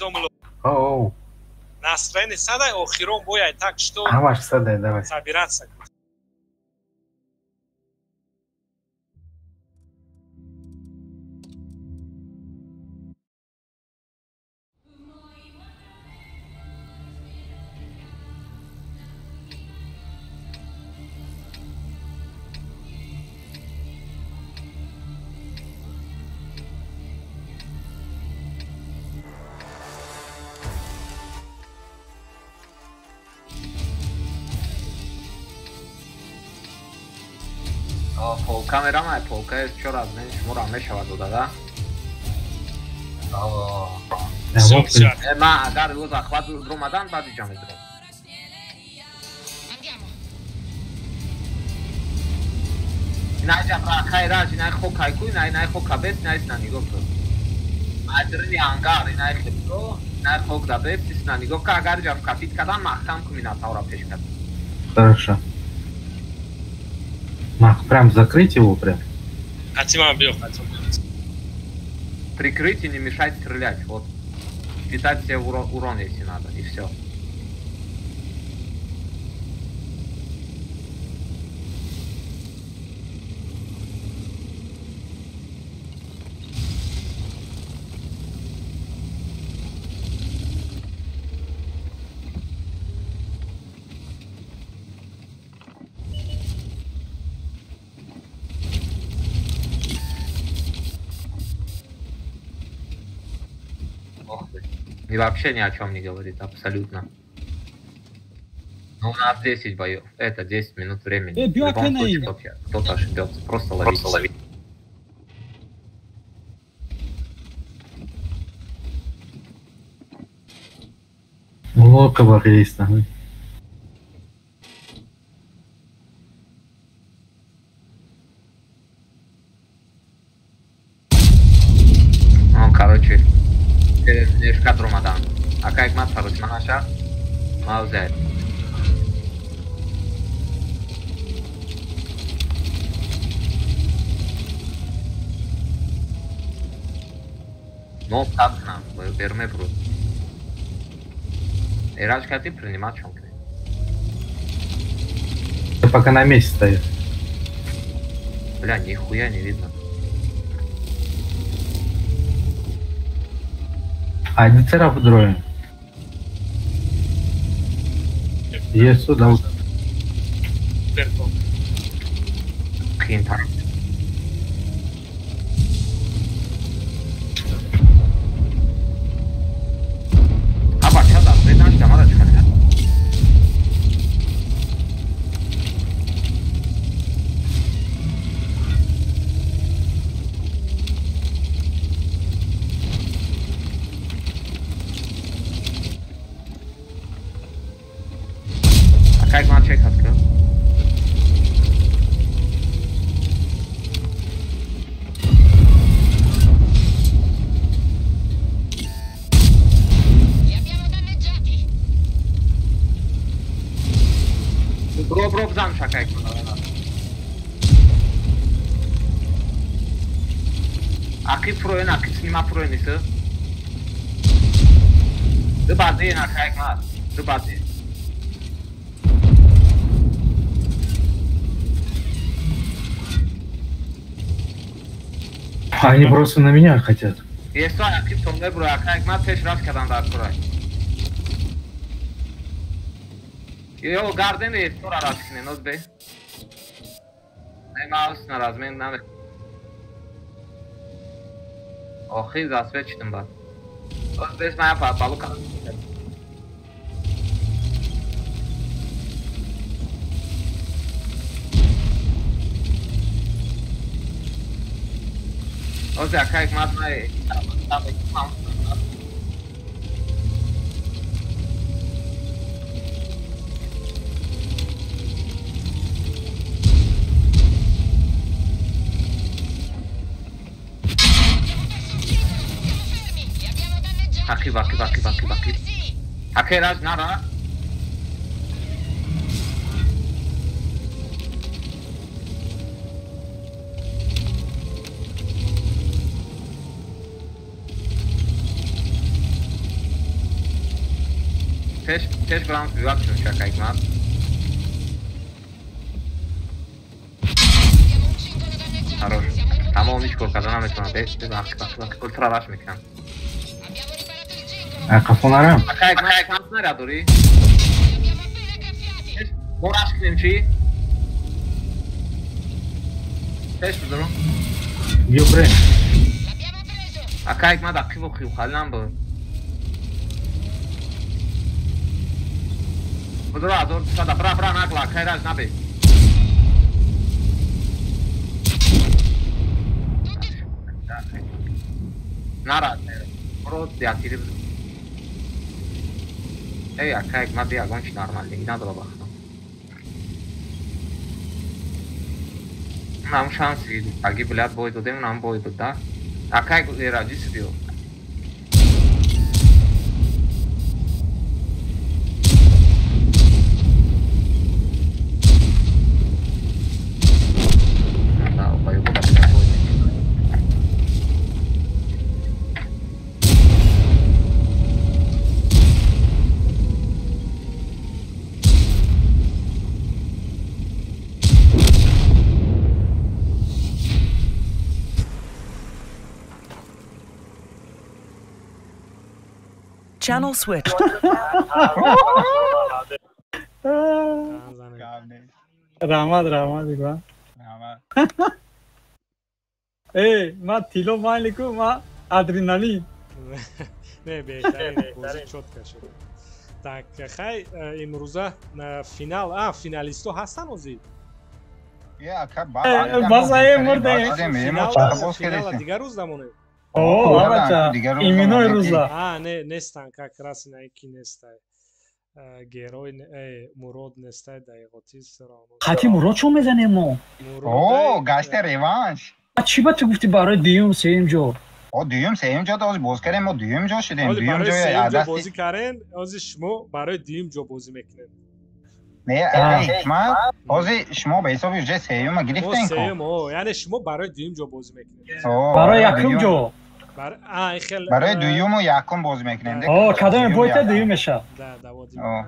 Домло. Оу. Настроение садай, охирон бояй, так что... Ҳамаш садай, давай. Собираться. Полка мерам, ай полка чор аз мен шуморо мешавад дода, да? Ма агар ӯ захват ромадан, баъд иҷа медурам. Инай ҷамракай раҷ, инай хокай ку, инай хока бес, инай сина нигоҳ кун. Адрини ангар, инай хебро, инай хок да бес, сина нигоҳ ка, агар ҷам кафит кадан, маҳкам кун ина тавра пеш кадан. Хорошо. Мах, прям закрыть его прям. Хатима бил, хатима. Прикрыть и не мешать стрелять, вот. Питать себе урон, если надо, и все. И вообще ни о чем не говорит, абсолютно. Ну, у нас 10 боев. Это 10 минут времени. В любом случае, кто-то ошибется. Просто ловить. Просто ловить. Локовых есть там. Ну, короче, через Ромадан. А как мат Фарусманаша? Маузер. Но так нам, берме бруд. Ирашка, ты принимать чонки. Пока на месте стоит. Бля, нихуя не видно. А, не царап дроем. Есть сюда. Kijk maar, check gaat kunnen. Li abbiamo danneggiati. Bro, bro, zamsza, kijk maar. Akif projen, akif nima projen is er. De bazin, kijk maar. De bazin. Они просто на меня хотят. Озе, kijk maar, nee. Akib, akib, akib, akib, akib. Akib, raj, nara. Пеш пеш брам виват шун чака Ҳикмат. Хорош. Тамом ҳеч кор карда наметавонам. Бе вақт вақт ультра раш мекунам. Қафо нарам. Ака Ҳикмат кам снаряд дорӣ? Мо раш кунем чӣ? Пеш бидорам. Биё бирем. Ака Ҳикмат ақибу хиёхалам буд. Бидора 1200 бра бра нагла акай раш набе. Нара бро диатири. Эй ака Ҳикмат ягон чи нормалӣ надора бахтам. Нам шанси аги блядь бой додем, нам бой дод, да? Акай эраҷи сидио. Channel switched. Раҳмат, раҳмат, Ҳикмат. Э, ма тило майлику, ма адреналин. Не, беҳтарин бозӣ чётко шуд. Так, хай имрӯза финал, финалистҳо ҳастанд озӣ? Базае мурде. Финала дигар рӯз намонем. О, абача, именои рӯза. Не, нестан, как раз ина ки нестай. Герой, Мурод нестай, даиғоти всё равно. Қати Мурод чо мезанем мо? О, гашта реванш. Чӣ ба ту гуфтӣ барои дуюм, сеюм ҷо? О, дуюм, сеюм ҷо ози боз кардем, мо дуюм ҷо шудем. Ози Дуюм барои ҷои сеюм ҷо адасти. бозӣ карен, ози шумо барои дуюм ҷо бозӣ мекунед. Не, Ҳикмат, ози шумо ба ҳисоби уже сеюма Мо гирифтем ку. сеюм, о, яъне шумо барои дуюм ҷо бозӣ мекунед. О, Барои якум дуюм. ҷо. Ин хел Барои дуюму якум бозӣ мекунем. О, кадоме бойта дуюм мешавад. Да, да, вот. О.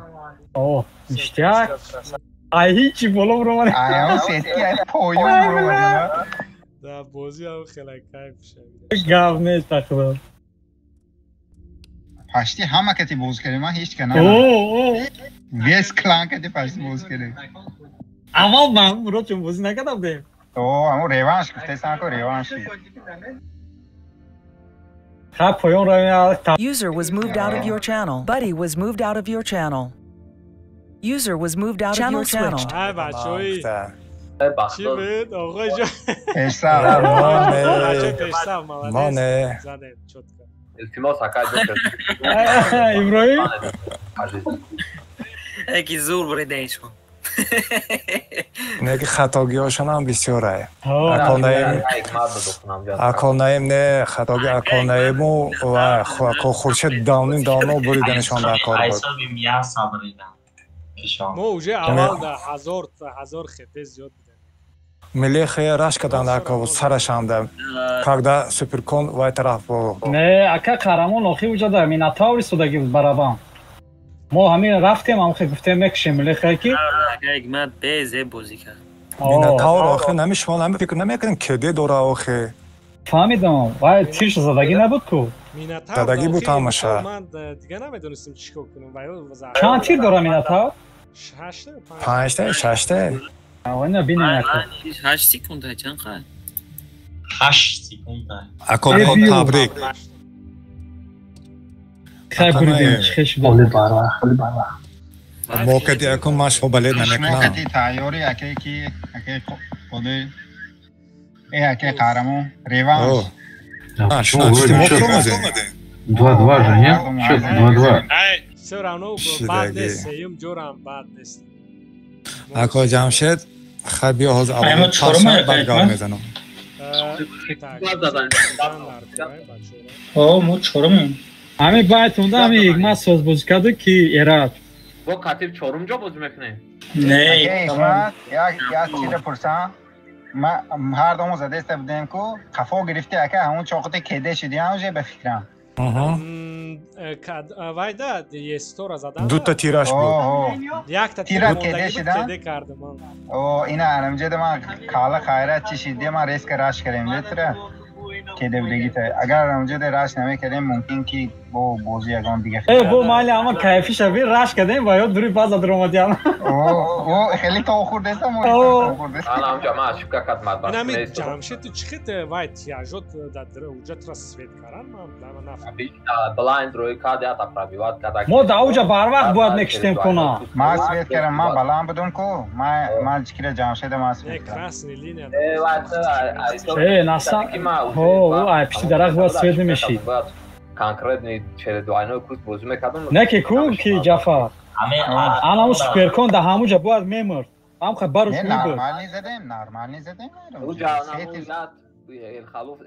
О, ништяк. Ай ҳичи боло буромадем. Ай, ҳамон сетки, ай поён буромадем. Да, бозӣ ҳам хеле кайф шавид. Гап нест, тақрибан. Пашти ҳама кати боз кардем, ман ҳеч ка О, на. о. Вес клан кати пашти боз кардем. Аввал ман Мурод чун бозӣ накардам будем. О, ҳамон реванш гуфтесам ку реванш. Ха поён равем. User was moved out of your channel. Buddy was moved out of your channel. User was moved out of your channel. Ай бачаҳои чӣ буд оғои ҷон? Пешсаф. Бачаҳои пешсаф молодец. Моне. Задем чётко. Илтимос ака ҷо. Иброҳим? Яки зур буридаишон. Не ки хатогиҳошонам бисёрае. Аконаем не хатоги аконаему ва ако Хуршед давним давно буриданашон дар кор буд. Ҳисоби мяса буридам. Мо уже аввал да 1000 1000 хп зиёд будем. Милехе раш кадан дар кор буд сарашанда. Когда суперкон вай тараф бо. Не, ака қаҳрамон охир уҷа дар Минотавр истодаги буд барабан. Мо ҳамин рафтем, ҳамхе гуфтем мекушем Милехе ки. Ака Ҳикмат безеб бозӣ кард. Минотавр охир нами шумо нами фикр намекунем кеде дора охир. Фаҳмидам, вай тирш задагӣ набуд ку? Минотавр Задагӣ буд охир ҳамаша. Ман дигар намедонистем чӣ кор кунем. Вай Чанд тир дора Минотавр? Шашта, панҷ. Панҷта, шашта. Ина бинем ака. 8 секунда чанд қад? 8 секунда. Ако табрик. Хай буридем, чӣ хел шуда. Холи барва, холи барва. Мо кади ако ман шумо балет Шумо намекунам. кати тайёри акай ки акай қодир э акай қаҳрамон реванш. А, шумо омадем? 2-2 же, нет? Счет 2-2. Ай, всё равно бад Шидаги. нест, сеюм ҷорам бад нест. Ако Ҷамшед, хай биё ҳозир Ай, мо аввал чорум пашам ака баъд гап Ҳикмат? мезанам. Так, О, мо чорумем. Ҳамин байтонда ҳамин Ҳикмат созбозӣ карду ки Эраҷ. Бо катиб чорум ҷо бозӣ мекунем. Не, Акай Ҳикмат, як як чиза пурсам. Ма ҳар домо задаиста будем ку қафо гирифти ака ҳамон чоқите кеде шуди ҳам уже ба фикрам. Вайда естора задан. Дута тираш буд. Якта тира кеде шида? О, ина анамҷада ман кала хайрат чишид, ман резко раш кардем, летра. Кеде будагита. Агар анамҷада раш намекардем, мумкин ки бо бозӣ ягон дига. Э, бо майли ама кайфиша би раш кардем ва ё дури база дуромадиам. О, хеле то хурдеста мо. Ана амҷа ман ошибка кардам бадбахт. Ина ми Ҷамшед ту чӣ хел вай тиажот дар уҷа тра свет каран ман нафаҳмидам. Блайнд рӯи кад ята пробиват када. Мо да уҷа барвақт бояд мекиштем кона. Ман свет кардам, ман баланд будум ку. Ман чикира Ҷамшеда ман свет кардам. Красный линия. Э, вай Э, наса. Ҳо, ай пишти дарахт бояд свет намешид. Конкретный через двойной курс бозӣ мекардам. Не ки ку ки Ҷафар. Ана суперкон да ҳамуҷа бояд мемурд. Ҳам ха баруш мебурд. Нормальный задем, нормальный задем. Уҷа халуф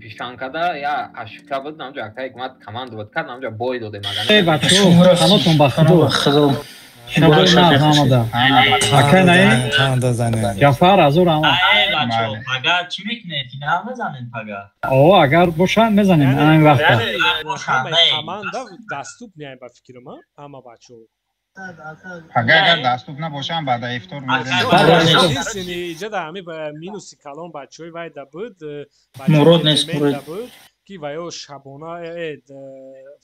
пишанкада я ошибка буд, намҷа ака ҳикмат команда буд кард, намҷа бой додем агар. Э, бачаҳо, ҳаматон ба Худо. Шабои нағз ҳамада. Акай наи? Ҷафар азур ҳама. Э, бачаҳо, пага чӣ мекунед? Финал мезанем пага? О, агар бошанд мезанем ана ин вақта. Ҳамаи команда доступ неай ба фикрам, ҳама бачаҳо. Пага агар доступ набошам, баъда ифтор мезанем. Иҷа да ҳами минуси калон бачаҳои вайда буд. Мурод нест, Мурод. Ки ваё шабона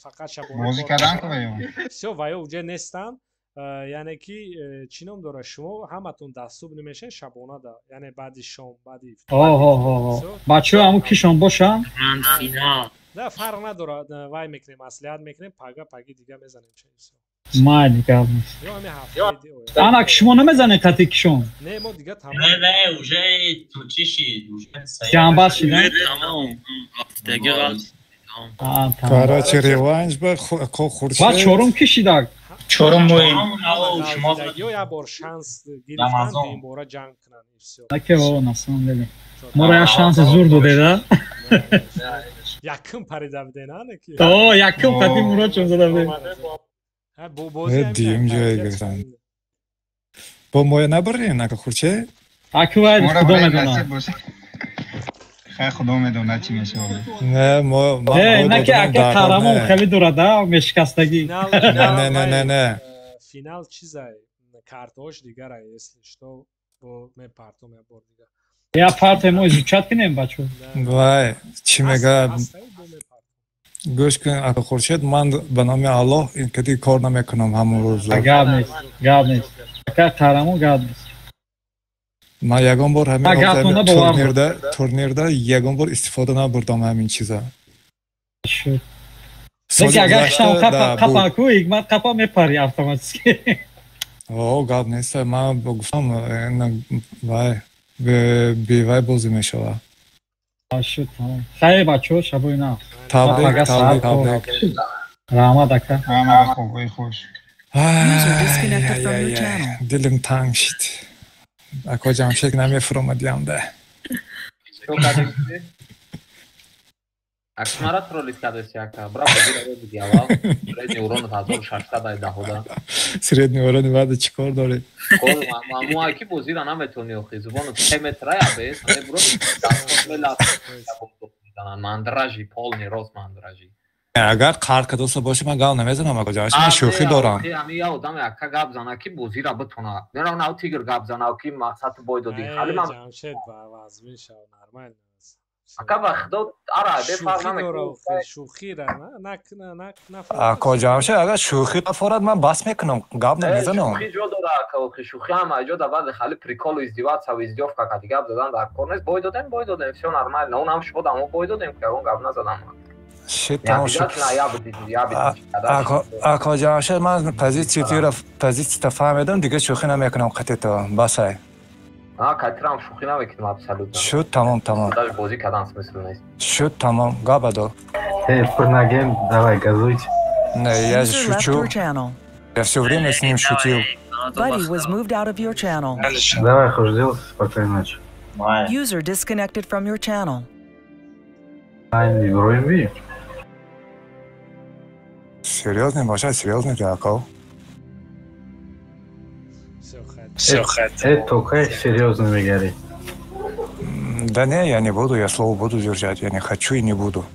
фақат шабона бозӣ кардан ку ваё. Всё, ваё уҷа нестанд. Яъне ки чӣ ном дорад, шумо ҳаматон доступ намешавед шабона да, яъне баъди шом, баъди ифтор. Бачаҳо ҳамун кишон бошанд? Да, фарқ надорад, вай мекунем, маслиҳат мекунем, пага паги дига мезанем. Майли, гап нест. Ана ки шумо намезанед қати кишон? Не, мо дига тамом. Не, не, уже ту чӣ шид? Ҷамъбаст шид? Короче, реванш ба ко Хуршед. Баъд чорум ки шидак? Чорум моем. Ё як бор шанс гирифтан, ин бора ҷанг кунанд и всё. Аке, о, на самом деле. Моро як шанси зур додеда. Якум парида буден, ане ки? О, якум қати Мурод чон зада будем. Дуюм ҷой гирифтан. Бо моя набурдем, ака Хуршед? Аку вай худо медонад. Хай, худо медонад чӣ мешавад. Не, мо Не, на ки ака қаҳрамон хеле дорад, а мешикастагӣ. Не, не, не, не. Финал чизай, картош дигарай, если что, бо мепартом як бор дига. Я партия мо изучать кунем, бачо. Вай, чӣ мега? Гӯш кун, ака Хуршед, ман ба номи Аллоҳ ин кади кор намекунам ҳамон рӯзо. Гап нест, гап нест. Ака қаҳрамон, гап нест. Ман ягон бор ҳамин турнирда ягон бор истифода набурдам ҳамин чиза. Леки агар хишам қапа ку, ҳикмат қапа мепари автоматически. О, гап нест, ман гуфтам, вай бевай бозӣ мешавад. Шуд, тамом. Хайр, бачаҳо, шабои нағз. Табрик, табрик, табрик. Раҳмат, ака. Раҳмат, хубои хуш. Дилим танг шид. Ако Ҷамшед намефуромадиам да. Аксмара троллит кардеси ака. Бра бозиро буди аввал. Средний урон 1600 ай даҳода. Средний урони баъда чӣ кор доред? Мамо аки бозиро наметони охи. Зубону 3 метра я бес, мебро дастот мелат. Мандражи, полный рост мандражи. Агар қар кадоса боша, ман гап намезанам, ако Ҷамшед, ман шӯхӣ дорам. Ҳами я одам ака гап зана ки бозиро битона. Мерам нав тигр гап зана ки мақсад бой доди. Хали ман Ҷамшед ба вазмин шав, нормально. Ака ба худо ара бефарқ намекунам. Шӯхира на на. Ако Ҷамшед, агар шӯхӣ нафорад, ман бас мекунам, гап намезанам. Шӯхӣ ҷо дора ака, охи шӯхӣ ҳама ҷо да, баъзе хали приколу издеваться ва издёвка кади гап задан дар кор нест. Бой додем, бой додем, всё нормально. Он ҳам шумо дамо бой додем, ки ягон гап назадам. Шит, тамом шуд. Ако Ҷамшед, ман позитсията фаҳмидам, дига шӯхӣ намекунам қати то, басай. Катирам шӯхӣ намекунам абсолютно. Шуд, тамом, тамом. Даже бозӣ кардан смысл нест. Шуд, тамом, гап адо. Эй, Пурнаген, давай, газуйте. Не, я же шучу. Я все время с ним шутил. Buddy was moved out of your channel. Давай, Хуждил, спокойной ночи. User disconnected from your channel. Ай, вроде. Серьезный, баша, серьезный ты, Акол? Это только серьезно, Мигари. Да не, я не буду, я слово буду держать, я не хочу и не буду.